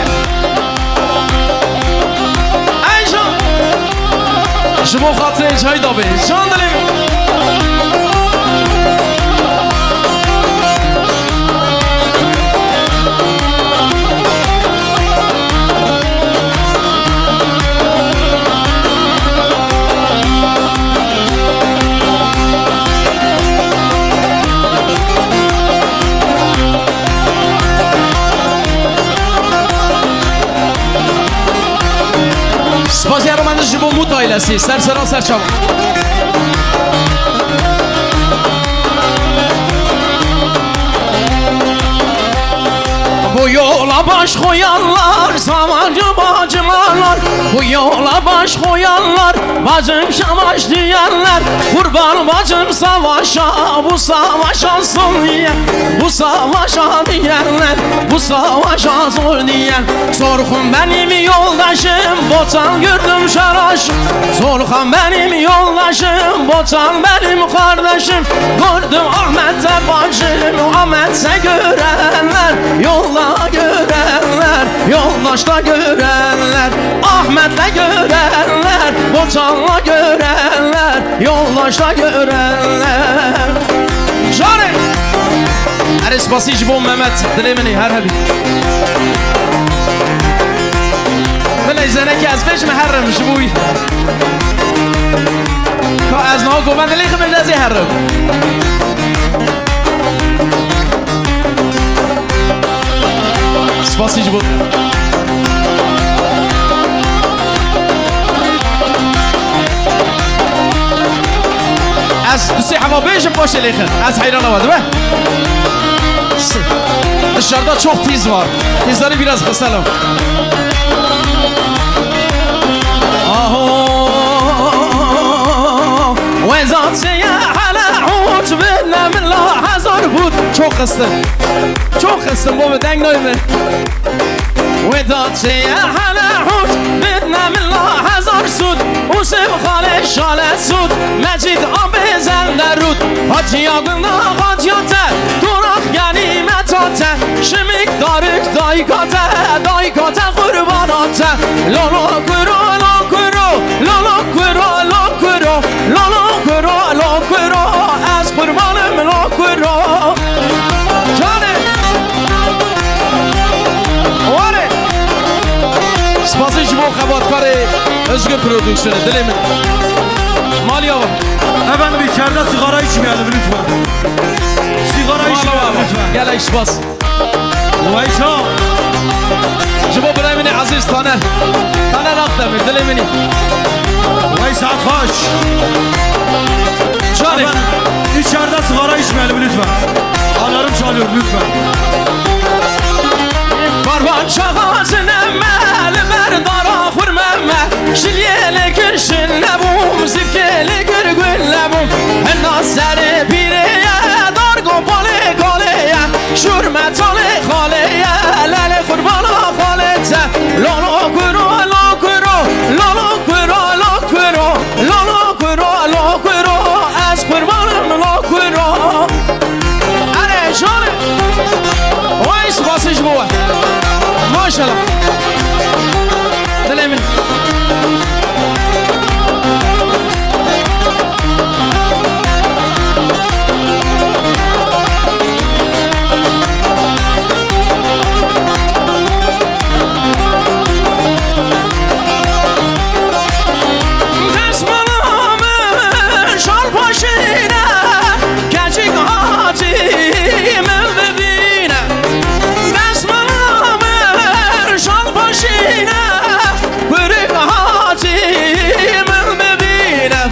Ey can! Ji bo xatirê Cahîd Abê, can dilê min. Spasiya romaniz ji bo Mut ailesî, ser seran ser çavan. Bu yola baş koyanlar, savaşçı bacılarlar. Bu yola baş koyanlar, bacım savaş diyenler. Kurban bacım savaşa, bu savaşa son diye. Bu savaşa diyenler, bu savaşa zor diyen. Sorgun benim yoldaşım, Botan gördüm şaraş. Sorgun benim yoldaşım, Botan benim kardeşim. Gördüm Ahmet'te bacım, Ahmet'te görenler. Yolda görenler, yoldaşta görenler. Ahmet'te görenler, Botan'la görenler. Yoldaşta görenler. Canım. Erê spasî ji bo Mehmet, dilê min ê, her hebî. Bilê zenekî ez bêjim herim ji bo wî. Ka ez niha govend lê xim ez ê herim. Spasî ji bo. Ez du sê heva bêjim, paşê lêxin. Ez heyrana we dibe. Dışarıda çok tiz var. Tizleri biraz kısalım. Aho, wezat seye hele hut, bidne min la hezar hut. Çok kıstım. Çok kıstım, bu bir deng noyum. Vedat seye hele hut, bidne min la hezar sut. Usif xale şale sut, Mecid abê zende rut. Hatiya gunda hatiya te, turak genîmeta te. Şimik darik daykate, daykate qurbanate. Lolo kuro, lo kuro, lolo kuro, lo kuro, lolo kuro, lo kuro. Ez qurbanım lo kuro. Can Özgür Prodüksiyonu, dilê min. Maliyava. Efendim, içeride sigara içmeyelim lütfen. Sigara içmeyelim lütfen. Gel, spas. Vay çav. Ji bo birayê min ê ezîz Taner. Taner Akdemir, dilê min î. Vay saat xweş. Canê. Efendim, içeride sigara içmeyelim lütfen. Alarm çalıyor lütfen. Barban çaxazine me li ber dara xurme me. Şiliyê lê kirşin nebûm, zivkê lê girgul nebûm. Hena serê pîrê ye, dar gopalê kalê ye. Şûr me çalê xalê ye, lelê qurbana xalê te. Lolo kuro, lo kuro, lolo kuro, lo kuro, lolo kuro, lo kuro, ez qurbanim lo kuro. Erê, şole. Oy, spasî ji bo we. Maşallah. Dilê min. Destmala min şal paşîne, keçik hatî min bibîne. Destmala min şal paşîne, kurik hatî min bibîne.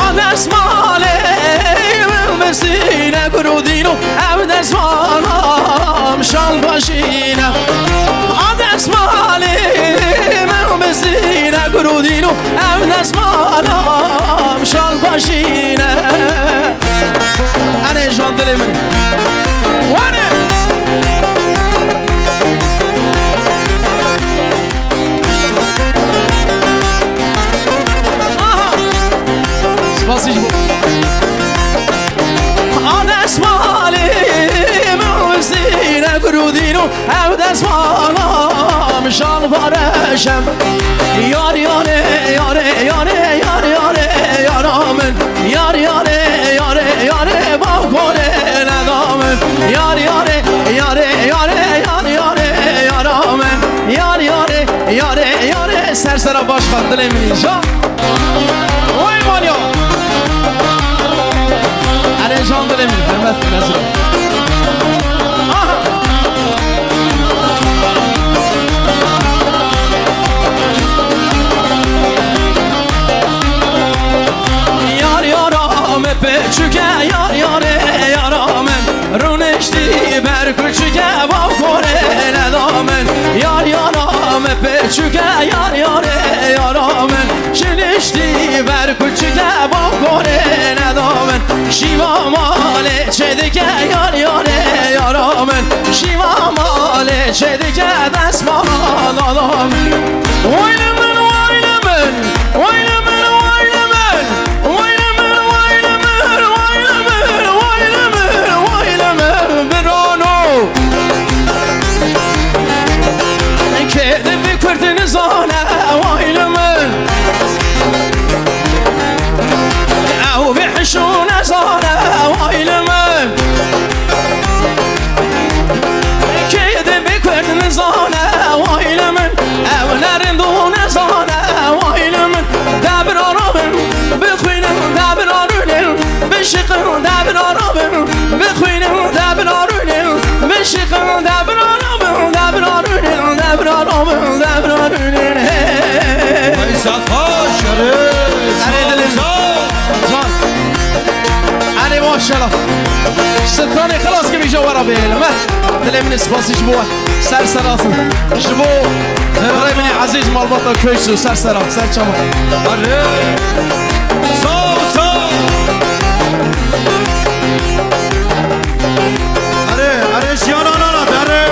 A destmalê min bi sîne, gurûdîno ev destmalam şal paşîne. A destmalê min bi sîne, gurûdîno ev destmalam şal paşîne. Erê jan dilê min. Were! Aha! Spasî ji bo. A destmalê min bi sîne, gurûdîno ev destmalam şal paşîne. Yar yarê, yarê, yarê, yar yarê, yara min. Yar yarê, yarê, yarê, bakorê neda min. Yar yarê, yarê, yarê, yar yarê, yara min. Yar yarê, yarê, yarê, ser sera baş xwe dilê min îja. Oy malya. Erê jan dilê min, hürmet, nezir. Aha. Yar yara me peçuke, yar yare yara min. Rûniştî ber kuçuke, bakorê neda min. Yar yara me peçuke, yar yare yara min. Çiniştî ber kuçuke, bakorê neda min. Şîva malê çêdike, yar yarê yara min. Şîva malê çêdike, destmala min. Wayli min, wayli min, wayli min, wayli min. Wayli min, wayli min, wayli min, wayli min, wayli min, birano. Kê di vî kurdin zane, wayli min. Ew vî hişû nezane, wayli min. Kê di vî kurdin zane, wayli min. Ew ne rind û nezane, wayli min. Debra rabin, bixwînin, debra rûnin, bişiqin, debra rabin, bixwînin, debra rûnin, bişiqin, debra rabin, debra rûnin, debra rabin, debra rûnin, hey. Ay, sat xweş, erê. Erê, dilê min. Sağ ol. Can. Erê, maşallah. Stranê xilas kir, îja we re bihêlim, he. Dilê min ê spasî ji bo we. Ser sera. Ji bo birayê min ê ezîz malbata Köysu, ser sera, ser çava. Erê. Sağ ol, sağ ol. Erê, erê, jiyana nana, erê.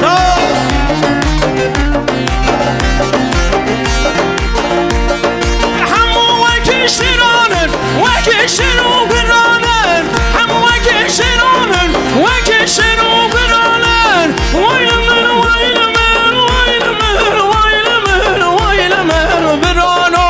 Sağ ol. Hemû wekî şîran in, wekî şîr û guran in. Hemû wekî şîran in, wekî şîr û guran in. Wayli min, wayli min, wayli min, wayli min, wayli min, birano.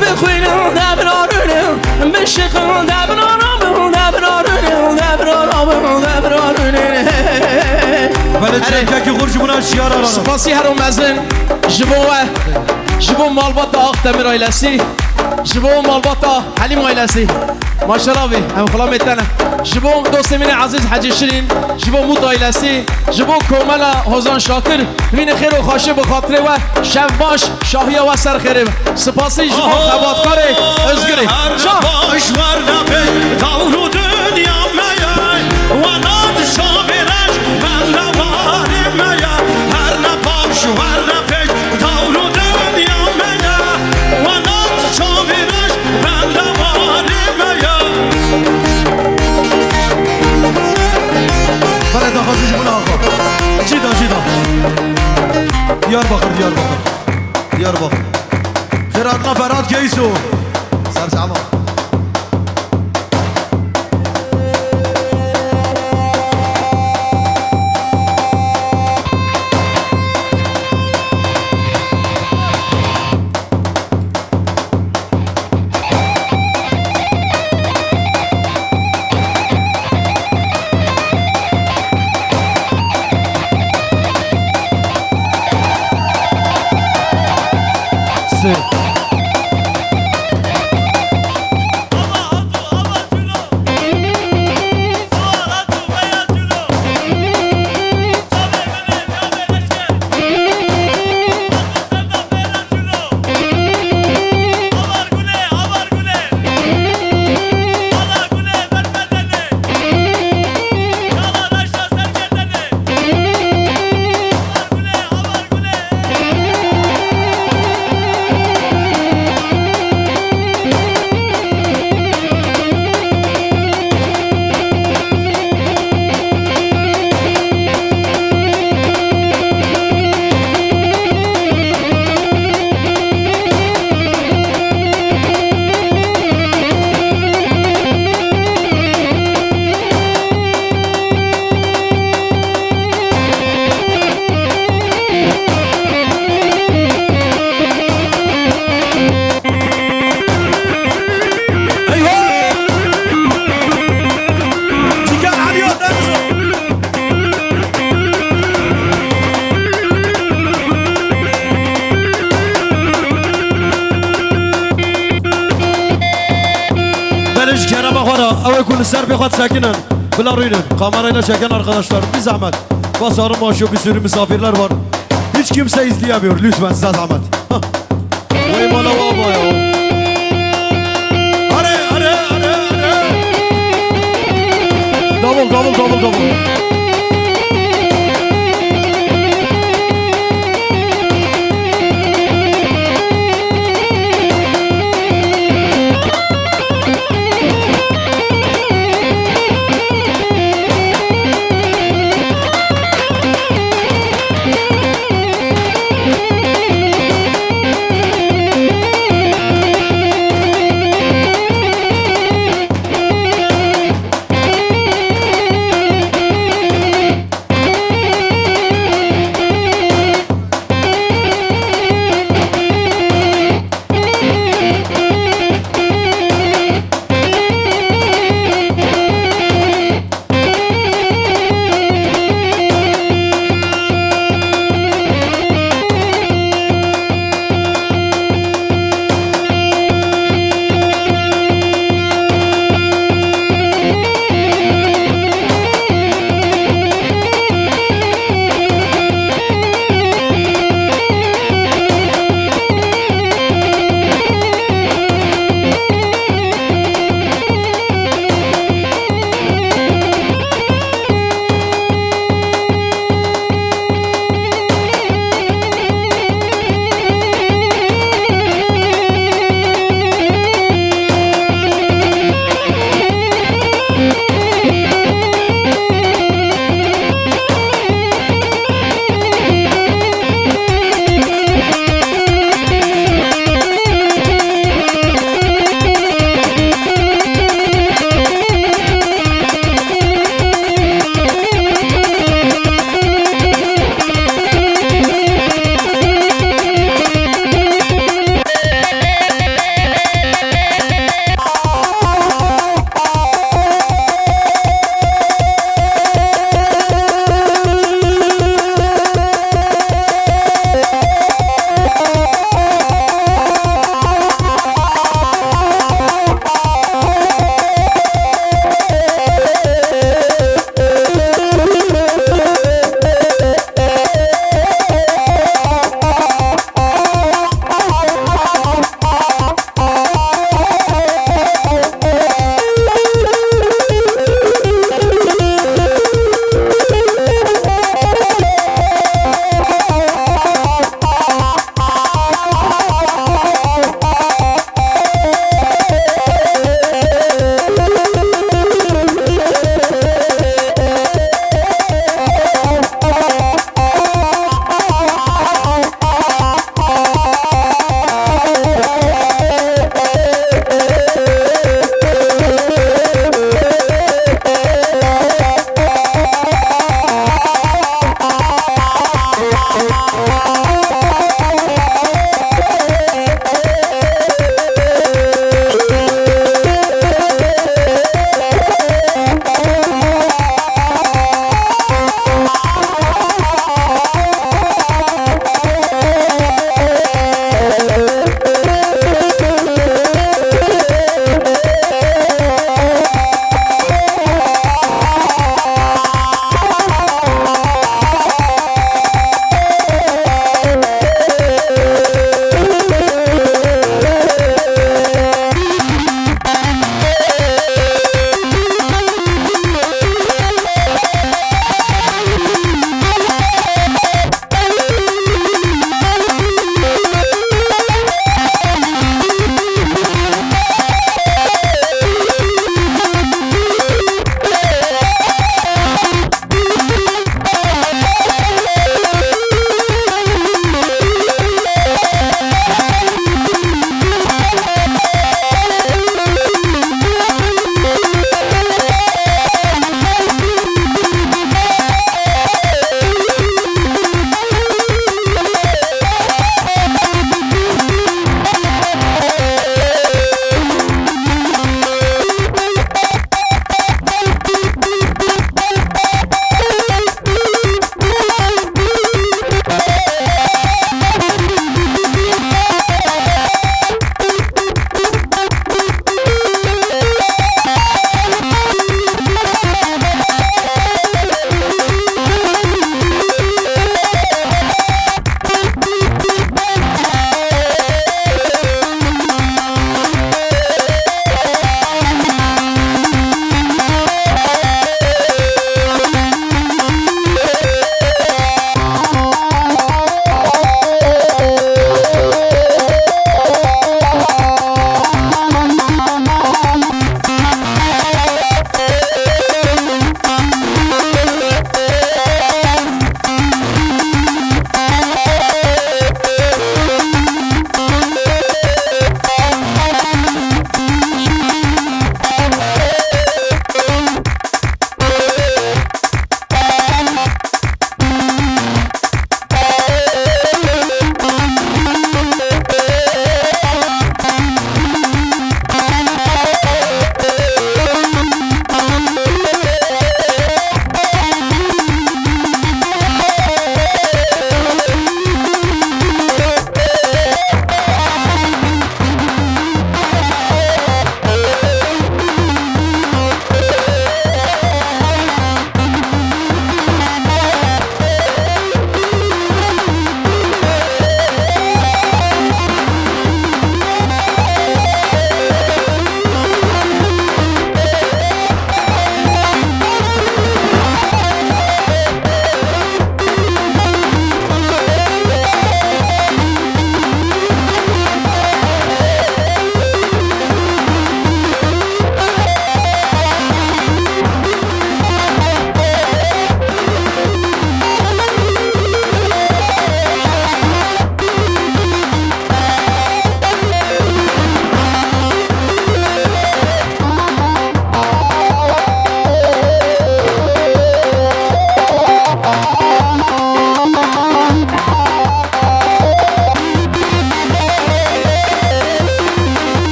Bixwînin debrarûnin, bişixin debrarûnin, debrarûnin, debrarûnin, debrarûnin. Belê Erê. Çekekî xur ji bona şiyar ara. Spasî hero mezin ji bo we, ji bo malbata Akdemir ailesî, ji bo malbata Helîm ailesî. Maşallah bî, em xulamê te ne. Ji bo dostê min ê ezîz Hecî Şirîn, ji bo Mût ailesî, ji bo komela Hozan Şakir, vînê xêr û xweşê bi xatirê we, şev baş, şahiya we ser xêrê be. Spasî ji bo xebatkarê Özgürê. Her Can. Baş werne pê dawr û dinya me ye, welat şavê reş bende warê me ye. Her ne baş werne pê dawr û dinya me ye, welat çavê reş bende warê me ye. Belê daxwazî ji min axa. Cîda, cîda. Diyarbakir, Diyarbakir. Diyarbakir. Xêr hatina Ferhat Geyso. Serçava. Belê ji kerema xwe re, ew ê ku li ser pê xwe disekinin, bila rûnin. Kamerayla çeken arkadaşlar, bir zahmet. Basarım aşağı, bir sürü misafirler var. Hiç kimse izleyemiyor, lütfen, size zahmet. Hah. Vay bana baba ya. Are, are, are, are. Davul, davul, davul, davul.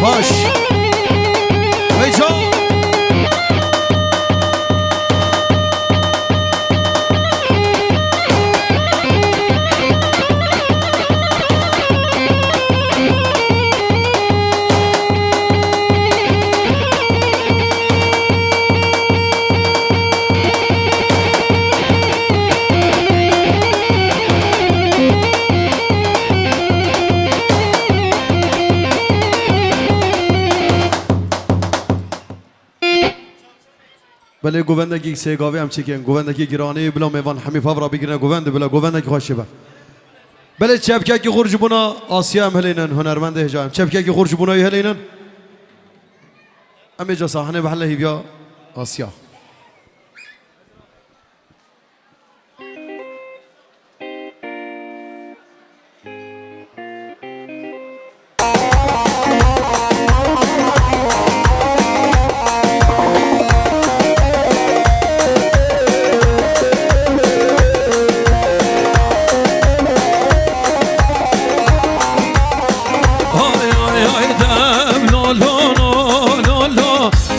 Baş. Heyecan. Belê govendekî sêgavê em çêkin. Govendekî giranî bila mêvan hemî fav ra bigirine govend bila govendekî xweşê be. Belê çepkekî xurt ji bona Asya em hilênin, hunermendê hêja em. Çepkekî xurt ji bona wî hilênin. Em ê ca sahnê bihele hîviya Asya. Ay, ay, ay, dem, lo, lo, lo, lo, lo,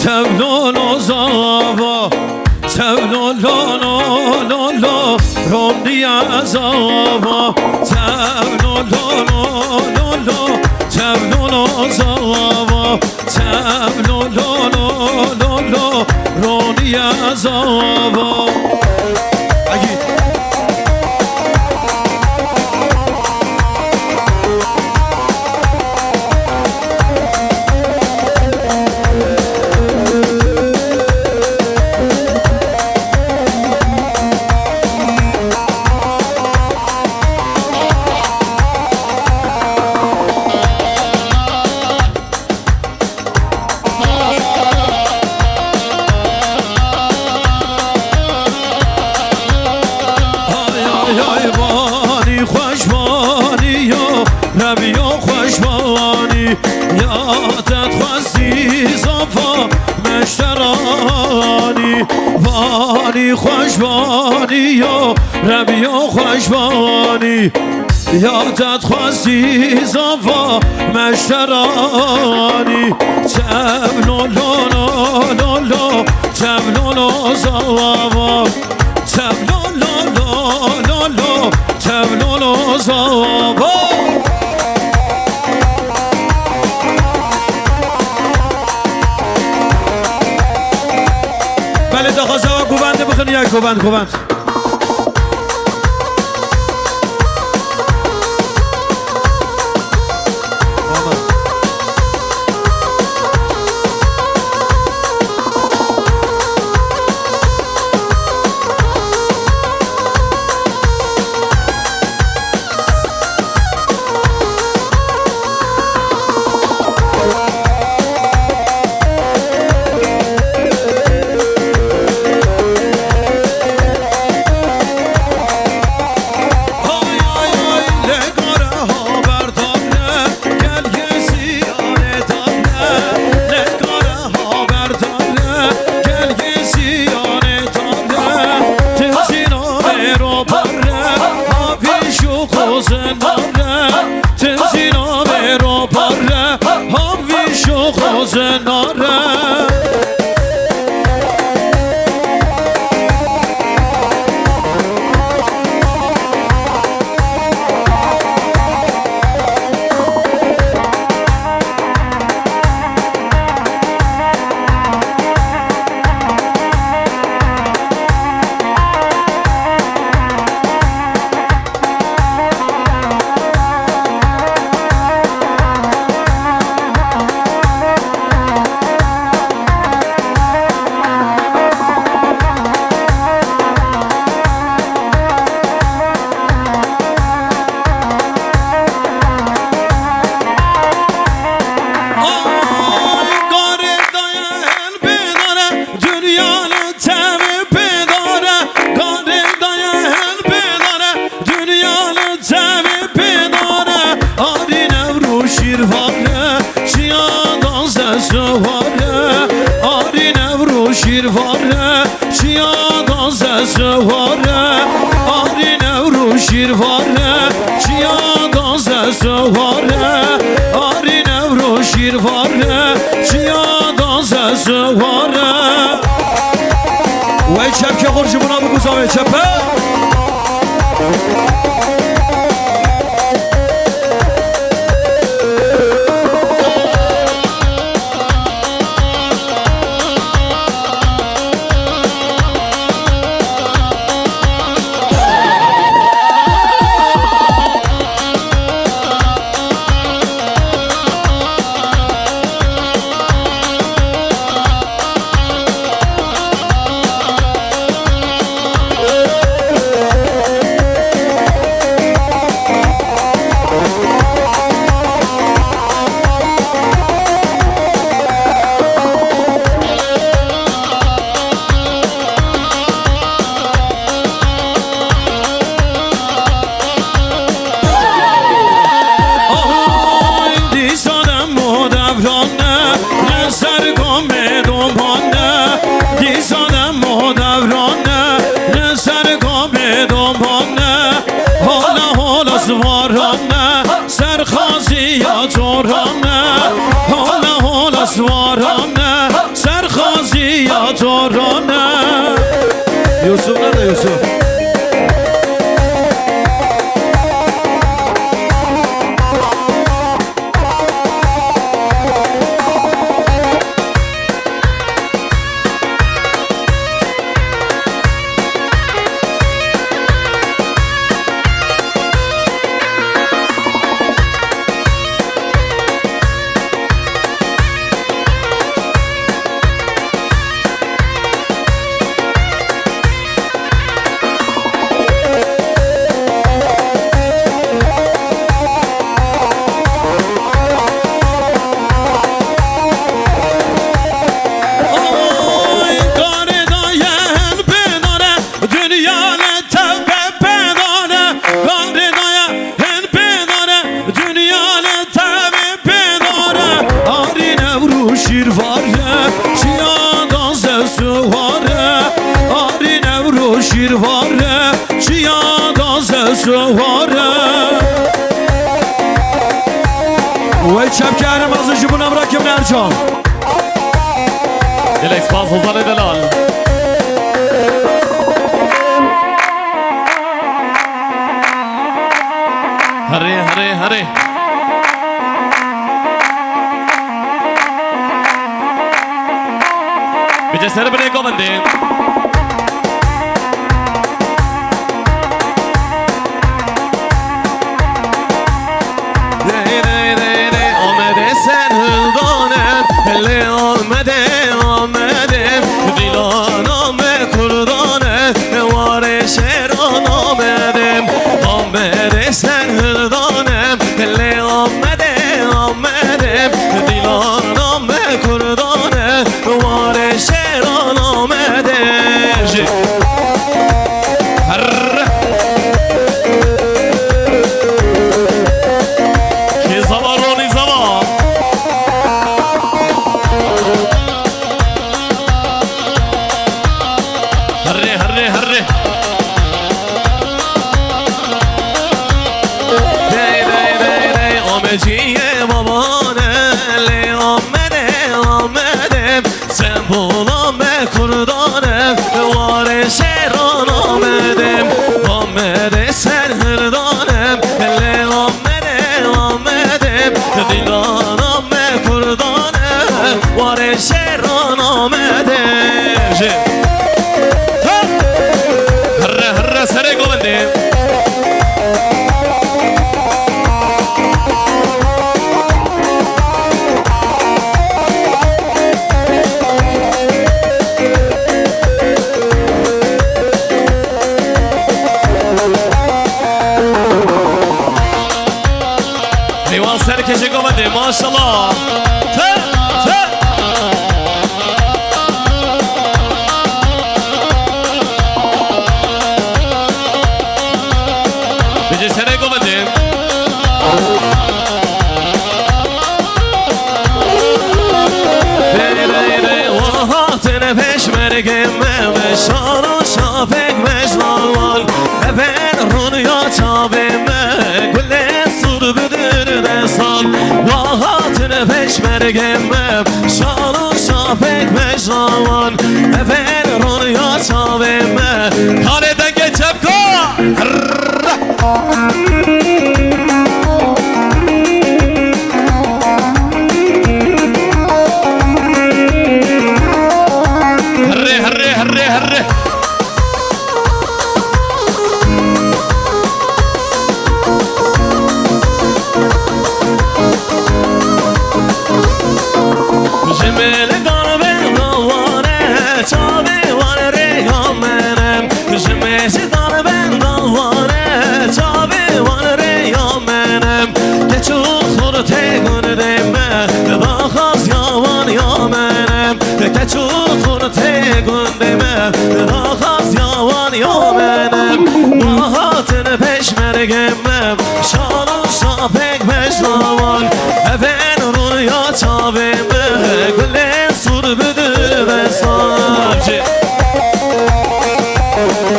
dem, lo, lo, zava. Tevlolo, lo, lo, lo, rondiya zava. Tevlolo, lo, lo, lo, lo, tevlolo zava. Tevlolo, lo, lo, lo, rondiya zava. Agî. Ay, ay, ay, vanî xweş vanî yo, Rebiyo xweş vanî, ya te dixwestî zafa meşteranî. Vanî xweş vanî yo, Rebiyo xweş vanî, ya te dixwestî zafa meşteranî. Tevlo lo lo lo lo, tevlo lo zava. Tevlo lo lo lo lo, tevlo lo zava. Belê daxwaza we govend bixin ya govend, govend. Ay, ay, ay, lê gare ha berdane, gel gesiyanê dane, lê gare ha berdane, gel gesiyanê dane. Tizîna vêro bare, ha vîş û xozin nare. Tizîna vêro bare, ha vîş û xozin nare. Ay, garê dayên pêdare, dinya li tevî pêdare, garê dayên pêdare, dinya li tevî pêdare. Arî Newroz şîrvare, çiya danze suware. Arî Newroz şîrvare, çiya danze suware. Arî Newroz şîrvare, çiya danze suware. Arî Newroz Şîrvare, çiya da zezware. Wey çepkê xwe ji bona biguzavê çepe. Ahay, dîsa dem û devran ne, li ser komê doman ne. Dîsa dem û devran ne, li ser komê doman ne. Hola hola zivaran ne, ser xaziya coran ne. Hola hola zivaran ne, ser xaziya coran ne. Yusuf nerede Yusuf? Oy, karê daye hin pêdare, dinya li tevbe pêdare. Karê daye hin pêdare, dinya li tevbe pêdare. Arî Newroz şîrvare, çiya da zezware. Arî Newroz şîrvare, çiya da zezware. Wey çepkê herê mezin ji bo Nemra Kimne Ercan. Gelek spas Hozanê delal. Herê, herê, herê. Bêje ser binê govendê. Dey, dey, dey, dey, Amedê ser hildan e, lê Amedê, Amedê, dîlana me kurdan e, warê şêran Amedê. Amedê ser hildan e, lê Amedê, Amedê, dîlana me kurdan e, warê şêran Amedê. Jê. Herre. Kê zava ronî zava. Herre, herre, herre. Dey, dey, dey, dey, Amedê ciyê baban e, lê Amedê, Amedê, sembola me kurdan e, warê şêran Amedê. Amedê ser hildan e, lê Amedê, Amedê, dîlana me kurdan e, warê şêran Amedê. Jê. Ha! Herre, herre, serê govendê. Heywan serkêşê govendê, maşallah. Te, te. Bêje serê govendê. Dey, dey, dey, wa hatine pêşmergê me, me şar û şafek me ji lal wal. Ev e rûniya çavê me, gulê sûr bi dûr de sal. Wa hatine pêş Pêşmergê me, şal û şapek bejnawan, ev ên rûniya çavê me. Kalê dengê çepka. Herre, herre, herre, herre. Ji mêlikan benda wane, çavê wan rêya min e. Ji mêlikan benda wane, çavê wan rêya min e. Keç û xurtê gundê me, daxwaziya wan ya min e. Keç û xurtê gundê me, daxwaziya wan ya min e. Wa hatin pêşmergê me, şal û şapek bejnawan, ev ên rûniya çavê me, gulê sûr bi dibestan.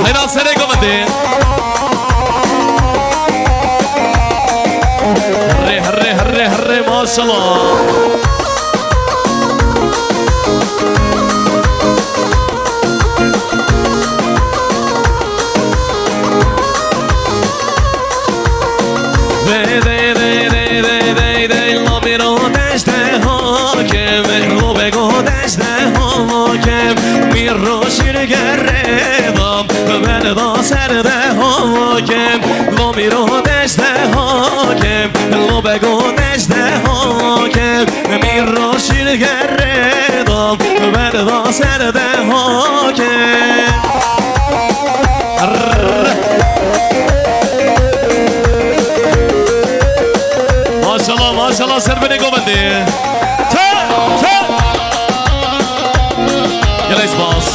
Heyran serê govendê. Herre, herre, herre, herre, maşallah. Dey, dey, dey, dey, dey, dey, dey, la mîro deşte hakim, lo bego deşte hakim, mîro şîr gerê da, berda ser de hakim, lo mîro deşte hakim, lo bego deşte hakim, mîro şîr gerê da, berda ser de hakim. Maşallah, maşallah, ser binê govendê. Te, te. Gelek spas.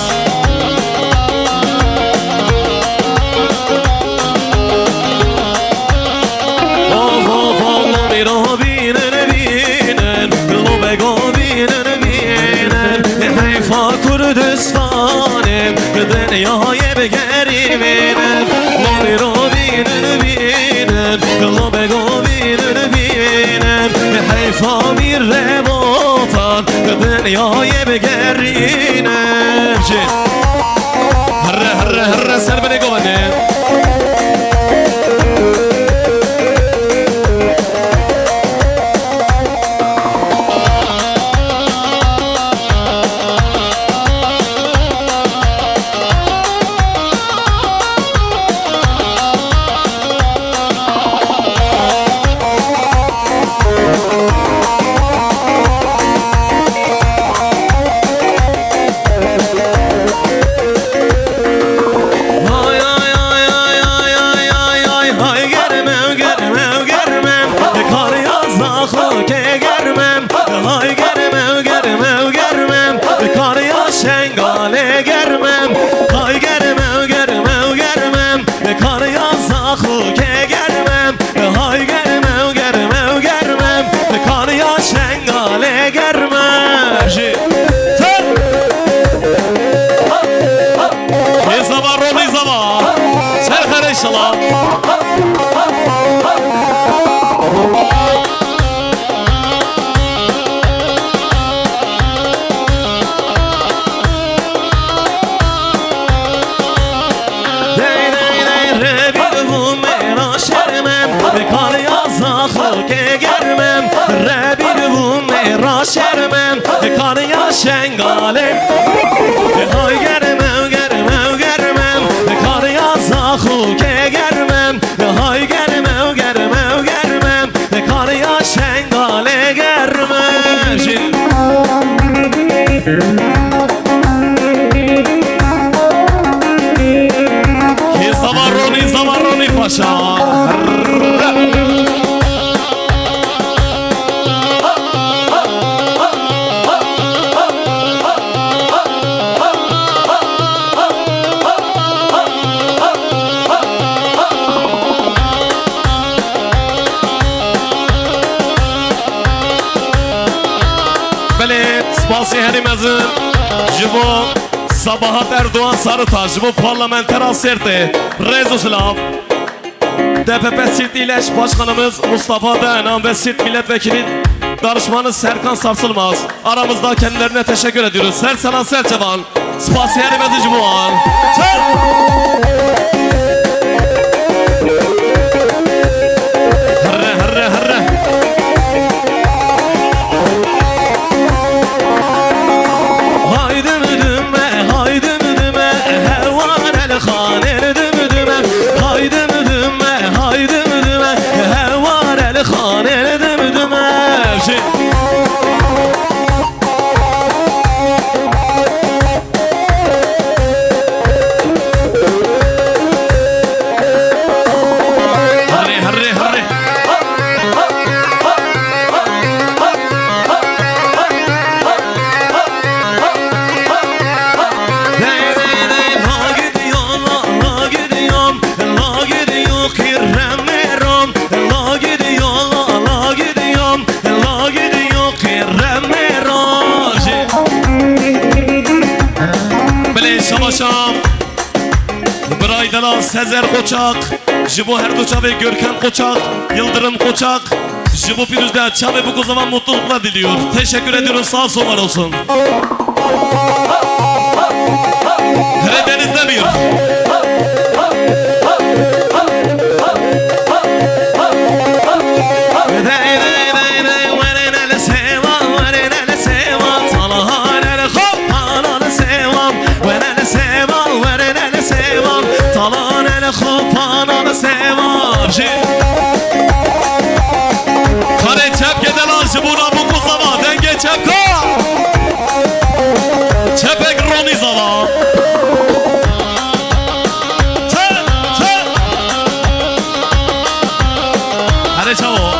Of, of, of, lo mîro bînin, bînin, lo bego bînin, bînin. Heyfa Kurdistanê, dinyayê bi gerî bînin. Lo mîro bînin, bînin, lo bego bînin, bînin. Heyfa mîrê botan, dinyayê bi gerî bînin. Herre, herre, herre, ser binê govendê. Hay, hay, hay, hay, hay, germem, germem, germem. Kar yaz da xo ke germem. Hay germem, germem, germem. Kar yaz Şengalê germem. Hay germem, germem, germem. Kar yaz da xo ke germem. Hay germem, germem, germem. Kar yaz Şengalê germem. Jî. Rêza va, ro rêza va. Ser xerê şala. Dey, dey, dey, re bîr bû mêra şermem, kar yaz da xo ke germem, re bîr bû mêra şermem, kar yaz Şengalê. Hay germem, germem, germem, kar yaz da xo ke germem, hay germem, germem, germem, kar yaz Şengalê germem. Jî. Hê Zava Ronî, Zava Ronî Paşa. Belê, spasî herî mezin ji bo Sabahat Erdoğan Sarıtaş, ji bo parlamentera Sêrtê. Rêz û silav. D P P Siirt il eş başkanımız Mustafa Dağınan ve Siirt milletvekili Danışmanı Serkan Sarsılmaz. Aramızda kendilerine teşekkür ediyoruz. Ser sana, ser çevan. Spasiye herî mezin ji bo wan. Çal! Herre, herre, herre. Haydi müdüme, haydi müdüme, hewan el xanê dümdüme. Haydi müdüme, haydi müdüme, hewan el xanê dümdüme. Şey. Herre, herre, herre. Dey, dey, dey, la gidiyor, la, la gidiyor, la gidiyor, kirrem merom, la gidiyor, la, la gidiyor. La gidiyor kirremê rojê. Belê şabaşam. Biray delal Sezer Koçak, ji bo her du çavê Görkem Koçak, Yıldırım Koçak, ji bo pîrozî çavê Bukozava mutluluklar diliyor. Teşekkür ediyoruz, sağ olsun, var olsun. Here Deniz Demir. Dey, dey, dey, dey, werin el sêvan, werin el sêvan, talan el xo, panan sêvan, werin el sêvan, werin el sêvan, talan el xo, panan sêvan. Jî. Karê çepke delal ji bo Bukozava, dengê çepka. Çepek Ronî Zala. Çe, çe. Hadi çavo.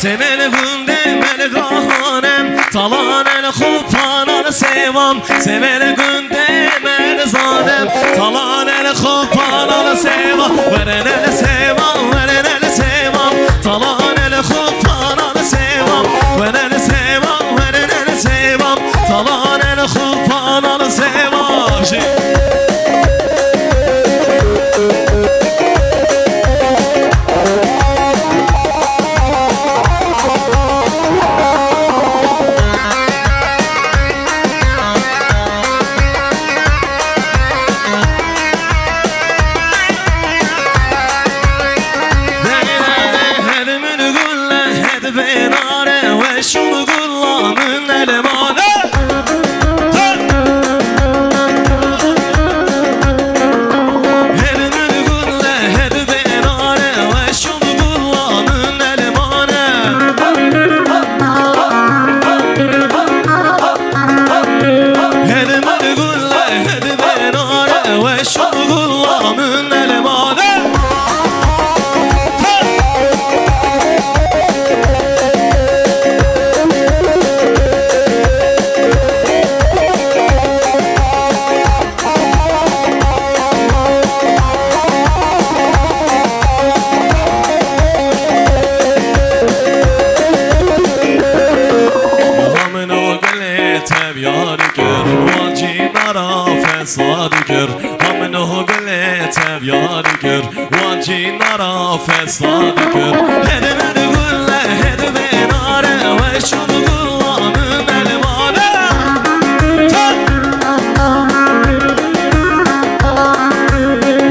Semel gundê melgahanem, talan el xupanan sevam. Semel gundê me dizanim, talan el xupanan sevam. Weren el sevam, weren el sevam, talan el xupanan sevam. Weren el sevam, weren el sevam, talan el xupanan sevam. Jî. Hedi min gulle, hedi bê nare, weşûn gulla min elmane. Hedi min gulle, hedi bê nare, weşûn gulla min elmane. Hedi min gulle, hedi bê nare, weşûn gulla min elmane. Min û gulê tevya dikir, wan cîna ra fesa dikir. Min û gulê tevya dikir, wan cîna ra fesa dikir. Hedi min gulle, hedi bê nare, weşûn gulla min elmane.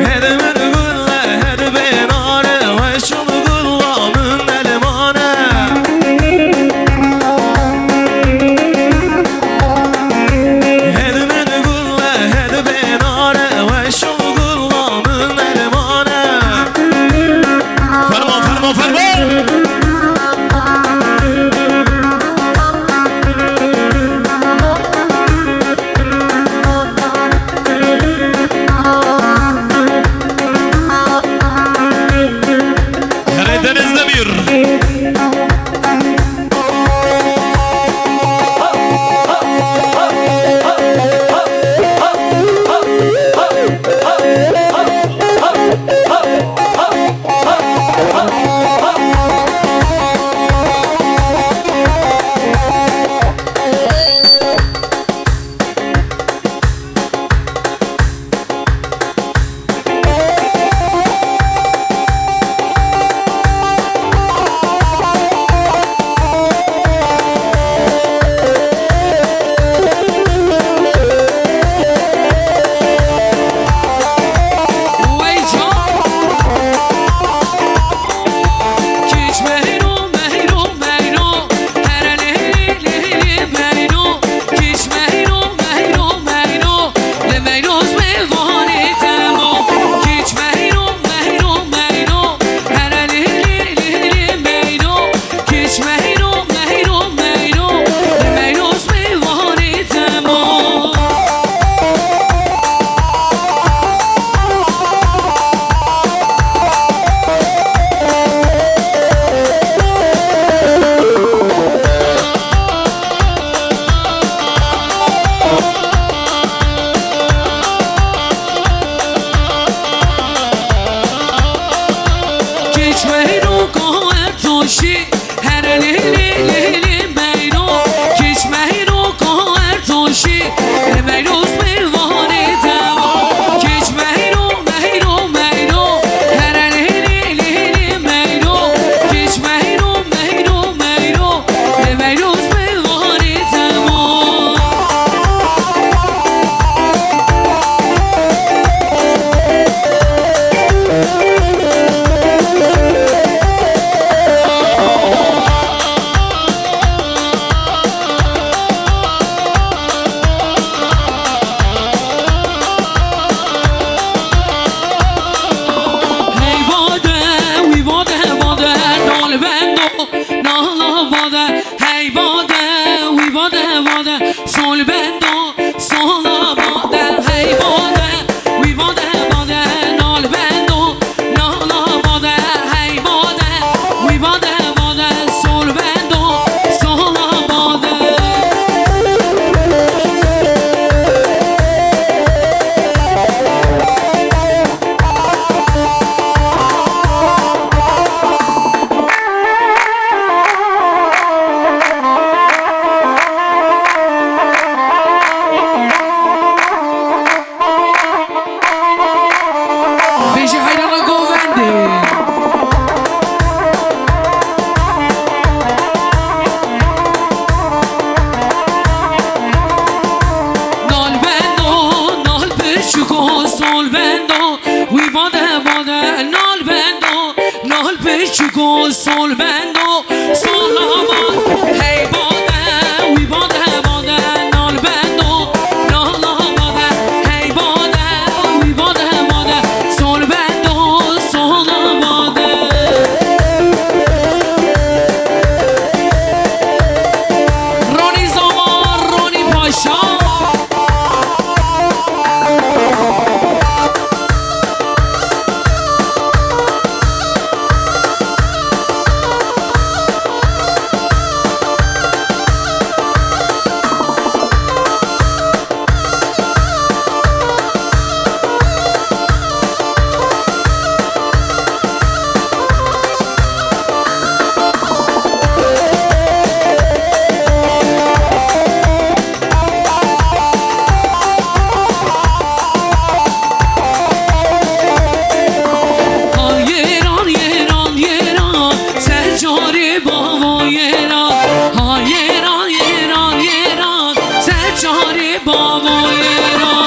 Hedi min gulle, hedi bê nare, weşûn gulla min elmane. Hedi min gulle, hedi bê nare, weşûn gulla min elmane. Fermo, fermo, fermo! Here Deniz Demir. Çiko sol bendo, sol aman, hey bade, wî bade, bade, nal bendo, nal bade, hey bade, wî bade, bade, sol bendo, sol bade. Ronî Zaman, Ronî Paşa. Yeran, yeran, yeran, ser carê bavo yeran. Ha, yeran, yeran, yeran, ser carê bavo yeran.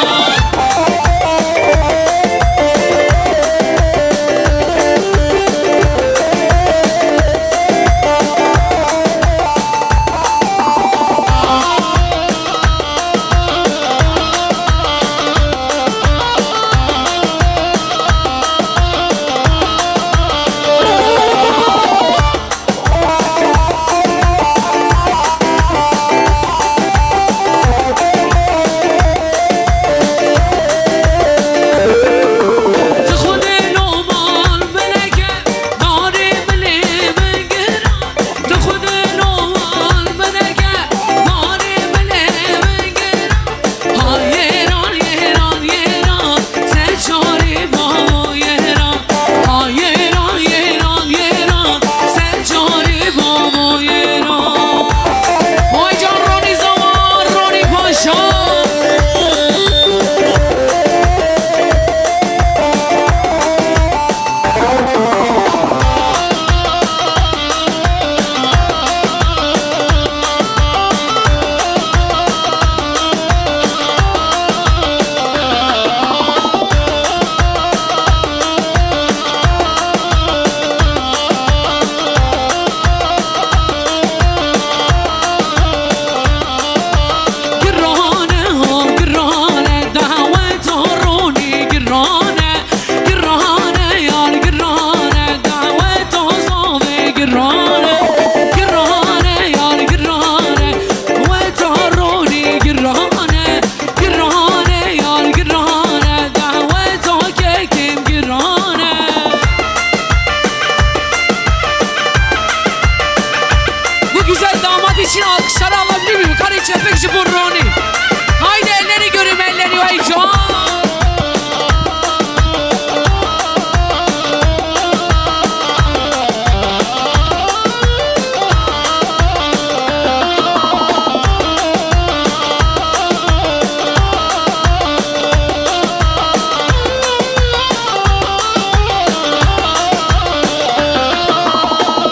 Ha, yeran, yeran, yeran, ser çarê bavo yeran. Ha, yeran, yeran, yeran, ser çarê bavo yeran. Vay can Ronî Zaman, Ronî Paşa. Girane, girane, daweta Ronî girane. Girane yar girane, daweta zavê girane. Girane yar girane, weta Ronî girane. Girane yar girane, daweta kekêm girane. Bu güzel damat için alkışları alabilir miyim? Kare çepek ji bo Ronî. Haydi elleri göreyim, elleri, vay can.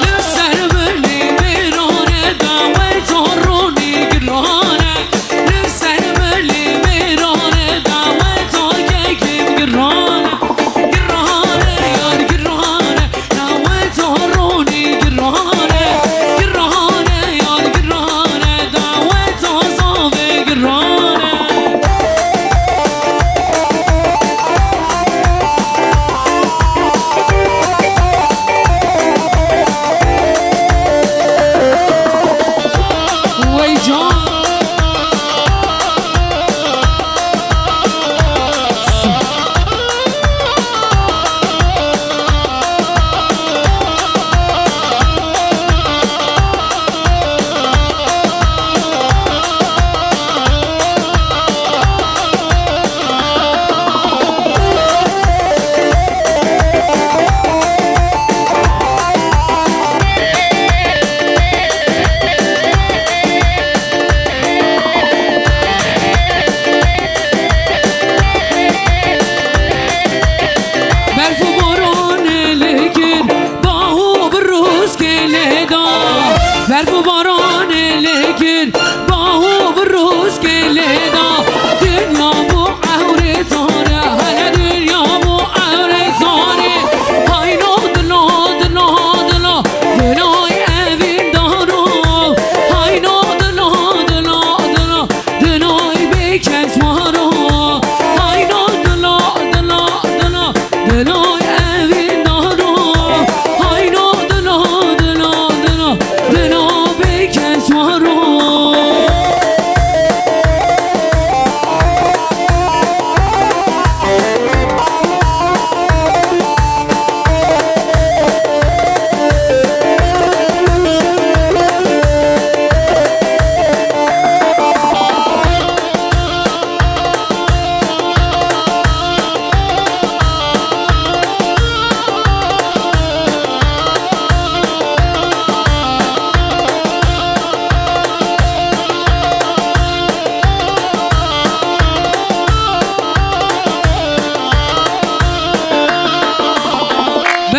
Li ser binê mêrane, daweta Ronî girane.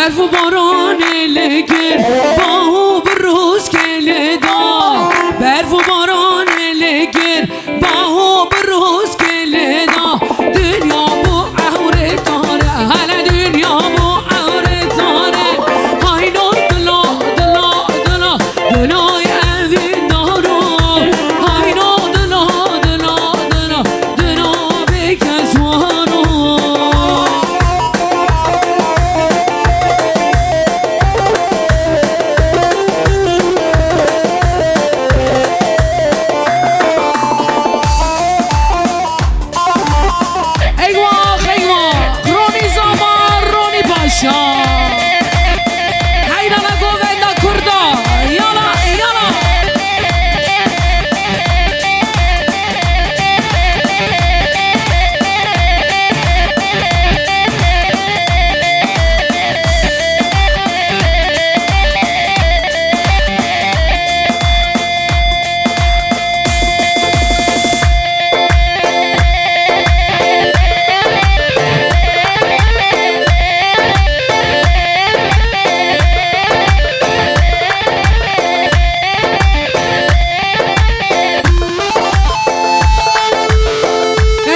Berf û baranê li gir, baho bi rûskê li da. Berf û baranê li gir, baho bi rûskê li da. Dinya bû ewrê tare, hele dinya bû ewrê tare. Hayno dila, dila, dila, dilay evîndaro. Hayno dila, dila, dila, dila bêkeswaro. Eyvah, eyvah. Ronî Zama, Ronî Paşa. Heyrana govenda Kurda. Yala, yala.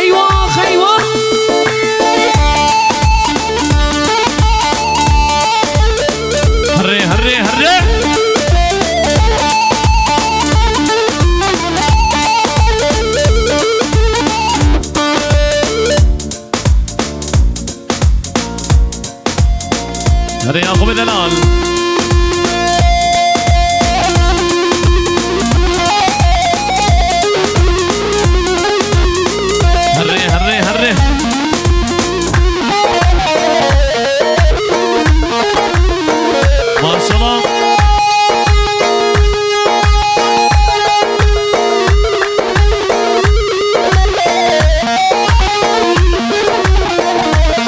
Eyvah, eyvah. Herre, herre, herre. Hadi Yakup Delal. Herre, herre, herre. Maşallah.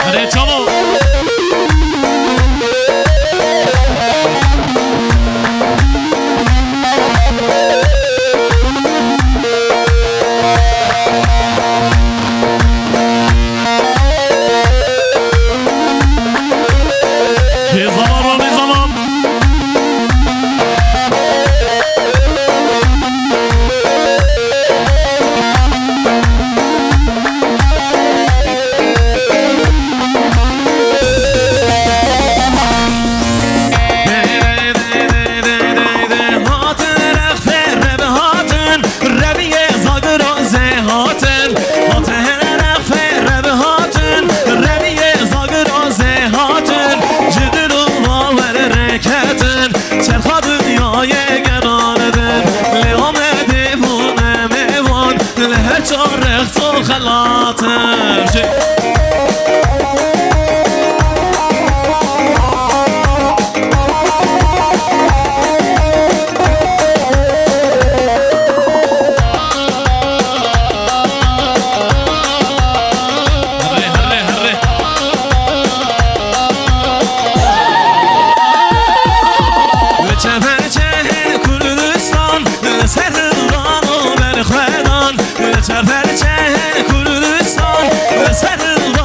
Hadi çabuk. Bê zaman, bê zaman. Hatin rexfê rebi hatin, rebiyê zagiro zê hatin. Hatin rexfê rebi hatin, rebiyê zagiro zê hatin. Ji dil û bawer rêketin, çerxa dinyayê geran bin. Lê Amedê bûne mêvan, li her çar rexto xelatin. Ji Herre, herre, herre. Li çeperçehê Kurdistan, li ser hildan û berxwedan. Li çeperçehê Kurdistan, li ser hildan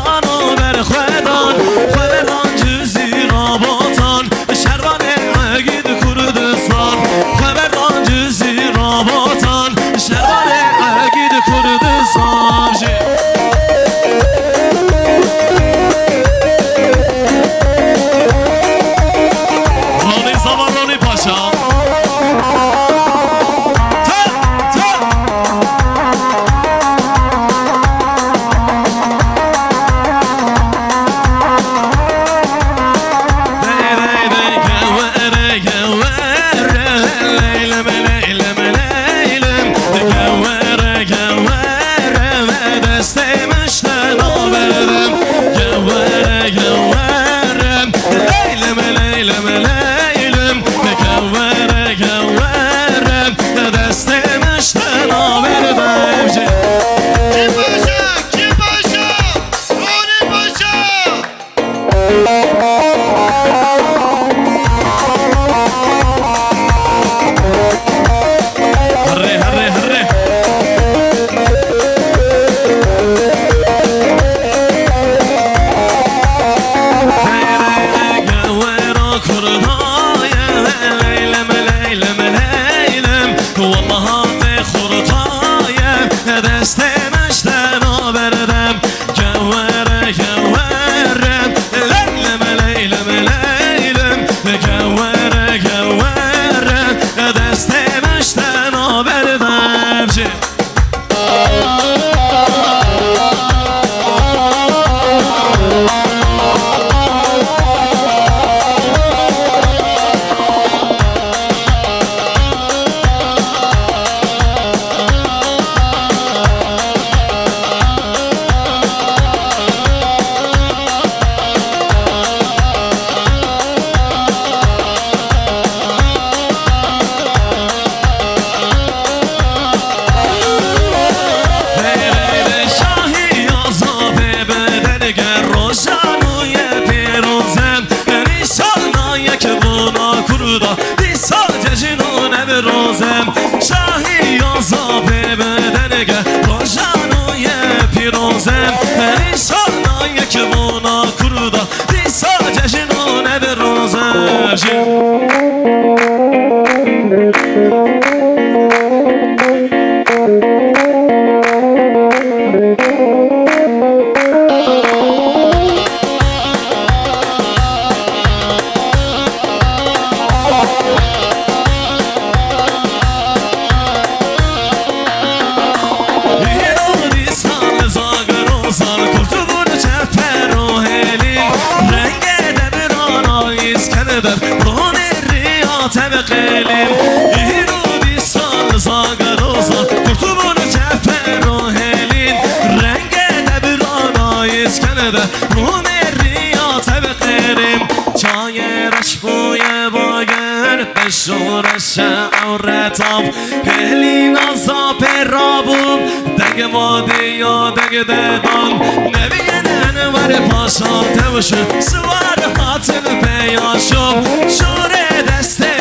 Hêlîna zapê rabûm, deng vadê ya deng de dan. Neviyên Enwer Paşa tewş siwar hatin pêya şom. Şorê destê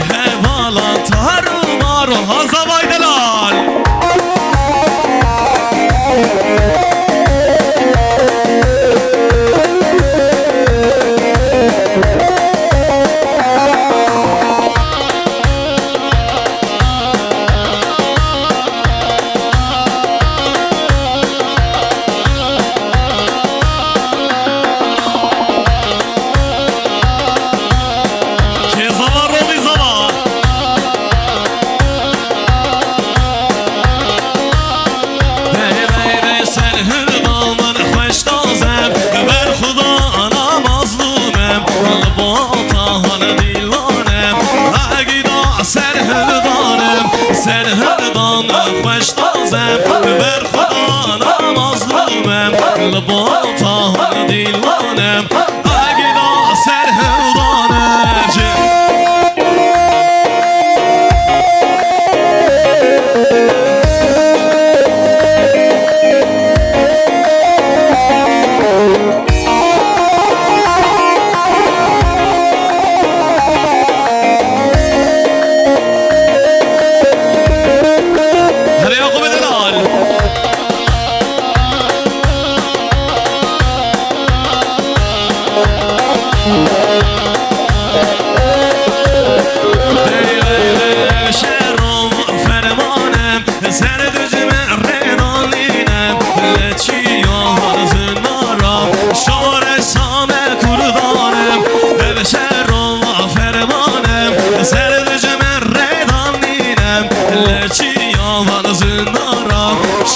hevala tar û mar û haza vay delal. Kê zava, Romî zava. Dey, dey, dey, ser hurdan min xweş dazem, ber Xuda ana mazlûmem, li bo tahan dîlanem, agîda ser hurdanem, ser hurdan xweş dazem, ber Xuda ana mazlûmem, li bo tahan dîlanem, agîda ser hurdanem. Hadi Yakup Delal. Hey, hey, hey, şerom fermanem, ser dujme rêdan nînem, leçiya zindana, şore same kurdanem, ev şerom fermanem, ser dujme rêdan nînem, leçiya zindana,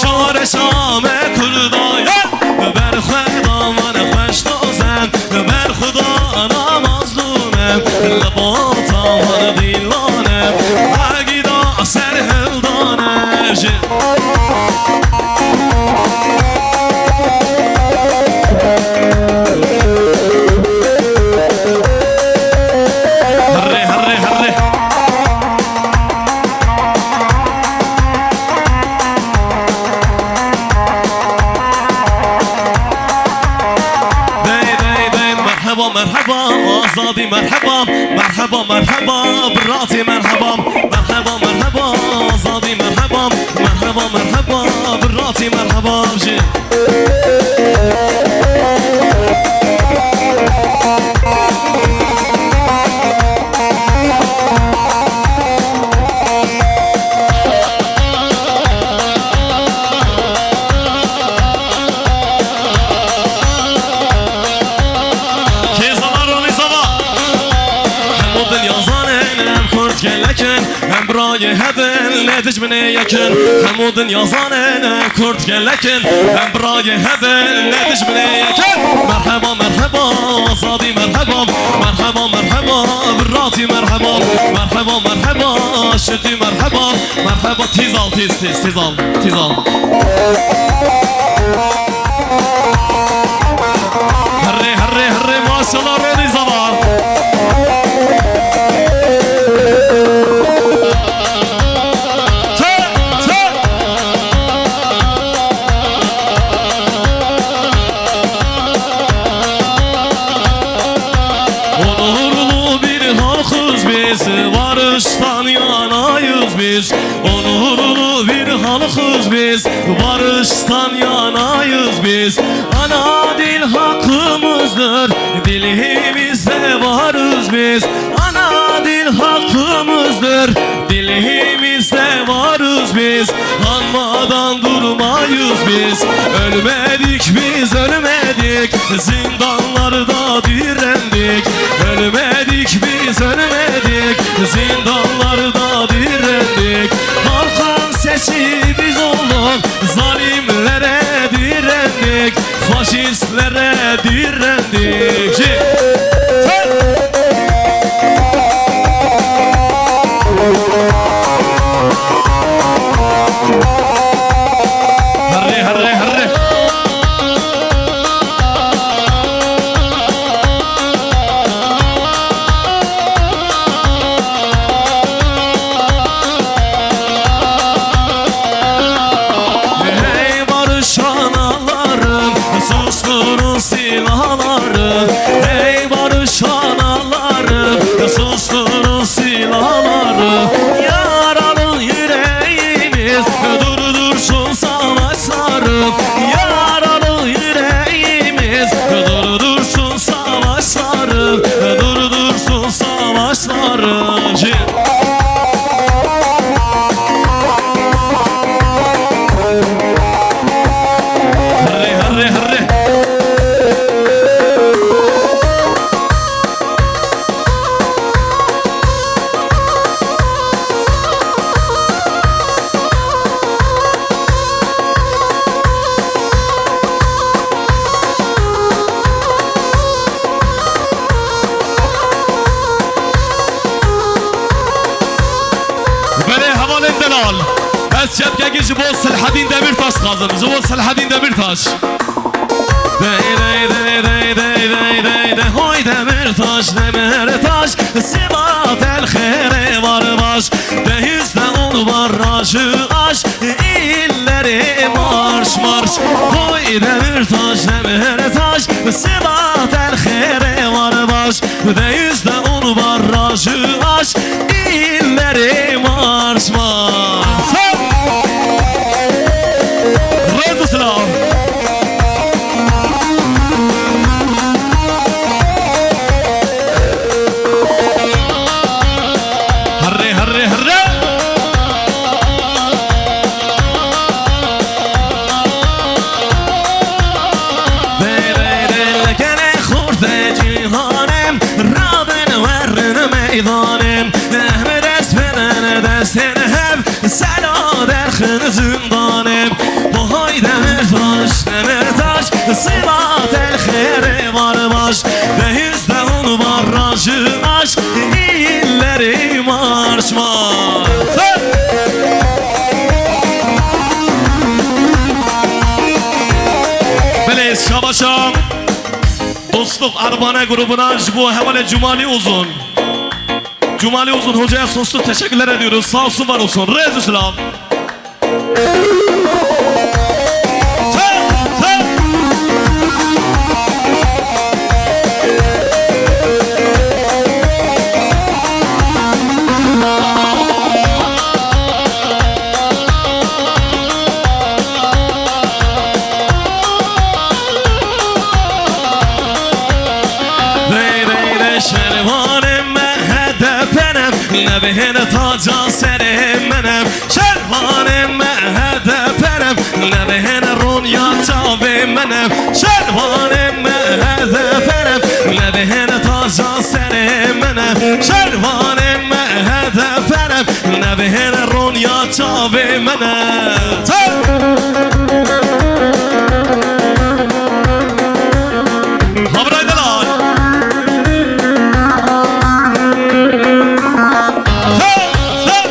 şore same kurdanem. Ber Xweda van xweş dozen, ber Xuda ana mazlûm e, li bo tavan dîlan e, agîda ser hildane jî. Herre, herre, herre. Dey, dey, dey, merheba, merheba, azadî, merheba, merheba, merheba, biratî, merheba, merheba, merheba, azadî, merheba, merheba, merheba, biratî, merheba, jî. Kê zava, Ronî zava. Hemû dinya zanin em kurd gelek in, em birayê hev in, ne dijminê yek in. Hemû dinya zanin em kurd gelek in, em birayê hev in, ne dijminê yek in. Merheba, merheba, azadî, merheba. Merheba, merheba, biratî, merheba. Merheba, merheba, şitî, merheba. Merheba, tîz al, tîz, tîz, tîz al, tîz al. Herre, herre, herre, maşallah, Ronî zava. Çe, çe. Onurlu bir halkız biz, barıştan yanayız biz. Onurlu bir halkız biz, barıştan yanayız biz. Ana dil hakkımızdır, dilimizde varız biz. Ana dil hakkımızdır, dilimizde varız biz. Anmadan durmayız biz. Ölmedik biz, ölmedik. Zindanlarda direndik. Ölmedik biz, ölmedik. Zindanlarda direndik. Halkın sesi biz olduk. Zalimlere direndik. Faşistlere direndik. Herre, herre, herre. Çepkekî ji bo Selhedîn Demîrtaş dixwazim. Ji bo Selhedîn Demîrtaş. Dey, dey, dey, dey, dey, dey, dey, dey, hoy Demîrtaş, Demîrtaş, siba telxê rê var baş. Dehîz de ûn barraj aş, illerê marş, marş. Hoy Demîrtaş, Demîrtaş, siba telxê rê var baş. Dehîz de ûn barraj aş, illerê marş, marş. Rêz û silav. Herre, herre, herre. Bere, bere, gene xortê cîhanim, rabin werin meydanim. Em dest bidin destên hev, sela derxin zindanim. Bohay Demîrtaş, Demîrtaş, siba telxê rê var baş. Dehîz de ûn barraj aş, illerê marş, marş. Hey! Belê, şabaşa. Dostluk Arbane grubuna ji bo hevalê Cumali Uzun. Cumali Uzun hocaya sonsuz teşekkürler ediyoruz. Sağ olsun, var olsun. Rêz û silav. Dey, dey, dey, şervanê me H D P ne, nebihêne taca serê me ne. Şervanê me H D P ne, nebihêne ronya çavê me ne. Şervanê me H D P ne, nebihêne taca serê me ne. Şervanê me H D P ne, nebihêne ronya çavê me ne. Çav! Habray delal. Hey, hey.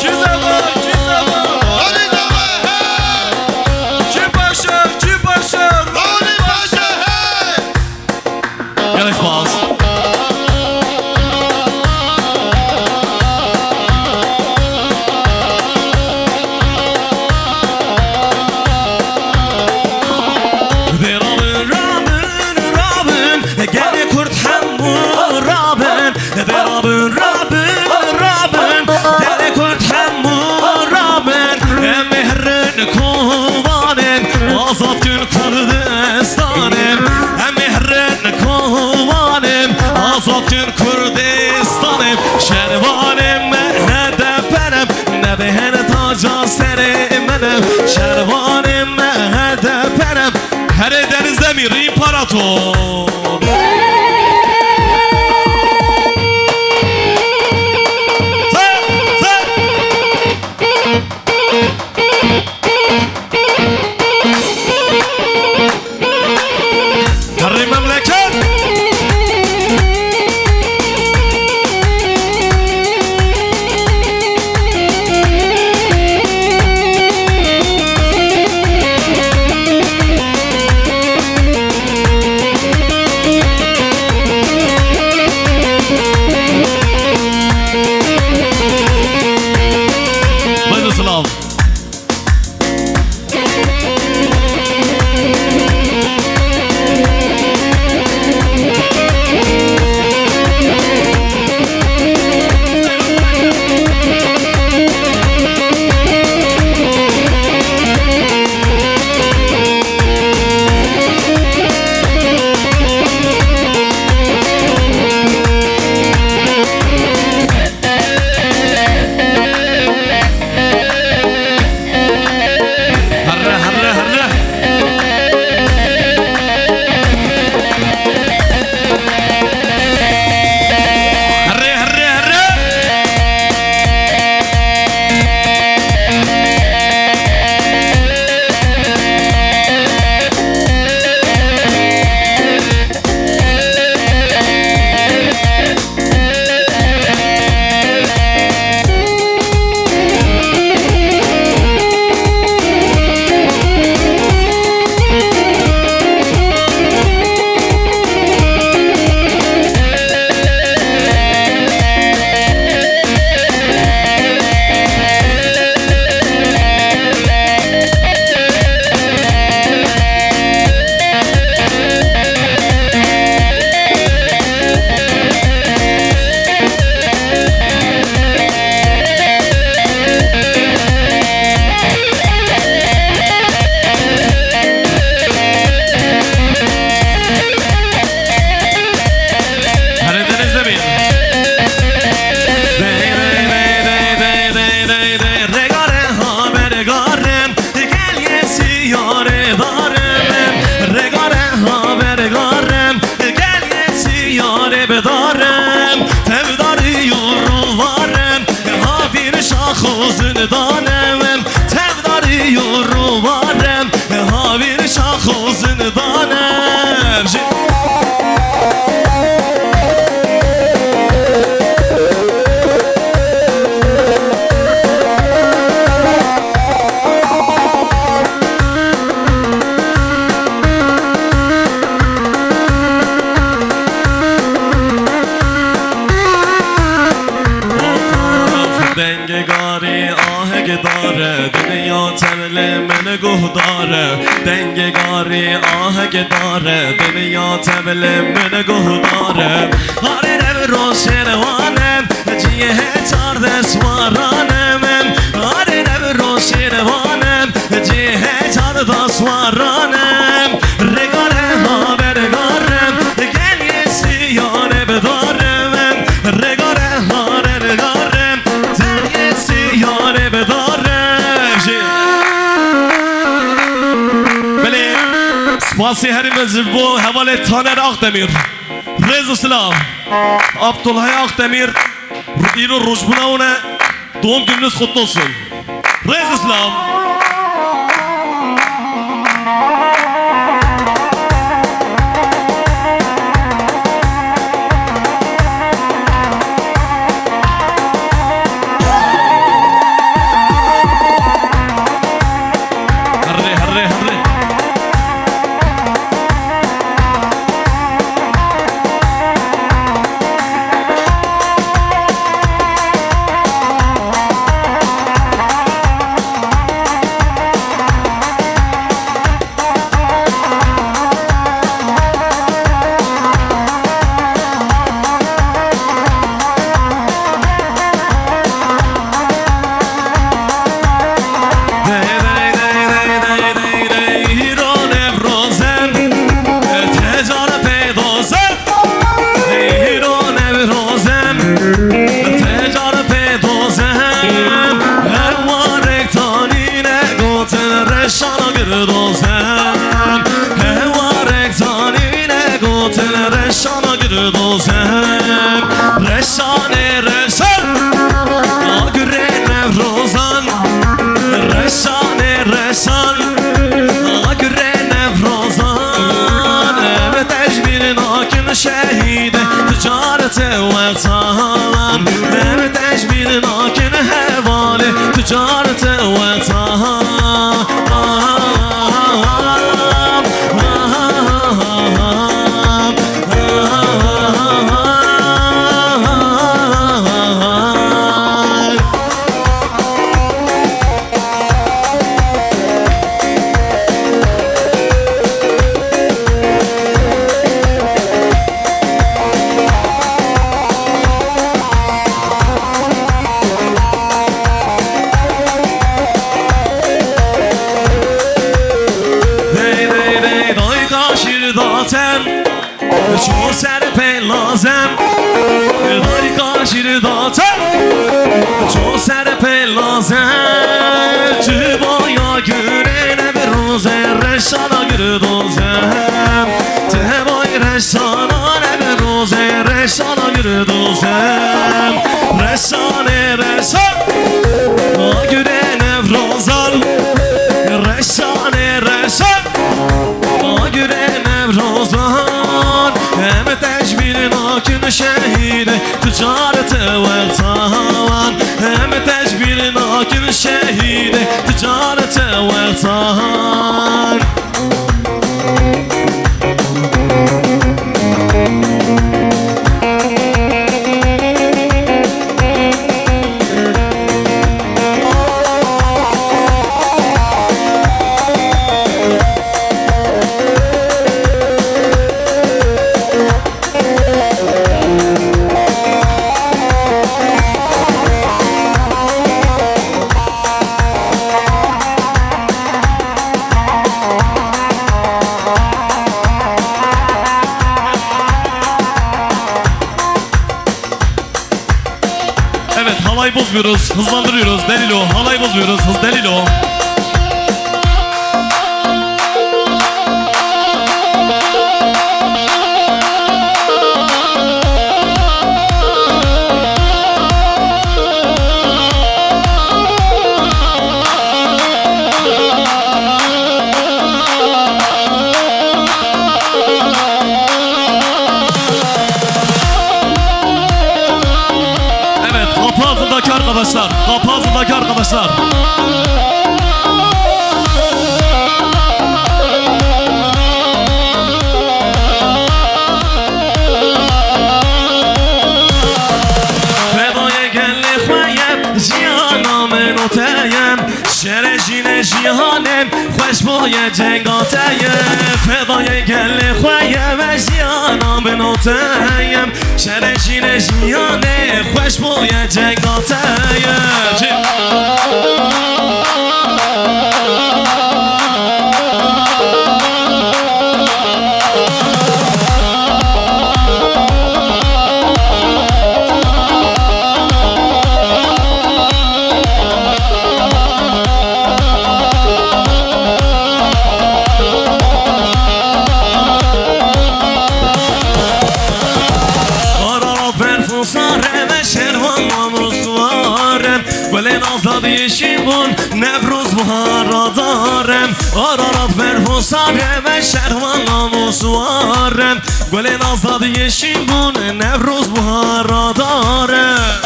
Kî zeva, kî zeva? Ronî zeva, hey! Kî paşa, kî paşa? Ronî paşa, hey! Gelek spas. Dê rabin, rabin, rabin, gelê Kurd hemû rabin. Dê rabin, rabin, rabin, gelê Kurd hemû rabin. Em ê herin Kobanê, azad kin Kurdistanê. Em ê herin Kobanê, azad kin Kurdistanê. Şervanê me H D P ne, nebihêne taca serê me ne. Şervanê me H D P ne. Herê Deniz Demîr, İmparator. Te, te. Herê memleket. Xozin danem, tevdarî û rûvarem, havîr şa xozin danem. Jî Dengê garî, ahegê dare, dinya tevlê min guhdare. Dengê garî, ahegê dare, dinya tevlê min guhdare. Harê dev roşên wanem, cihê çar deswaranem. Harê dev roşên wanem, cihê çar deswaranem. Rêgare haber garem, gel yê siyane bidarem. Rêgare haber garem, Belê, spasî herî mezin bo hevalê Taner Akdemîr. Rêz û silav. Abdulhay Akdemîr, îro rojbûna wan e, doğum gününüz kutlu olsun. Rêz û silav. Herre, herre, herre. Heyro Newrozem, tecar pê dozem, hewarek tanîne gotin reşana gir dozem. Hewarek tanîne gotin reşana gir dozem. Reşanê reşan, agirê Newrozan. Reşanê reşan, agirê Newrozan. Em tecmîl nakin şehîdê, tu car te wextan. Em tecmîl nakin hevalê, tu car te wextan. Dey, dey, dey, dayka şîr datem. Ço ser pê lazem, dayka şîr date. Ço ser pê lazem, tu boya gure ne bi roze reşana gir dozem. Te boy reşana ne bi roze reşana gir dozem. Reşanê reşan, agirê Newrozan. Reşanê reşan, agirê Newrozan. Em tecmîl nakin şehîdê, tu car te wextan. Em tecmîl nakin şehîdê, tu car te wextan. Evet, halay bozmuyoruz, hızlandırıyoruz. Delilo, halay bozmuyoruz, hız Delilo. Arkadaşlar, kapı ağzındaki arkadaşlar. Fedayê gelê xwe yem, jiyana min û te yem. Şerê jî ne jiyanem, xweş boye cenga te ye. Fedayê gelê xwe yem, jiyana min û te yem. Şerê jî ne jiyanê, xweş boye cenga te ye. Çi? Ara berf û sarem, şervan namuswarem. Gulên azadiyê şîn bûn, Newroz buhara darem. Ararat berf û sarem, şervan namuswarem. Gulên azadiyê şîn bûn, Newroz buhara darem.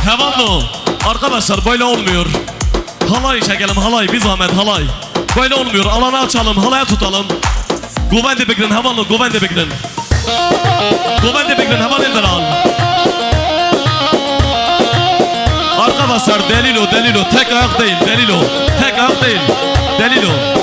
Hevalno, arkadaşlar, böyle olmuyor. Halay çekelim, halay, bir zahmet, halay. Böyle olmuyor, alanı açalım, halaya tutalım. Govende bigirin, hevalno, govende bigirin. Govende bigirin, hevalên delal. Arkadaşlar, delîl o, delîl o. Tek ayak değil, delîl o. Tek ayak değil, delîl o.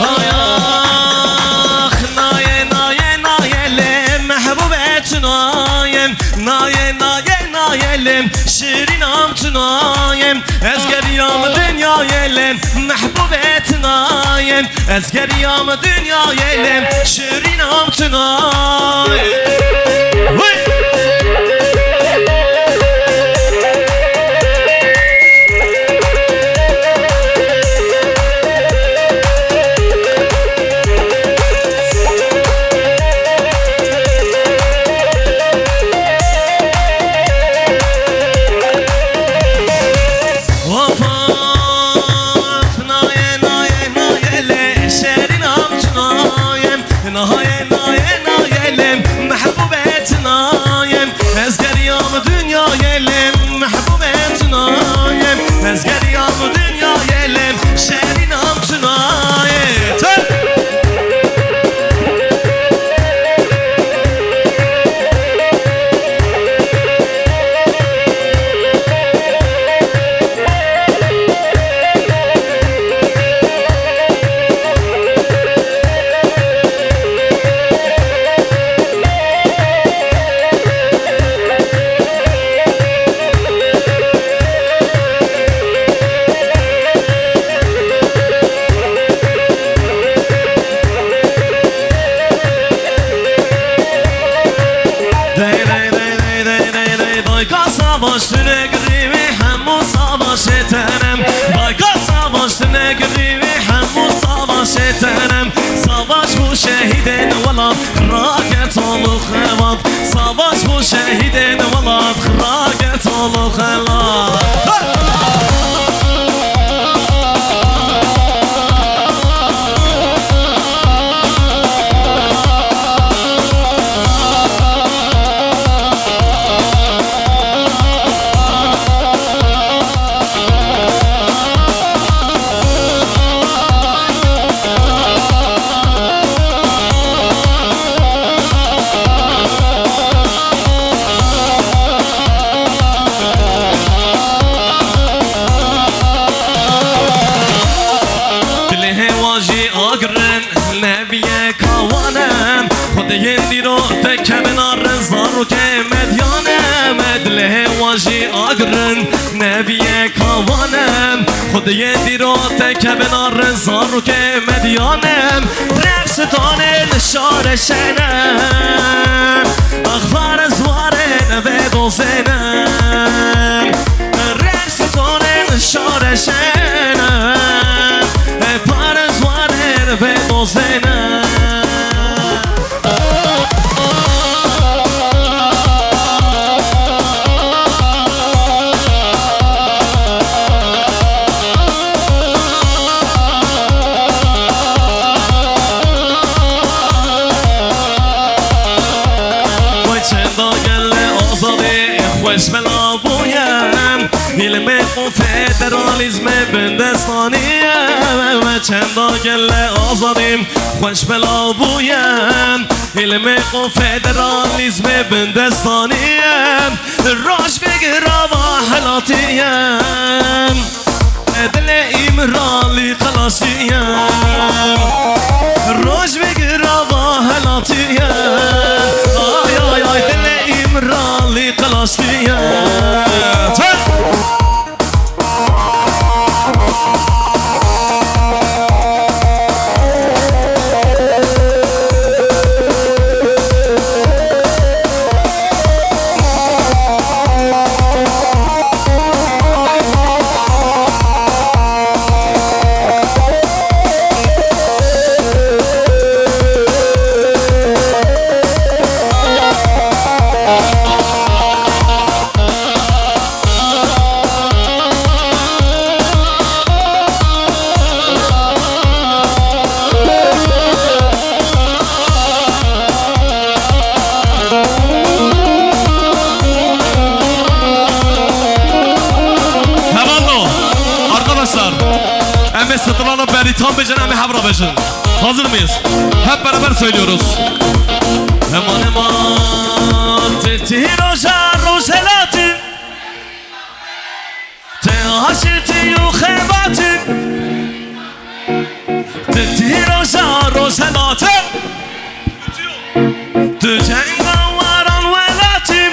Ay ax, nayê, nayê, nayê lê mehbûbê tu nayê. Nayê, nayê, nayê lê şirînam tu nayê. Ez geriyam dinyayê lê mehbûbê tu nayê. Ez geriyam dinyayê lê şirînam tu nayê. Hey! Of, of, nayê, nayê, nayê lê şerînam tu nayê. Nayê, nayê, nayê lê mehbûbê tu nayê. Ez geriyam dinyayê lê mehbûbê tu nayê. Ez geriyam dinyayê lê şerînam tu nayê. Tüh! Dey, dey, dey, dey, dey, dey, dey, dayka savaş tune girî wî hemû savaşê tenem. Dayka savaş tune girî wî hemû savaşê tenem. Savaş bû şehîdên welat, xirake tol û xebat. Savaş bû şehîdên welat, xirake tol û xelat. Ev yek hawanim, xwediyê dîrot te kevin a rizan rûkê mediyanim. Rexsitanê li şare şenim, axvar zwarê nevê dozênim. Rexsitanê li şare şenim, pare zwarê nevê dozênim. Vay çenda gelê azadî, xweş bela bûye. Îlmê û federalîzmê bindestanî ye. Çenda gelê azadî, xweş bela bûye. Îlmê û federalîzmê bindestanî ye. Roj bigir ava helatî ye. Dilê Îmralî xilasî ye. Roj bigir ava helatî ye. Ay, ay, ay, dilê Îmralî xilasî ye. Çek! Hevalno, arkadaşlar, em ê strana Berîtan bêjin, em ê hev re bêjin. Hazır mıyız? Hep beraber söylüyoruz. Eman eman, te tîroja rojhelatin. Te aşitî û xebatin. Te tîroja rojhelatin. Tu cengawaran welatin.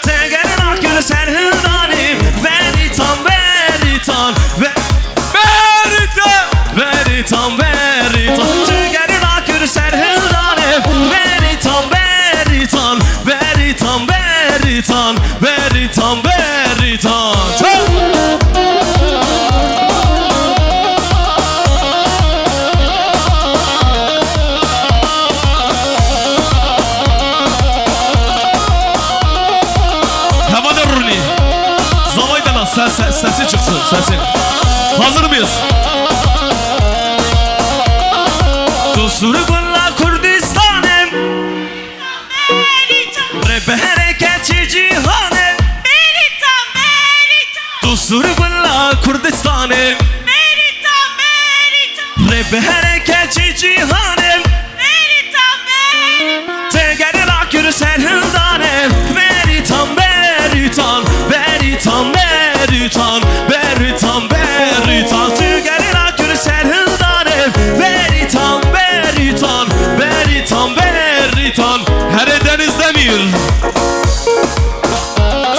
Te gerê nakir serhildanê. Berîtan, Berîtan, Be-, Berîtan, Berîtan, Berîtan. Tu gerê nakir serhildanê. Berîtan, Berîtan, Berîtan, Berîtan, Berîtan, Berîtan. Çal! Hevalê Rûnî. Zavay de la, ses, ses, sesi çıksın, sesi. Hazır mıyız? Tu sur gula Kurdistanê. Rêberê keçê cîhanê. Tu sur gula Kurdistanê. Rêberê keçê cîhanê. Te gerê nakir serhildanê. Berîtan, Berîtan, Berîtan, Berîtan, Berîtan, Berîtan. Tu gerê nakir serhildanê. Berîtan, Berîtan, Berîtan, Berîtan. Herê Deniz Demir.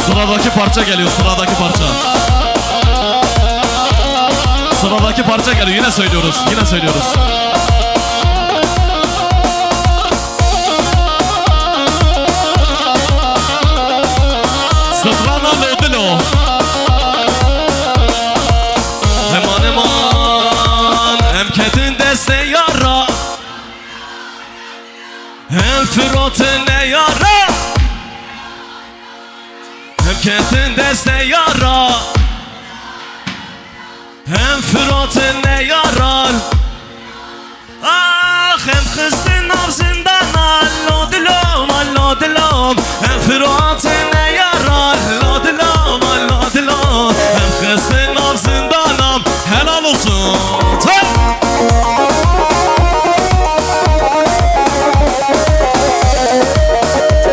Sıradaki parça geliyor, sıradaki parça. Sıradaki parça geliyor, yine söylüyoruz, yine söylüyoruz. Strana Lodilo. Eman, eman, em ketin destê yara. Em firotin neyara. Em ketin destê yara. Em firotin neyaran. Ax, em xistin nav zindana, lo dilom, a lo dilom. Em firotin neyaran, lo dilom, a lo dilom. Em xistin nav zindana, helal olsun. Tüh!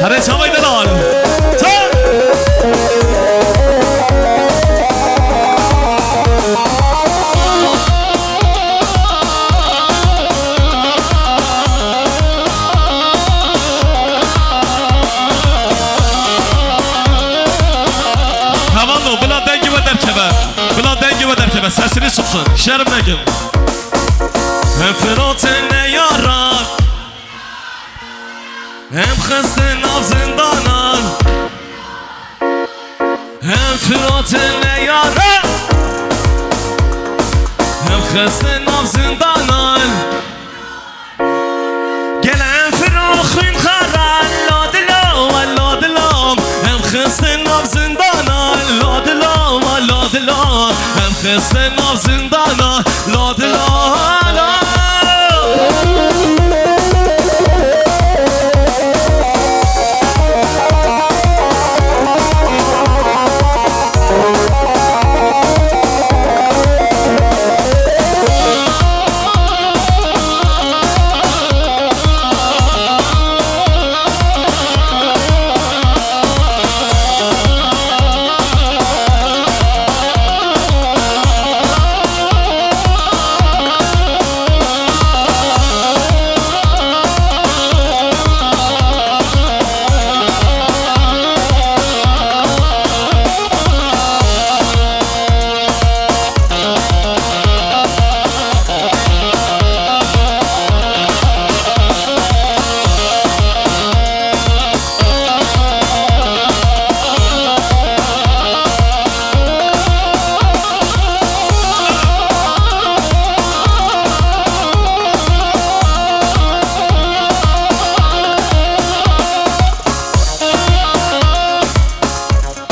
Herê çavay delal. Tüh! Şerm nekin. Hem Firatê neyaran, hem xistin nav zindanan. Hem Firatê neyaran, hem xistin nav zindanan. Gel em firo xwîn xeran, la dila we la dila, em xistin nav zindana, la dila we la dila, em xistin nav zindana, la dila la.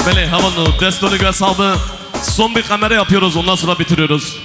Belê, hemen o destonu göz aldı. Son bir kamera yapıyoruz, ondan sonra bitiriyoruz.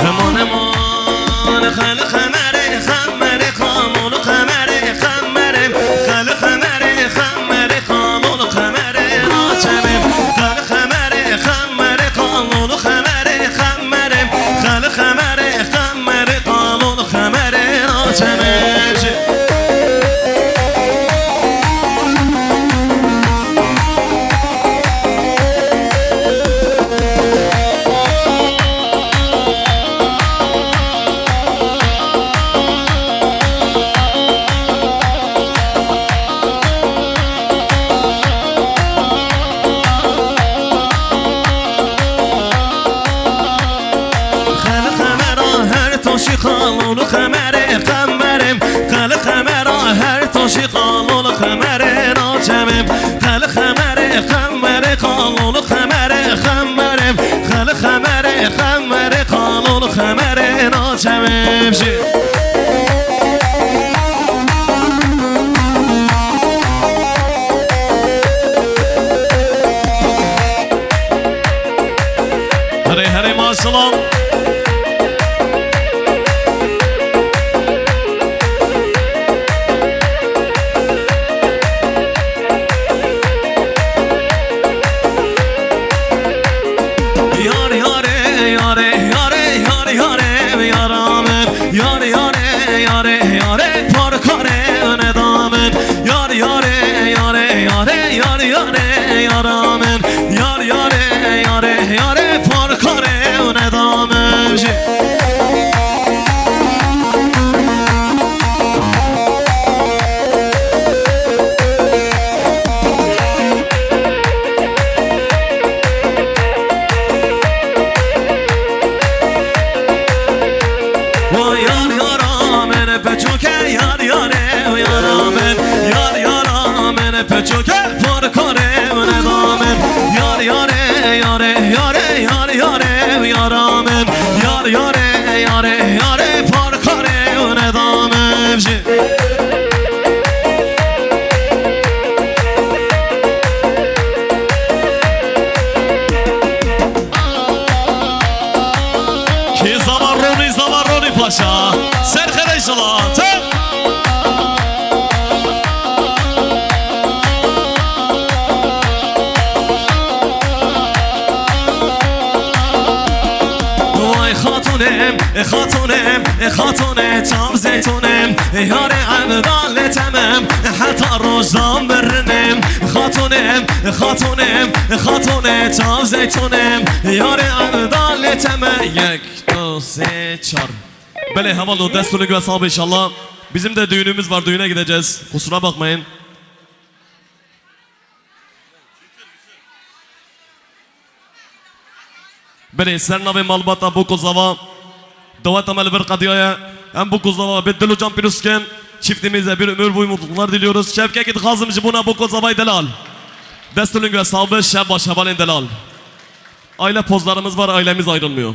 Heman heman xel xemerê xemerê xamol xemerê xemerê xel xemerê xemerê xamol xemerê naçemê xel xemerê xemerê xamol xemerê xemerê xel xemerê xemerê xamol xemerê naçemê. Xel xemera her toşî xalol xemerê xemerê. Xel xemera her toşî xalol xemerê naçemê. Xel xemerê xemerê xalol xemerê xemerê. Xel xemerê xemerê xalol xemerê naçemê. Jî. Herê, herê, maşallah. Yar yarê, yarê, yarê, yar yarê, yara min. Yar yarê, yarê, yarê, parkarê neda min. Yar yarê, yarê, yarê, yar yarê, yara min. Yar yarê, yarê, yarê, parkarê neda min. Jî. Wa yar yara min peçoke, yar yarê yara min, yar yara min peçoke, parkarê neda min. Yar yarê, yarê, yarê, yar yarê yara min, yar yarê, yarê, yarê, parkarê neda min. Jî. Kê zava Ronî, zava Ronî Paşa. Ser xerê jilata. Xatûnê, xatûnê, çav zeytûnê, yarê evdalê temem, heta rojan birinim. Xatûnê, xatûnê, xatûnê, çav zeytûnê, yarê evdalê temem. Yek, du, sê, çar. Belê, heval, o dest olun, güven sağ ol inşallah. Bizim de düğünümüz var, düğüne gideceğiz. Kusura bakmayın. Belê, ser navê malbata Boko Zava. Daweta me li vir qediyaye. Em Boko Zava bê dil û can pîroz kin. Çiftimize bir ömür boyu mutluluklar diliyoruz. Şevkekî dixwazim ji bona Boko Zavayê delal. Dest olun, güven sağ ol, şev baş hevalên delal. Aile pozlarımız var, ailemiz ayrılmıyor.